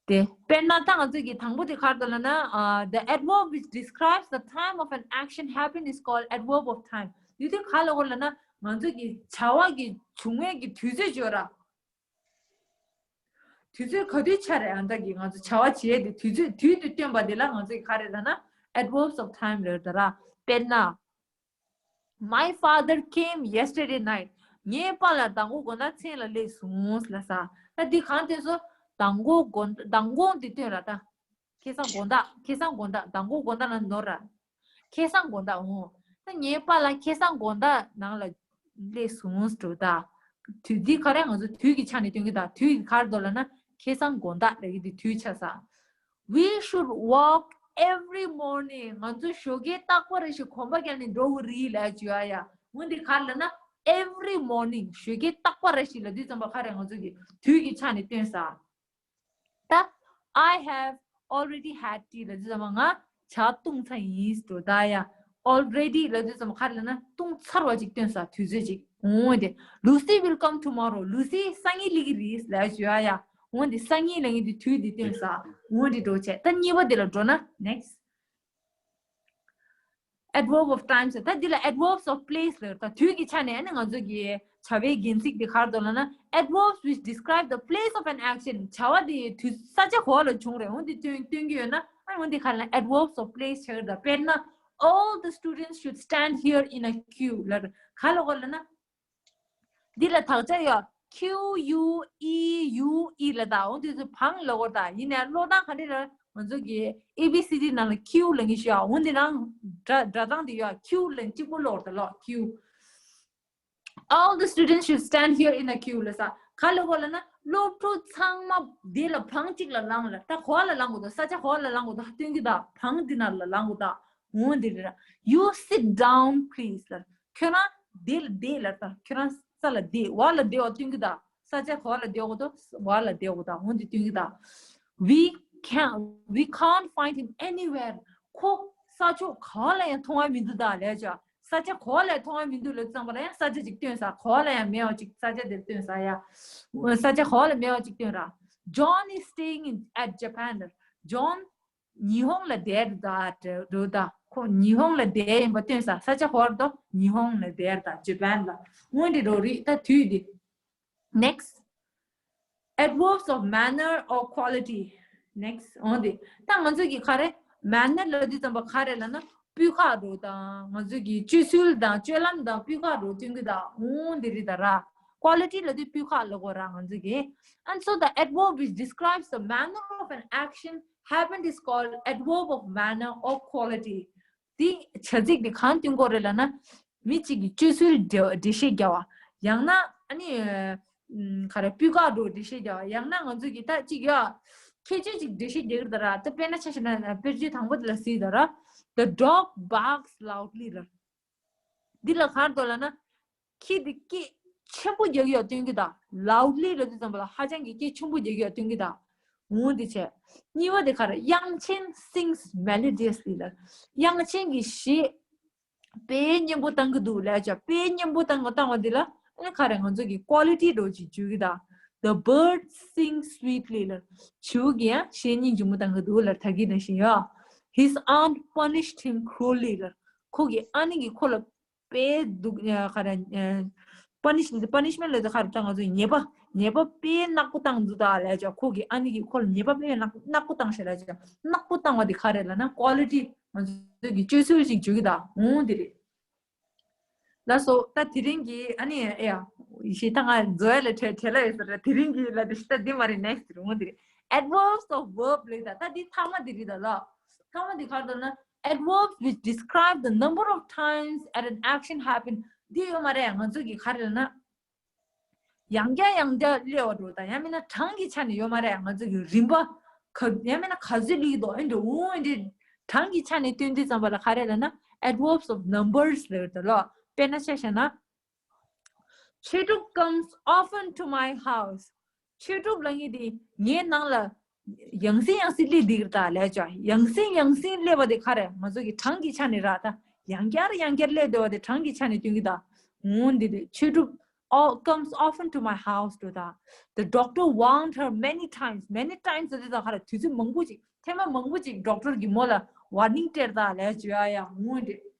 དེ་དཔེར་ན་ད་ང་ཚོ་གི་དང་པོ་དེ་ག་རེ་འདུག་ལབ་ན། ཨ་the adverb which describes the time of an action happen is called adverb of time. དེ་དུས་ག་ལ་གོ་ལབ་ན། ང་ཚོ་གི་བྱ་བ་གི་བྱུང་བའི་གི་དུས་ཚོད་ཡོད་ར། དུས་ཚོད་ག་དུས་ཆགས་རེད། ཨ་ད་གི་ང་ཚོ་བྱ་བ་བྱེད་དེ་དུས་ཚོད་དུས་དེ་སྟོན་པ་དེ་ལ་ང་ཚོ་གི་ག་རེ་ལབ་ན། adverbs of time རེད་ད་ར། དཔེར་ན། My father came yesterday night. ངའི་པཱ་ལགས་མདང་དགོང་དགོང་དག་མཚན་ལ་སླེབས་སོང་ལབ་ས། ད་འདི་གང་སྟོན་སོང་། མདང་དགོང་དགོང་མདང་དགོང་འདི་སྟོན་ར་ད། ཁ་སང་དགོང་དག་ཁ་སང་དགོང་དག་མདང་དགོང་དགོང་དག་ན་ནོར་ར། ཁ་སང་དགོང་དག་འོང་། ད་ངའི་པཱ་ལགས་ཁ་སང་དགོང་དག་ནང་ལ་སླེབས་སོང་འགྲོ་ད། དུས་འདི་ག་རེ་ང་ཚོ་དུས་ཀྱི་ཆ་ནས་སྟོན་གྱི་ད། དུས་ཀྱི་ག་རེ་འདུག་ལབ་ན། ཁ་སང་དགོང་དག་ལབ་ཀྱི་འདི་དུས་ཆགས་ས། We should walk every morning. ང་ཚོ་ཞོགས་ཀས་རྟག་པར་རེ་ཞིག་གོམ་པ་བརྒྱབ་ནས་འགྲོ་དགོས་རེད་ལབ་བརྗོད་ཡ་ཡ། འོན་ཏེ་ག་རེ་ལབ་ན། every morning. ཞོགས་ཀས་རྟག་པར་རེ་ཞིག་ལབ་དུས་ཙམ་པ་ག་རེ་ང་ཚོ་གི་དུས་ཀྱི་ཆ་ནས་སྟོན་ས། ད་I have already had tea ལབ་དུས་ཙམ་པ་ང་ཇ་བཏུང་ཚར་ཡིན་འགྲོ་ད་ཡ། already ལབ་དུས་ཙམ་པ་ག་རེ་ལབ་ན། བཏུང་ཚར་བ་ཅིག་སྟོན་ས། དུས་ཚོད་ཅིག་འོན་ཏེ། Lucy will come tomorrow. ལུ་སི་སང་ཉིན་སླེབས་ཀྱི་རེད་ལབ་བརྗོད་ཡ་ཡ། འོན་ཏེ་སང་ཉིན་ལབ་ཡིན་དེ་དུས་འདི་སྟོན་ས། འོན་ཏེ་འགྲོ་བྱས། ད་གཉིས་པ་འདི་ལ་འགྲོ་ན། next. adverb of time ཟེར། ད་འདི་ལ་adverbs of place ལབ་ད། དུས་ཀྱི་ཆ་ནས་ཨ་ནི་ང་ཚོ་གི་བྱ་བའི་རྒྱན་ཚིག་དེ་ག་རེ་འདུག་ལབ་ན། adverbs which describe the place of an action. བྱ་བ་དེ་དུས་ས་ཆ་ག་བ་ལ་བྱུང་རེད། འོན་ཏེ་སྟོན་སྟོན་གྱི་ཡོད་ན། ཨ་འོན་ཏེ་ག་རེ་ལབ་ན། adverbs of place ཆགས་ཀྱི་རེད་ད། དཔེར་ན། All the students should stand here in a queue ལབ་ད། ག་ལ་གོ་ལབ་ན། འདི་ལ་དག་ཆ་ཡོད། Q U E U E ལབ་ད། འོ་དེ་ཚོ་བང་ལབ་དགོས་ད། ཡིན་ནའི་ཀློག་སྟངས་ག་འདྲ་རེད། ང་ཚོ་གི་A B C D ནང་ལ་Q ལབ་མཁན་ཞིག་ཡོད། འོ་འདི་ནང་སྒྲ་སྒྲ་གདངས་དེ་ཡོད། Q ལབ་གཅིག་པོ་ཀློག་དགོས་ད་ལོ། Q. All the students should stand here in a queue ལབ་ས། ག་ལབ་དགོས་ལབ་ན། སློབ་ཕྲུག་ཚང་མ་འདི་ལ་བང་གཅིག་ལ་ལངས་ལབ། ད་ག་བ་ལ་ལངས་དགོས་འདུག་ས་ཆ་ག་བ་ལ་ལངས་དགོས་འདུག་སྟོན་གྱི་ད། བང་འདི་ནང་ལ་ལངས་དགོས་ད། འོ་འདི་རེད། You sit down, please ལབ། ཁྱོད་རང་འདི་ལ་བསྡད་ལབ་ད། ཁྱོད་རང་ས་ལ་བསྡད། བ་ལ་བསྡད་པ་སྟོན་གྱི་ད། ས་ཆ་ག་བ་ལ་བསྡད་དགོས་འདུག་བ་ལ་བསྡད་དགོས་ད། འོ་འདི་སྟོན་གྱི་ད། We can't, we can't find him anywhere. ཁོ་ས་ཕྱོགས་ག་བ་ལ་ཡང་མཐོང་བ་མི་འདུག་ད་ལབ་བྱས། ས་ཆ་ག་བ་ལ་མཐོང་བ་མི་འདུག་ལབ་ཙམ་པ་ལ་ཡང་ས་ཆ་ཅིག་སྟོན་ས། ག་བ་ལ་ཡང་མེད་པ་ཅིག་ས་ཆ་དེར་སྟོན་ས་ཡ། ས་ཆ་ག་བ་ལ་མེད་པ་ཅིག་སྟོན་ར། John is staying in, at Japan. ཇོན་ཉི་ཧོང་ལ་བསྡད་ད་འགྲོ་ད། ཁོ་ཉི་ཧོང་ལ་བསྡད་ཡིན་པ་སྟོན་ས། ས་ཆ་ག་བར་དུ་ཉི་ཧོང་ལ་བསྡད་ད། ཇ་པན་ལ། འོན་ཏེ་འགྲོ་རེད་ད་དུས་འདི། Next. adverbs of manner or quality. Next. འོན་ཏེ་ད་ང་ཚོ་གི་ག་རེ། manner ལབ་དུས་ཙམ་པ་ག་རེ་ལབ་ན། སྤུས་ཁག་རོ་དང་། ང་ཚོ་གི་སྤྱོད་ཚུལ་དང་སྤྱོད་ལམ་དང་སྤུས་ཁག་རོ་སྟོན་གྱི་ད། འོན་ཏེ་རེད་ད་ར། quality ལབ་དུས་སྤུས་ཁག་ལབ་དགོས་ར་ང་ཚོ་གི། And so the adverb which describes the manner of an action happened is called adverb of manner or quality. དེ་བྱ་ཚིག་དེ་གང་སྟོན་གྱི་ཡོད་རེད་ལབ་ན། མི་གཅིག་གི་སྤྱོད་ཚུལ་འགྲེལ་འགྲེལ་བཤད་རྒྱག་པ། ཡང་ན་ཨ་ནི། ཨ། ག་རེ། སྤུས་ཀ་འགྲོ་འགྲེལ་བཤད་རྒྱག་པ། ཡང་ན་ང་ཚོ་གི་ད་གཅིག་ཡོད། ཁྱད་ཆོས་གཅིག་འགྲེལ་བཤད་རྒྱག་གི་ད་ར། ད་དཔེར་ན་ཆ་བཞག་ན་དཔེར་བརྗོད་དང་པོ་དེ་ལ་གཟིགས་ད་ར། The dog barks loudly ལབ། འདི་ལ་ག་རེ་འདུག་ལབ་ན། ཁྱི་འདི་སྐད་ཆེན་པོ་རྒྱག་གི་ཡོད་སྟོན་གྱི་ད། loudly ལབ་དུས་ཙམ་པ་ལ་ཧ་ཅང་གི་སྐད་ཆེན་པོ་རྒྱག་གི་ཡོད་སྟོན་གྱི་ད། འོ་འདི་བྱས། གཉིས་པ་དེ་ག་རེ། དབྱངས་ཅན་sings melodiously ལབ། དབྱངས་ཅན་གྱི་གཞས་དཔེ་སྙན་པོ་བཏང་གི་འདུག་ལབ་བྱས། དཔེ་སྙན་པོ་བཏང་བཏང་བ་འདི་ལ་ཨ་ནི་ག་རེ། ང་ཚོ་གི་quality འདྲ་བོ་ཅིག་བརྗོད་ཀྱི་ད། The bird sings sweetly ལབ། བྱིའུ་གིས་ཡང་གཞས་སྙན་ལྗིད་མོ་བཏང་གི་འདུག་ལབ། ད་གིན་ནང་བཞིན་ཡོད། His aunt punished him cruelly ལབ། ཁོ་གི་ཨ་ནེ་གིས་ཁོ་ལ་དཔེ་སྡུག་ག་རེ། ཨ། punish- punishment ལབ་དུས་ག་རེ། ད་ང་ཚོ་ཉེས་པ། ཉེས་པ་དཔེ་ནག་པོ་བཏང་འདུག་ད་ལབ་བྱས། ཁོ་གི་ཨ་ནེ་གིས་ཁོ་ལ་ཉེས་པ་དཔེ་ནག་ནག་པོ་བཏང་ཤག་ལབ་བྱས། ནག་པོ་བཏང་བ་དེ་ག་རེ་ལབ་ན། quality ང་ཚོ་གི་སྤྱོད་ཚུལ་ཞིག་བརྗོད་ཀྱི་ད། འོ་དེ་རེད། ལགས་སོ། ད་དེ་རིང་གི་ཨ་ནི་ཨེ་ཡ། ཞེ་ད་ང་མཛོ་ཡ་ལ་བྲེལ་བྲེལ་ལ་ཡོད་ས་རེད། དེ་རིང་གི་ལ་དེ་ཞེ་ད་འདི་མ་རེད། next རེད། འོ་དེ་རེད། Adverbs of verb ལབ་ད། ད་འདི་ཐ་མ་དེ་རེད་ད་ལགས། ཐ་མ་དེ་ག་རེ་ལབ་ན། Adverbs which describe the number of times an action happened འདི་ཡོད་མ་རེད། ང་ཚོ་གི་ག་རེ་ལབ་ན། ཡང་བསྐྱར་ཡང་བསྐྱར་སླེབས་པ་འདྲ་བོ་དང་། ཡང་མིན་ན་གྲངས་ཀྱི་ཆ་ནས་ཡོད་མ་རེད། ང་ཚོ་གི་རིམ་པ་ག- ཡང་མིན་ན་ག་ཚོད་སླེབས་ཀྱི་འདུག་ཨེ་འདྲ་འོ་ཨེ་འདྲ་གྲངས་ཀྱི་ཆ་ནས་སྟོན་དུས་ཙམ་པ་ལ་ག་རེ་ལབ་ན། Adverbs of numbers ལབ་ད་ལགས། དཔེར་ན་ཆ་བཞག་ན། ཆོས་གྲུབ་comes often to my house. ཆོས་གྲུབ་ལབ་མཁན་དེ་ངའི་ནང་ལ་ཡང་སེ་ཡང་སེ་སླེབས་བསྡད་ཀྱི་རེད་ད་ལབ་བྱས། ཡང་སེ་ཡང་སེ་སླེབས་པ་དེ་ག་རེ། ང་ཚོ་གི་གྲངས་ཀྱི་ཆ་ནས་ར། ད་ཡང་བསྐྱར་ཡང་བསྐྱར་སླེབས་བསྡད་པ་དེ་གྲངས་ཀྱི་ཆ་ནས་སྟོན་གྱི་ད། འོ་འདི་རེད། ཆོས་གྲུབ་comes often to my house འདྲ་བོ་ད། The doctor warned her many times. Many times ཟེར་དུས་ད་ག་རེ། དུས་ཚོད་མང་པོ་ཅིག་ཐེངས་མ་མང་པོ་ཅིག་ཌོག་ཊར་གིས་མོ་ལ་ཝར་ནིང་སྤྲད་ད་ལབ་བྱས། ཡ་ཡ། འོ་འདི་རེད།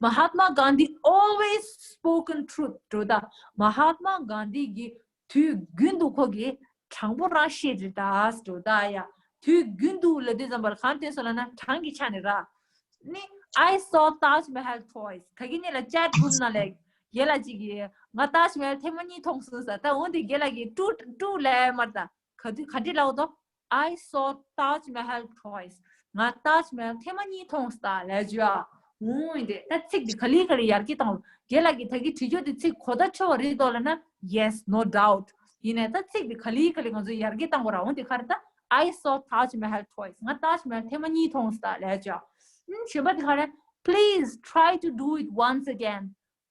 Mahatma Gandhi always spoken truth འདྲ་བོ་ད། མ་ཧཱ་ཏྨ་གྷན་དྷི་གིས་དུས་རྒྱུན་དུ་ཁོ་གིས་དྲང་པོ་རང་བཤད་རེད་ད་འདྲ་བོ་ད། ཡ། དུས་རྒྱུན་དུ་ལབ་དུས་ཙམ་པར་གང་སྟོན་སོང་ལབ་ན། གྲངས་ཀྱི་ཆ་ནས་ར། ནི། I saw Taj Mahal twice. ད་གིན་ཉིན་ལ་ཅེཊ་གུ་རུབ་ནང་ལ་རྒན་ལགས་གཅིག་གིས་ང་ཏཱཇ་མ་ཧལ་ཐེངས་མ་གཉིས་མཐོང་སོང་ཟེར། ད་འོ་འདི་རྒན་ལགས་ཀྱིས་ཊུ་ཊུ་ལབ་མ་རེད་ད། ག་དུས་ག་འདྲས་ལབ་འདུག I saw Taj Mahal twice. ང་ཏཱཇ་མ་ཧལ་ཐེངས་མ་གཉིས་མཐོང་ཟེར་ལབ་བྱས། འོ་ཡིན་ཏེ། ད་ཚིག་འདི་ག་ལེ་ག་ལེ་ཡར་རྒྱས་བཏང་། རྒན་ལགས་ཀྱིས་ད་གིན་དྲི་ཆོས་དེ་ཚིག་གོ་བརྡ་འཕྲོད་པ་རེད་འདུག་ལབ་ན། Yes, no doubt. ཡིན་ནའི་ད་ཚིག་འདི་ག་ལེ་ག་ལེ་ང་ཚོ་ཡར་རྒྱས་བཏང་དགོས་ར། འོ་འདི་ག་རེ་ད། I saw Taj Mahal twice. ང་ཏཱཇ་མ་ཧལ་ཐེངས་མ་གཉིས་མཐོང་ཟེར་ལབ་བྱས། ཨུམ། གཞན་པ་འདི་ག་རེ། Please try to do it once again.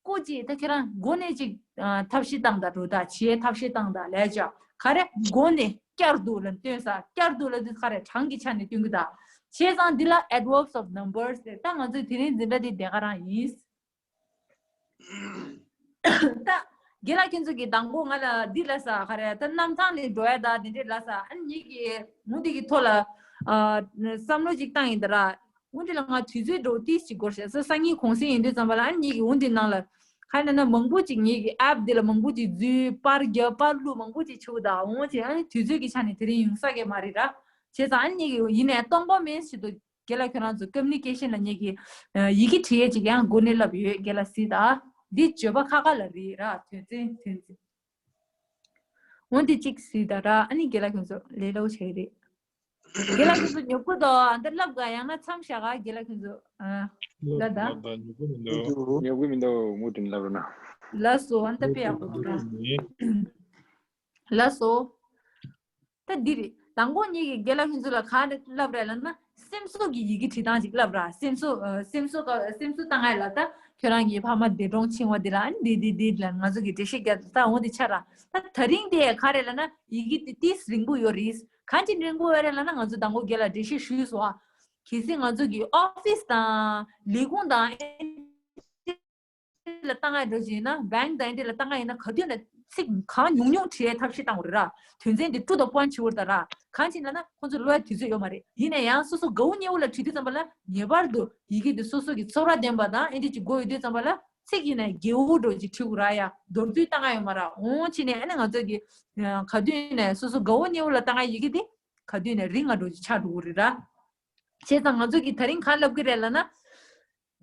སྐུ་མཁྱེན། ད་ཁྱེད་རང་འགོ་ནས་ཅིག་ཨ། ཐབས་ཤེས་བཏང་དང་འདྲ་བོ་ད། བྱེད་ཐབས་ཤེས་བཏང་དང་ལབ་བྱས། ག་རེ། འགོ་ནས་བསྐྱར་དུ་ལབ་སྟོན་ས། བསྐྱར་དུ་ལབ་དུས་ག་རེ། གྲངས་ཀྱི་ཆ་ནས་སྟོན་གྱི་ད། བྱས་ཙང་འདི་ལ་adverbs of numbers ཟེར། ད་ང་ཚོའི་དེ་རིང་འཛིན་གྲྭ་འདི་དེ་ག་རང་ཡིན། ད་རྒན་ལགས་ཁྱེད་ཚོ་གིས་མདང་དགོང་ང་ལ་འདི་ལབ་ས། ག་རེ། ད་གནམ་ཐང་ནས་འགྲོ་ཡ་ད་དེ་འདྲས་ལབ་ས། ཨ་ནི་ངེད་ཀྱིས་འོ་འདི་གི་ཐོག་ལ་ཨ། བསམ་བློ་ཅིག་བཏང་ཡིན་ད་ར། འོ་འདི་ལ་ང་དུས་ཚོད་འགྲོ་ཏིས་ཅིག་འགོར་ཤག་ས། སང་ཉིན་གུང་སེང་ཡིན་དུས་ཙམ་པ་ལ། ཨ་ནི་ངེད་ཀྱིས་འོ་འདི་ནང་ལ་ག་རེ་ན་མང་པོ་ཅིག་ངེད་ཀྱི་ཨེབ་འདི་ལ་མང་པོ་ཅིག་འཛུལ། པར་རྒྱབ། པར་བླུགས། མང་པོ་ཅིག་བྱེད་དགོས་ད། འོ་བྱས། ཨ་ནི་དུས་ཚོད་ཀྱི་ཆ་ནས་དེ་རིང་ཡོང་ས་གི་མ་རེད་ར། བྱས་ཙང་ཨ་ནི་ངེད་ཀྱིས་ཡིན་ནའི་སྟོང་པ་མིན་ཞིག་ཏུ། རྒན་ལགས་ཁྱོད་རང་ཚོ་ཀམ་ནི་ཀེ་ཤན་ལ་ངེད་ཀྱིས་ཡི་གེ་བྲིས་ཡས་ཅིག་ཡང་འགོ་ནས་བསླབས་ཡོད། རྒན་ལགས་གཟིགས་དང་། འདི་བརྗོད་པ་ཁ་ཁ་ལ་རེད་ར། དོན་ཚན་དོན་ཚན། འོ་འདི་གཅིག་གཟིགས་དང་ར། ཨ་ནི་རྒན་ལགས་ཁྱོད་ཚོ་ལས་སླ་པོ་བྱས་རེད། རྒན་ལགས་ཁྱོད་ཚོ་ཉོབ་གི་འདུག་ཨ། འདི་བསླབ་ག་ཡང་ན་མཚམས་བཞག་ག་རྒན་ལགས་ཁྱོད་ཚོ། ཨ། ལ་ད། ལ་ད་ཉོབ་གི་མི་འདུག་ཉོབ་གི་མི་འདུག་མུ་མཐུད་བསླབ་རོགས་གནང་། ལགས་སོ། ཨ། ད་དཔེ་ཡག་པོ་འདུག་ར། ལགས་སོ། ད་འདི་རེད། མདང་དགོང་ངེད་ཀྱིས་རྒན་ལགས་ཁྱོད་ཚོ་ལ་ག་རེ་བསླབས་རེད་ལབ་ན། སེམས་གསོ་གི་ཡི་གེ་བྲིས་སྟངས་ཅིག་བསླབས་ར། སེམས་གསོ། ཨ། སེམས་གསོ་ག་སེམས་གསོ་བཏང་ཡ་ལ་ད་ཁྱོད་རང་གི་ཕ་མ་འདས་གྲོངས་ཕྱིན་པ་འདི་ལ། ཨ་ནི་འདི་འདི་འདི་ལ་ང་ཚོ་གི་འགྲེལ་བཤད་རྒྱག་ད་འོ་འདི་ཆ་ར། ད་དེ་རིང་དེ་ག་རེ་ལབ་ན། ཡི་གེ་དེ་ཏིས་རིང་པོ་ཡོད་རེད། གང་ཅི་རིང་པོ་ཡོད་རེད་ལབ་ན། ང་ཚོ་མདང་དགོང་རྒན་ལགས་འགྲེལ་བཤད་ཞུས་སོང་ཨ། གལ་སྲིད་ང་ཚོ་གི་ཨོ་ཕིས་དང་ལས་ཁུངས་དང་ཨེ། ལ་བཏང་ཡ་འགྲོ་བཞིན་ན། བེང་དང་འདི་ལ་བཏང་ཡ་ཡིན་ན། ག་དུས་ནས་ཚིག་གང་ཉུང་ཉུང་བྲིས་ཡའི་ཐབས་ཤེས་བཏང་དགོས་རེད་ར། དོན་ཚན་འདི་to the point བྱེད་དགོས་རེད་ད་ར། གང་ཅི་ལབ་ན་ཁོང་ཚོ་ཀློག་ཡ་དུས་ཚོད་ཡོད་མ་རེད། ཡིན་ན་ཡང་སོ་སོ་དགའ་བོ་ཉེ་བོ་ལ་བྲིས་དུས་ཙམ་པ་ལ། ངེས་པར་དུ་ཡི་གེ་འདི་སོ་སོ་གི་ཚོར་བ་ལྡན་པ་དང་ཨེ་འདྲ་ཅིག་དགོས་ཡོད་དུས་ཙམ་པ་ལ། ཚིག་ཡིན་ན་རྒྱས་པོ་འདྲ་ཅིག་བྲིས་དགོས་ར་ཡ། མདོར་བསྡུས་བཏང་ཡ་ཡོད་མ་ར། འོང་ཕྱིན་ནས་ཨ་ནི་ང་ཚོ་གི་ག་དུས་ནས་སོ་སོ་དགའ་བོ་ཉེ་བོ་ལ་བཏང་ཡ་ཡི་གེ་འདི་ག་དུས་ནས་རིང་ང་འདྲ་ཅིག་ཆགས་འགྲོ་གི་རེད་ར། བྱས་ཙང་ང་ཚོ་གིས་དེ་རིང་གང་ལབ་ཀྱི་རེད་ལབ་ན།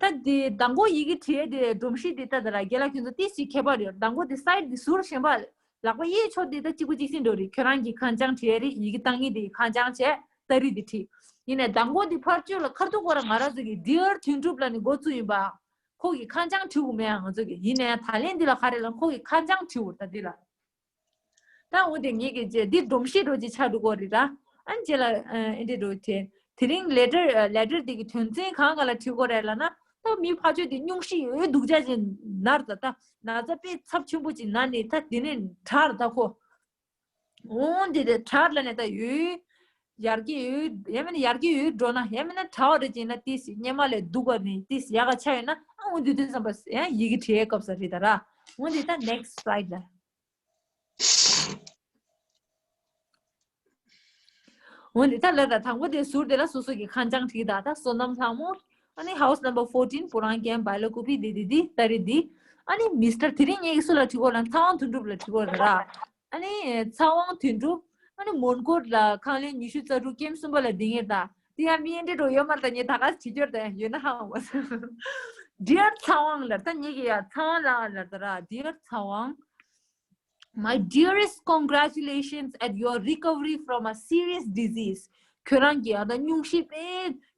ད་འདི་མདང་དགོང་ཡི་གེ་བྲིས་ཡས་དེ་སྒྲོམ་གཞི་འདི་ལྟ་དང་ར། རྒན་ལགས་ཁྱོད་ཚོ་ཏོག་ཙམ་ཁྱད་པར་ཡོད། མདང་དགོང་དེ་སའིཌ་འདི་ཟུར་གཞན་པ། ལག་པ་གཡས་ཕྱོགས་འདི་ད་གཅིག་པུ་གཅིག་སྲིང་འགྲོ་རེད། ཁྱོད་རང་གིས་གང་བྱང་བྲིས་ཡས་རེད། ཡི་གེ་བཏང་མཁན་དེ་གང་བྱང་བྱས། ཏ་རིག་འདི་བྲིས། ཡིན་ནའི་མདང་དགོང་འདི་ཕར་ཕྱོགས་ལ་ཁ་ཐུག་ཁོ་རང་ང་རང་ཚོ་གི་Dear དོན་གྲུབ་ལབ་ནས་འགོ་བཙུགས་ཡིན་པ། ཁོ་གི་ཁ་བྱང་བྲིས་འོ་མེད་ང་ཚོ་གི། ཡིན་ནའི་ད་ལན་འདི་ལ་ག་རེ་ལབ། ཁོ་གི་ཁ་བྱང་བྲིས་འོ་ད་འདི་ལ། ད་འོ་དེ་ངེད་ཀྱི་རྗེས་འདི་སྒྲོམ་གཞི་འགྲོ་ཅིག་ཆགས་འགྲོ་གོ་རེད་ར། ཨ་ནི་རྗེས་ལ་ཨ་འདི་འགྲོ་དེ། དེ་རིང་letter letter འདི་གི་དོན་ཚན་གང་ག་ལ་བྲིས་གོ་རེད་ལབ་ན། ད་མི་ཕར་ཕྱོགས་འདི་སྙུང་གཞི་ཡོད་སྡུག་ཅག་ཅིག་ན་ར། ད་ད་ན་ཚ་དཔེ་ཚབས་ཆེན་པོ་ཅིག་ན་ནས་ད་དེ་ནས་དྲག་ར་ད་ཁོ། འོ་འདི་དེ་དྲག་ལབ་ནས་ད་ཡོད། ཡར་རྒྱས་ཡོད། ཡང་མིན་ན་ཡར་རྒྱས་ཡོད་འགྲོ་ན། ཡང་མིན་ན་དྲག་པ་རེད་ཅེ་ན། ཏིས་སྔོན་མ་ལས་སྡུག་པ་ནས་ཏིས་ཡག་ག་ཆགས་ཡོད་ན། ཨ་འོ་འདི་དུས་ཙམ་པ་ཡང་ཡི་གེ་བྲིས་སྐབས་སུ་རེད་ད་ར། འོ་འདི་ད་next slide ལ། འོ་འདི་ད་ལ་ད་དང་པོ་དེ་ཟུར་དེ་ལ་སོ་སོ་གི་ཁ་བྱང་བྲིས། ད་ད་བསོད་ནམས་ལྷ་མོ། ཨ་ནི་house number fourteen བུ་རང་རྒན་བ་ལ་ཀུ་པི་འདི་འདི་འདི་ཏ་རིག་འདི། ཨ་ནི་Mister དེ་རིང་ངེད་ཀྱི་སུ་ལ་བྲིས་གོ་ལབ་ན་ཚེ་དབང་དོན་གྲུབ་ལ་བྲིས་གོ་ར། ཨ་ནི་ཚེ་དབང་དོན་གྲུབ། ཨ་ནི་མོན་གྷོ་ལ་ཁང་ལེན་ཉི་ཤུ་རྩ་དྲུག་ཀེམ་གསུམ་པ་ལ་སྡིངས་ཡོད་ད། དེ་ཡང་མི་ཡན་འདྲེ་འགྲོ་ཡོད་མ་རེད་ད། ངས་ད་ག་བྲིས་ཡོད་ད། ཡོད་ན་ཧ་མ་གོ། Dear ཚེ་དབང་ལབ་ད། ངེད་ཀྱི་ཡ་ཚེ་དབང་ལགས་ལབ་ད་ར། Dear ཚེ་དབང། My dearest, congratulations at your recovery from a serious disease. ཁྱོད་རང་གི་ཨ་ད་སྙུང་གཞི་དཔེ་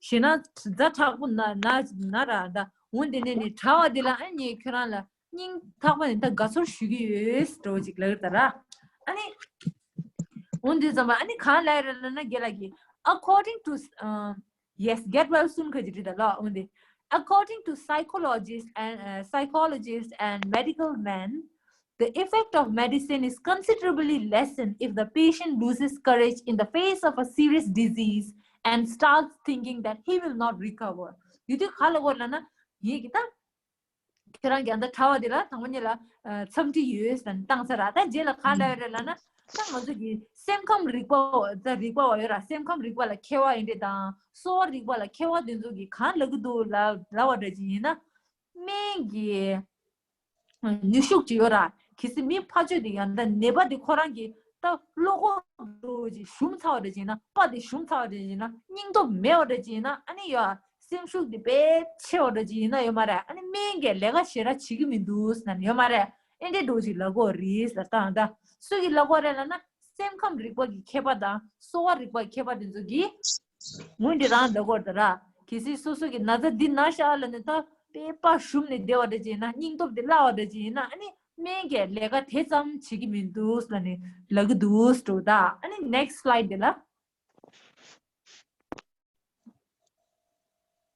ཞེ་ན་ཛ་དྲག་པོ་ན་ན་ན་ར་ད། འོ་འདི་ནས་ནི་དྲག་པ་འདི་ལ་ཨ་ནི་ཁྱོད་རང་ལ་སྙིང་ཐག་པ་ནས་ད་དགའ་ཚོར་ཞུ་གི་ཡོད་འགྲོ་ཅིག་ལབ་ད་ར། ཨ་ནི་འོ་འདི་ཙམ་པ་ཨ་ནི་གང་ལབ་ར་ལབ་ན་རྒན་ལགས་ཀྱིས། According to, uh, yes, get well soon ཁ་ཅིག་བྲིས་ད་ལོ། འོ་འདི། According to psychologists and, uh, psychologists and medical men, the effect of medicine is considerably lessened if the patient loses courage in the face of a serious disease and starts thinking that he will not recover. ཡུ་དུ་ག་ལ་གོ་ལ་ན། ཡིན་གྱི་ད། ཁྱེད་རང་གི་ཨ་ད་དྲག་པ་འདི་ལ་དང་པོ་ཉིད་ལ་འཚམས་འདྲི་ཡོད་ཟེར་ནས་བཏང་ཚར་ར། ད་རྗེས་ལ་ག་ལབ་རེད་ལབ་ན། ད་ང་ཚོ་གི་སེམས་ཁམས་རིག་པ་ད་རིག་པ་བ་ཡོད་ར། སེམས་ཁམས་རིག་པ་ལ་མཁས་པ་ཡིན་འདྲེ་དང་གསོ་བ་རིག་པ་ལ་མཁས་པ་དེ་ཚོ་གི་གང་ལབ་ཀྱི་འདུག་ལབ་ལབ་པ་འདྲ་ཅིག་ཡིན་ན། སྨན་གྱི་ནུས་ཤུགས་ཅིག་ཡོད་ར། གལ་སྲིད་མི་ཕར་ཕྱོགས་དེ་ཡང་ད་ནད་པ་དེ་ཁོ་རང་གི་ད་བློ་ཁོག་འདྲ་ཅིག་ཞུམ་ཚར་བ་འདྲ་ཅིག་ཡིན་ན། པ་དེ་ཞུམ་ཚར་བ་འདྲ་ཅིག་ཡིན་ན། སྙིང་སྟོབས་མེད་པ་འདྲ་ཅིག་ཡིན་ན། ཨ་ནི་ཡ་སེམས་ཤུགས་དེ་དཔེ་ཆེ་བ་འདྲ་ཅིག་ཡིན་ན་ཡོད་མ་རེད། ཨ་ནི་སྨན་གྱི་ལས་ཀ་ཞེ་དྲག་བྱེད་ཀྱི་མི་འདུག་ཟེར་ན་ཡོད་མ་རེད། ཨེ་འདྲེ་འདྲ་ཅིག་ལབ་ཀྱི་ཡོད་རེད་ཟེར། ད་ད་སུ་གིས་ལབ་ཀྱི་ཡོད་རེད་ལབ་ན། སེམས་ཁམས་རིག་པ་གི་མཁས་པ་དང་གསོ་བ་རིག་པ་གི་མཁས་པ་དེ་ཚོ་གིས། ངོས་འདི་རང་ལབ་ཀྱི་ཡོད་རེད་ད་ར། གལ་སྲིད་སོ་སོ་གི་ན་ཚ་འདི་ན་ཤག་ལབ་ནས་ད་དཔེ་པ་ཞུམ་ནས་བསྡད་པ་འདྲ་ཅིག་ཡིན་ན། སྙིང་སྟོབས་དེ་བརླག་པ་འདྲ་ཅིག་ཡིན་ན། ཨ་ནི་སྨན་གྱི་ལས་ཀ་དེ་ཙམ་བྱེད་ཀྱི་མི་འདུག་ལབ་ནས་ལབ་ཀྱི་འདུག་འགྲོ་ད། ཨ་ནི་next slide འདི་ལ།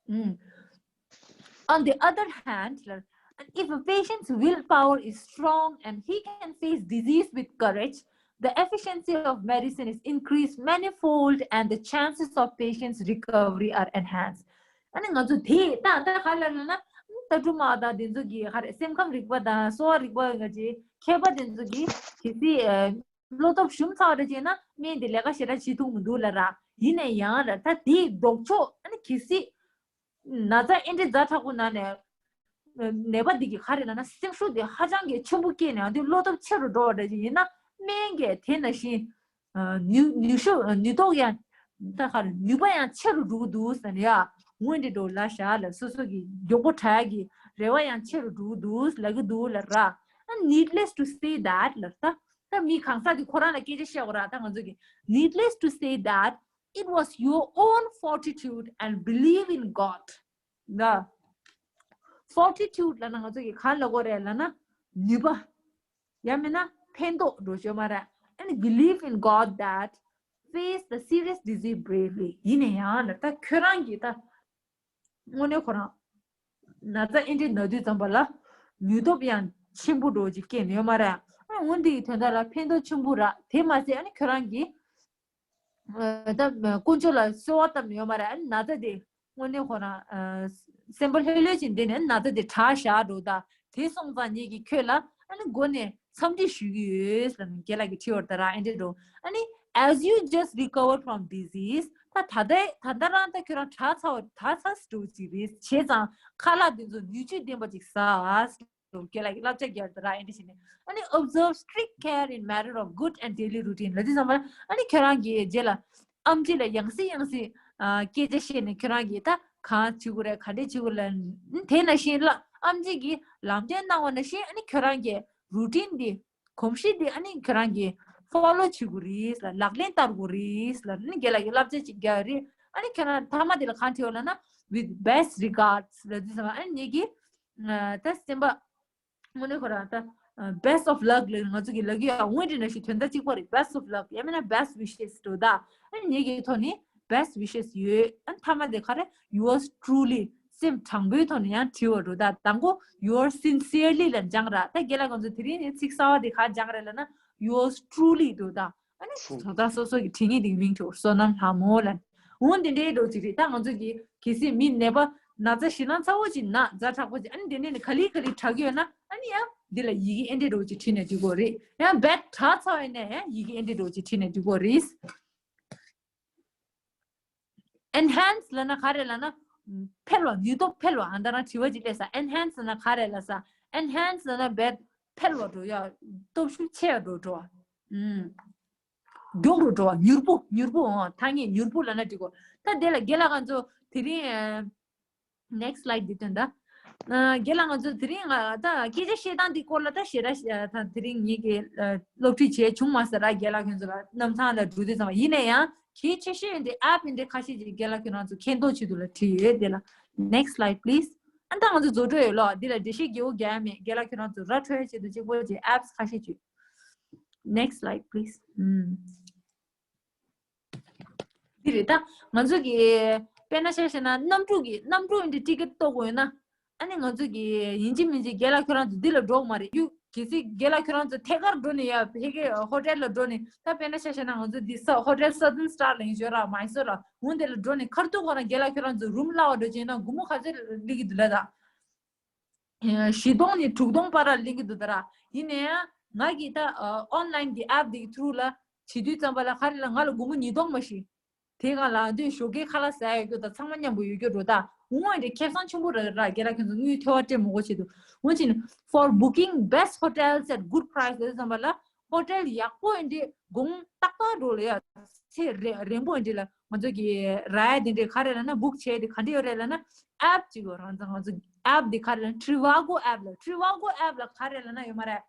ཨུམ། On the other hand, if a patient's willpower is strong and he can face disease with courage, the efficiency of medicine is increased manifold and the chances of patient's recovery are enhanced. ཨ་ནི་ང་ཚོ་དེ་ད་ད་ག་ལ་ལ་ན། ད་སྒྲུང་མ་དང་དེ་ཚོ་གི་ག་རེ། སེམས་ཁམས་རིག་པ་དང་གསོ་བ་རིག་པ་ང་ཚོའི་མཁས་པ་དེ་ཚོ་གིས་གལ་སྲིད་བློ་སྟོབས་ཞུམ་ཚར་བ་འདྲ་བྱས་ན། སྨན་དེ་ལས་ཀ་ཞེ་དྲག་བྱེད་ཐུབ་མི་འདུག་ལབ་ར། ཡིན་ནའི་ཡང་ར་ད་དེའི་ལྡོག་ཕྱོགས། ཨ་ནི་གལ་སྲིད་ན་ཚ་ཨེ་འདྲའི་ཛ་དྲག་པོ་ན་ནས། ནད་པ་འདི་གི་ག་རེ་ལབ་ན། སེམས་ཤུགས་དེ་ཧ་ཅང་གི་ཆེན་པོ་སྐྱེས་ནས། ཨ་དེ་བློ་སྟོབས་ཆེ་རུ་འགྲོ་བ་འདྲ་ཅིག་ཡིན་ན། སྨན་གྱི་དེ་ནང་བཞིན་ནུས་ནུས་ཤུགས་ནུས་སྟོབས་ཡང་ད་ག་རེ་ནུས་པ་ཡང་ཆེ་རུ་འགྲོ་གི་འདུག་ཟེར་ནས། ཡ་འོ་འདི་འདྲ་ལབ་ཤག་ལ། སོ་སོ་གི་མགྱོགས་པོ་དྲག་གི་རེ་བ་ཡང་ཆེ་རུ་འགྲོ་གི་འདུག་ལབ་ཀྱི་འདུག་ལབ་ར། And needless to say that ལབ་ད། ད་མི་གང་ཟག་དེ་ཁོ་རང་ལ་སྐད་ཆ་བཤད་དགོས་ར། ད་ང་ཚོ་གི། Needless to say that it was your own fortitude and belief in God. ད་fortitude ལབ་ན་ང་ཚོ་གི་ག་ལབ་དགོས་རེད་ལབ་ན། ནུས་པ། ཡང་མིན་ན་ཕན་ཐོགས་འགྲོ་ཤོད་མ་རེད། And belief in God that faced the serious disease bravely. ཡིན་ནའི་ཡང་ལ་ད་ཁྱོད་རང་གིས་ད་དངོས་གནས་ཁོ་རང་ན་ཚ་ཨེ་འདྲའི་ན་དུས་ཙམ་པ་ལ་ནུས་སྟོབས་ཡང་ཆེན་པོ་འགྲོ་ཅིག་སྐྱེས་ནས་ཡོད་མ་རེད། ཨ་འོན་ཏེ་དོན་དག་ལ་ཕན་ཐོགས་ཆེན་པོ་ར། དེ་མ་ཟད་ཨ་ནི་ཁྱོད་རང་གིས་ད་དཀོན་མཆོག་ལ་གསོལ་བ་བཏབ་ནས་ཡོད་མ་རེད། ཨ་ནི་ན་ཚ་དེ་དངོས་གནས་ཁོ་རང་སེམས་པ་ལྷོད་ལྷོད་ཅིག་བསྡད་ནས་ན་ཚ་དེ་དྲག་ཤག་འགྲོ་ད། དེ་སོང་ཙང་ངེད་ཀྱིས་ཁྱོད་ལ་ཨ་ནི་སྒོ་ནས་འཚམས་འདྲི་ཞུ་གི་ཡོད་ལབ་ནས་རྒན་ལགས་ཀྱིས་དྲིས་པ་རེད་ད་ར། ཨེ་འདྲ་འགྲོ། ཨ་ནི་as you just recovered from disease ད་ད་ལྟ་ད་ལྟ་རང་ད་ཁྱོད་རང་དྲག་ཚར་བ་དྲག་ཚར་འགྲོ་ཅིག་རེད། བྱས་ཙང་ཁ་ལག་དེ་ཚོ་ནུས་ཕྱོད་ལྡན་པ་ཅིག་ཟ། རྒན་ལགས་ཀྱིས་བསླབ་བྱ་རྒྱག་ད་ར། ཨེ་འདྲ་བྱས་ནས་ཨ་ནི་observe strict care in matter of good and daily routine ལབ་དུས་ཙམ་པ་ཨ་ནི་ཁྱོད་རང་གིས་རྗེས་ལ་ཨེམ་ཆི་ལ་ཡང་སེ་ཡང་སེ་སྐད་ཆ་བཤད་ནས་ཁྱོད་རང་གིས་ད་གང་བྱེད་དགོས་རེད། ག་འདྲས་བྱེད་དགོས་རེད། དེ་ནང་བཞིན་ལ་ཨེམ་ཆི་གིས་ལམ་སྟོན་གནང་བ་ནང་བཞིན་ཨ་ནི་ཁྱོད་རང་གིས་routine འདི་གོམས་གཤིས་འདི་ཨ་ནི་ཁྱོད་རང་གིས་ ཕོ་ལོ་བྱེད་དགོས་རེད་ལ། ལག་ལེན་བསྟར་དགོས་རེད་ལ། ཨ་ནི་རྒན་ལགས་ཀྱིས་བསླབ་བྱ་ཅིག་རྒྱག་རེད། ཨ་ནི་ཁྱེད་རང་མཐའ་མ་དེ་ལ་གང་བྲིས་ཡོད་ལབ་ན། With best regards ལབ་དུས་ཙམ་པ། ཨ་ནི་ངེད་ཀྱིས་ད་སེམས་པ་དངོས་གནས་ཁོ་རང་ད་best of luck ལབ་ང་ཚོ་གི་ལབ་ཀྱི་ཡོད། འོན་ཏེ་ནང་བཞིན་དོན་དག་གཅིག་པ་རེད། best of luck ཡང་མིན་ན་best wishes འགྲོ་ད། ཨ་ནི་ངེད་ཀྱི་ཐོག་ནས་best wishes ཡོད། ཨ་ནི་མཐའ་མ་དེ་ག་རེ། Yours truly སེམས་དྲང་པོའི་ཐོག་ནས་ཡང་བྲིས་པ་འགྲོ་ད། དང་པོ་yours sincerely ལ་སྦྱངས་ར། ད་རྒན་ལགས་ང་ཚོ་དེ་རིང་ནས་ཚིག་གསར་པ་དེ་ག་སྦྱངས་རེད་ལབ་ན། Yours truly འགྲོ་ད། ཨ་ནི་ད་སོ་སོ་གི་བྲིས་ངེས་དེ་གི་མིང་བྲིས། བསོད་ནམས་ལྷ་མོ་ལ། འོ་འདི་འདྲའི་འགྲོ་ཅིག་རེད། ད་ང་ཚོ་གི་གལ་སྲིད་མི་ནད་པ་ན་ཚ་ཞེད་སྣང་ཚ་བོ་ཅིག་ན་ཛ་དྲག་པོ་ཅིག་ཨ་ནི་འདི་ནས་ནི་ག་ལེ་ག་ལེ་དྲག་གི་ཡོད་ན། ཨ་ནི་ཡང་འདི་ལ་ཡི་གེ་ཨེ་འདྲའི་འགྲོ་ཅིག་བྲིས་ནས་འགྲིག་གོ་རེད། ཡང་bad དྲག་ཚ་བ་ཡིན་ན་ཡང་ཡི་གེ་ཨེ་འདྲའི་འགྲོ་ཅིག་བྲིས་ནས་འགྲིག་གོ་རེད། Enhance ལབ་ན་ག་རེ་ལབ་ན། འཕེལ་བ། ནུས་སྟོབས་འཕེལ་བ། ཨ་ད་རང་དྲི་བ་ཅིག་སླེབས་ས། Enhance ལབ་ན་ག་རེ་ལབ་ས། Enhance ལབ་ན་bad འཕེལ་བ་འགྲོ་ཡ། སྟོབས་ཤུགས་ཆེ་བ་འགྲོ་འགྲོ་བ། ཨུམ། མགྱོགས་རུ་འགྲོ་བ། མྱུར་པོ། མྱུར་པོ། འོ་ཐ་སྙད་མྱུར་པོ་ལབ་ན་འགྲིག་གོ། ད་དེ་ལ་རྒན་ལགས་ང་ཚོ་དེ་རིང་next slide འདི་སྟོན་ད། རྒན་ལགས་ང་ཚོ་དེ་རིང་ང་ད་སྐད་ཆ་བཤད་སྟངས་འདི་སྐོར་ལ་ད་ཞེ་དྲག་ད་དེ་རིང་ངེད་ཀྱིས་སློབ་ཁྲིད་བྱས་བྱུང་མ་ཟེར་ར། རྒན་ལགས་ཁྱོད་ཚོ་ལ་གནམ་ཐང་ལ་འགྲོ་དུས་ཙམ་པ་ཡིན་ན་ཡང་གལ་ཆེ་ཤོས་འདི་app འདི་ཁ་ཤས་ཅིག་རྒན་ལགས་ཁྱོད་རང་ཚོ་མཁྱེན་རྟོགས་ཆེད་དུ་ལ་བྲིས་ཡོད། དེ་ལ་next slide please། ཨ་ད་ང་ཚོ་རྫོགས་འགྲོ་ཡོད་ལོ། འདི་ལ་འགྲེལ་བཤད་རྒྱས་པོ་རྒྱག་ཡ་མེད། རྒན་ལགས་ཁྱོད་རང་ཚོ་ར་འཕྲོད་ཡ་ཆེད་དུ་གཅིག་པོ་ཅིག་apps ཁ་ཤས་ཅིག next slide please. ཨུམ། འདི་རེད་ད། ང་ཚོ་གི་དཔེར་ན་ཆ་བཞག་ན་གནམ་གྲུ་གི་གནམ་གྲུ་འདི་ཊི་ཀེ་ཊི་གཏོང་དགོས་ཡོད་ན། ཨ་ནི་ང་ཚོ་གི་ཡིན་གཅིག་མིན་གཅིག་རྒན་ལགས་ཁྱོད་རང་ཚོ་འདི་ལ་འགྲོ་གི་མ་རེད། གཡུ་གལ་སྲིད་རྒན་ལགས་ཁྱོད་རང་ཚོ་ཐད་ཀར་འགྲོ་ནས་ཡ་ཕ་གི་ཧོ་ཊེལ་ལ་འགྲོ་ནས། ད་དཔེར་ན་ཆ་བཞག་ན་ང་ཚོ་འདི་ས་ཧོ་ཊེལ་Southern Star ལ་ཡིན་ཞོར་ར་མའི་སོར་ལ་འོ་འདི་ལ་འགྲོ་ནས་ཁ་ཐུག་ཁོ་རང་རྒན་ལགས་ཁྱོད་རང་ཚོ་རུམ་གླ་བ་འགྲོ་བྱས་ན་སྒོར་མོ་ག་ཚོད་སླེབས་ཀྱི་འདུག་ལབ་ད། བཞི་སྟོང་ནས་དྲུག་སྟོང་བར་ལ་སླེབས་ཀྱི་འདུག་ད་ར། ཡིན་ནའི་ང་གིས་ད་ཨོན་ལའིན་གི་ཨེབ་འདི་གི་ཐུ་རུ་ལ་བྱེད་དུས་ཙམ་པ་ལ་ག་རེ་ལ་ང་ལ་སྒོར་མོ་ཉིས་སྟོང་མ་ཞིག་དེ་སྒང་ལ་འདི་ཞོགས་ཀའི་ཁ་ལག་ཟ་ཡ་ཡོད་རྒྱུ་དང་ཚང་མ་མཉམ་པོ་ཡོད་རྒྱུ་འགྲོ་ད། འོ་འདི་ཁེ་བཟང་ཆེན་པོ་རེད་ར། རྒན་ལགས་ཁྱོད་ཚོ་དངུལ་ཐོལ་པ་སྤྲད་མི་དགོས་ཆེད་དུ། འོ་ཅི་ནི་for booking best hotels at good price ལབ་ཙམ་པ་ལ་ཧོ་ཊེལ་ཡག་པོ་ཡིན་འདི་དགོང་ཏག་ཏག་འགྲོ་ལ་ཡ། ཚེ་རིང་རིང་པོ་ཡིན་འདི་ལ་ང་ཚོ་གི་ར་ཡ་འདི་འདྲའི་ག་རེ་ལབ་ན་book བྱས་འདི་ག་འདྲ་ཡོད་རེད་ལབ་ན་ཨེབ་ཅིག་ཡོད་རང་ཚང་ང་ཚོ་ཨེབ་འདི་ག་རེ་ལབ་ན་Trivago ཨེབ་ལ། Trivago ཨེབ་ལ་ག་རེ་ལབ་ན་ཡོད་མ་རེད།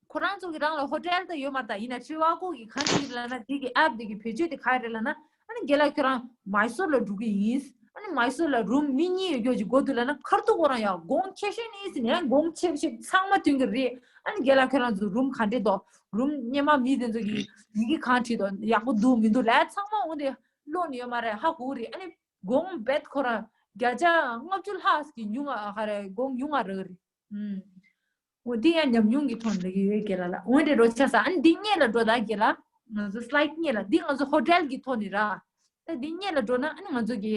ཁོ་རང་ཚོ་གི་རང་ལ་ཧོ་ཊེལ་ད་ཡོད་མ་རེད་ད། ཡིན་ན་Trivago གི་ག་འདྲ་ཡོད་ལབ་ན་དེ་གི་ཨེབ་འདི་གི་བེད་སྤྱོད་འདི་ག་རེ་ལབ་ན། ཨ་ནི་རྒན་ལགས་ཁྱོད་རང་མའི་སོར་ལ་འགྲོ་གི་ཡིན། ཨ་ནི་མའི་སོར་ལ་རུམ་མི་གཉིས་ཡོད་རྒྱུ་ཅིག་དགོས་འདུག་ལབ་ན་ཁ་ཐུག་ཁོ་རང་ཡ་དགོང་ཁྱེར་ཤེས་ནི་ཟིན་ནས་དགོང་ཆེབ་ཆེབ་ཚང་མ་སྟོན་གི་རེད། ཨ་ནི་རྒན་ལགས་ཁྱོད་རང་ཚོ་རུམ་ག་འདྲས་འདུག་རུམ་སྔོན་མ་མི་དེ་ཚོ་གི་ཡི་གེ་གང་བྲིས་འདུག་ཡག་པོ་འདུག་མི་འདུག་ལབ་ཚང་མ་འོ་དེ་ཀློག་ནི་ཡོད་མ་རེད། ཧ་གོ་གི་རེད། ཨ་ནི་དགོང་བེད་ཁོ་རང་བརྒྱ་ཆ་ལྔ་བཅུ་ལྷག་གི་ཉུང་ང་ག་རེ་དགོང་ཉུང་ང་རག་གི་རེད། ཨུམ། འོ་འདི་ཡང་ཉམས་མྱོང་གི་ཐོག་ནས་ལབ་ཀྱི་ཡོད་རྒན་ལགས་ལ། འོ་འདི་རོ་ཆ་ས་ཨ་ནི་འདི་སྔོན་ལ་འགྲོ་ད་རྒན་ལགས། ང་ཚོ་སི་ལའིཌ་སྔོན་ལ་འདི་ང་ཚོ་ཧོ་ཊེལ་གི་ཐོག་ནས་ར། ད་འདི་སྔོན་ལ་འགྲོ་ན་ཨ་ནི་ང་ཚོ་གི་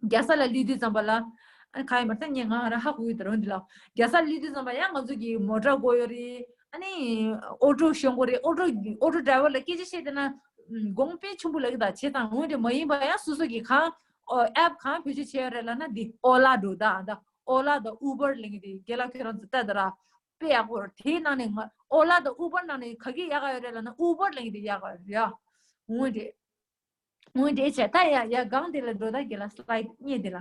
རྒྱལ་ས་ལ་སླེབས་དུས་ཙམ་པ་ལ། ཨ་ནི་ག་ཡིན་པར་ད་ངས་ང་རང་ཧ་གོ་ཡོད་ད་རུང་འདི་ལ། རྒྱལ་ས་སླེབས་དུས་ཙམ་པ་ཡང་ང་ཚོ་གི་མོ་ཊ་དགོས་ཡོད་རེད། ཨ་ནི་ཨོ་ཊོ་ཞོན་དགོས་རེད། ཨོ་ཊོ་ཨོ་ཊོ་ཌ་རའི་ཝར་ལ་སྐད་ཆ་བཤད་བསྡད་ན་དགོངས་དཔེ་ཆེན་པོ་ལབ་ཀྱི་ད་བྱས་ཙང་འོ་འདི་མ་ཡིན་པ་ཡང་སོ་སོ་གི་གང་ཨེབ་གང་བེད་སྤྱོད་བྱས་ཡོད་རེད་ལབ་ན་འདི་ཨོ་ལ་འགྲོ་ད་ད། ཨོ་ལ་དང་ཨུ་བར་ལབ་མཁན་དེ་རྒན་ལགས་ཁྱོད་རང་ཚོ་ལྟ་དང་ར། དཔེ་ཡག་པོ་རེད། དེའི་ནང་ནས་ང་ཨོ་ལ་དང་ཨུ་བར་ནང་ནས་ག་གི་ཡག་ག་ཡོད་རེད་ལབ་ན་ཨུ་བར་ལབ་མཁན་དེ་ཡག་ག་ཡོད་རེད་ཡ། འོ་འདྲས། འོ་འདྲས་བྱས་ད་ཡ་ཡ་སྒང་དེ་ལ་འགྲོ་ད་རྒན་ལགས་སི་ལའིཌ་སྔོན་དེ་ལ།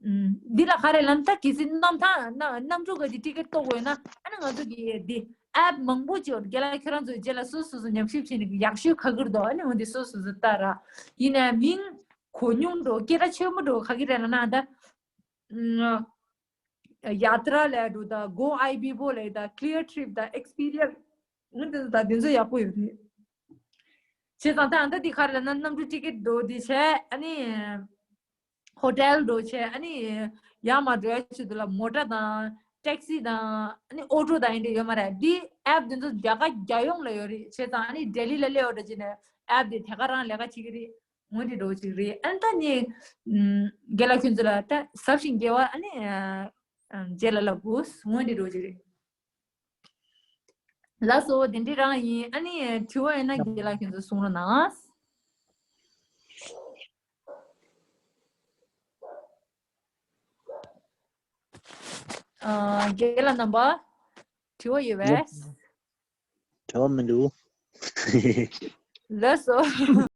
ཨུམ། འདི་ལ་ག་རེ་ལབ་ན་ད་གལ་སྲིད་གནམ་ཐང་ན་གནམ་གྲུ་ག་ཅིག་ཊི་ཀེ་ཊི་གཏོང་དགོས་ན་ཨ་ནི་ང་ཚོ་གི་འདི་ཨེབ་མང་པོ་ཅིག་ཡོད་རེད། རྒན་ལགས་ཁྱོད་རང་ཚོ་རྗེས་ལ་སོ་སོ་སོ་ཉམས་ཞིབ་བྱས་ནས་ཡག་ཤོས་ག་གི་རེད་འདུག་ཨ་ནི་འོ་འདི་སོ་སོ་སོ་ལྟ་ར། ཡིན་ནའི་མིང་གོ་མྱོང་འགྲོ་སྐད་གྲགས་ཆེན་པོ་འགྲོ་ག་གི་རེད་ལབ་ན་ད། ཡ་ཏྲ་ལབ་འགྲོ་ད། གོ་ཨའི་བི་བོ་ལབ་ད། ཀླི་ཡར་ཊི་རིབ་ད། ཨེག་སི་པི་རི་ཡན་ང་འདི་ཚོ་ད་འདི་ཚོ་ཡག་པོ་ཡོད་རེད། བྱས་ཙང་ད་ཨ་ད་འདི་ག་རེ་ལབ་ན་གནམ་གྲུ་ཊི་ཀེ་ཊི་འགྲོ་འདི་བྱས་ཨ་ནི་ཧོ་ཊེལ་འགྲོ་བྱས་ཨ་ནི་ཡར་མར་འགྲོ་ཡ་ཆེད་དུ་ལ་མོ་ཊ་དང་ཊེག་སི་དང་ཨ་ནི་ཨོ་ཊོ་དང་ཨེ་འདྲ་ཡོད་མ་རེད། འདི་ཨེབ་འདི་ཚོ་རྒྱ་གར་རྒྱལ་ཡོངས་ལ་ཡོད་རེད། བྱས་ཙང་ཨ་ནི་ལྡི་ལི་ལ་སླེབས་པ་འདྲ་བྱས་ནས་ཨེབ་འདི་དེ་ག་རང་ལས་ཀ་བྱེད་ཀྱི་རེད། འོ་འདི་འགྲོ་གི་རེད། ཨ་ནི་ད་ནི་རྒན་ལགས་ཁྱོད་ཚོ་ལ་ད་ཟབ་ཞིང་རྒྱས་པ་ཨ་ནི་རྗེས་ལ་ལབ་དགོས། འོ་འདི་འགྲོ་གི་རེད། ལགས་སོ་དེ་འདྲ་རང་ཡིན། ཨ་ནི་དྲི་བ་ཡོད་ན་རྒན་ལགས་ཁྱོད་ཚོ་གསུང་རོགས་གནང་། ཨ་རྒན་ལགས་རྣམ་པ་དྲི་བ་ཡོད་པས། དྲི་བ་མི་འདུག་ལགས་སོ།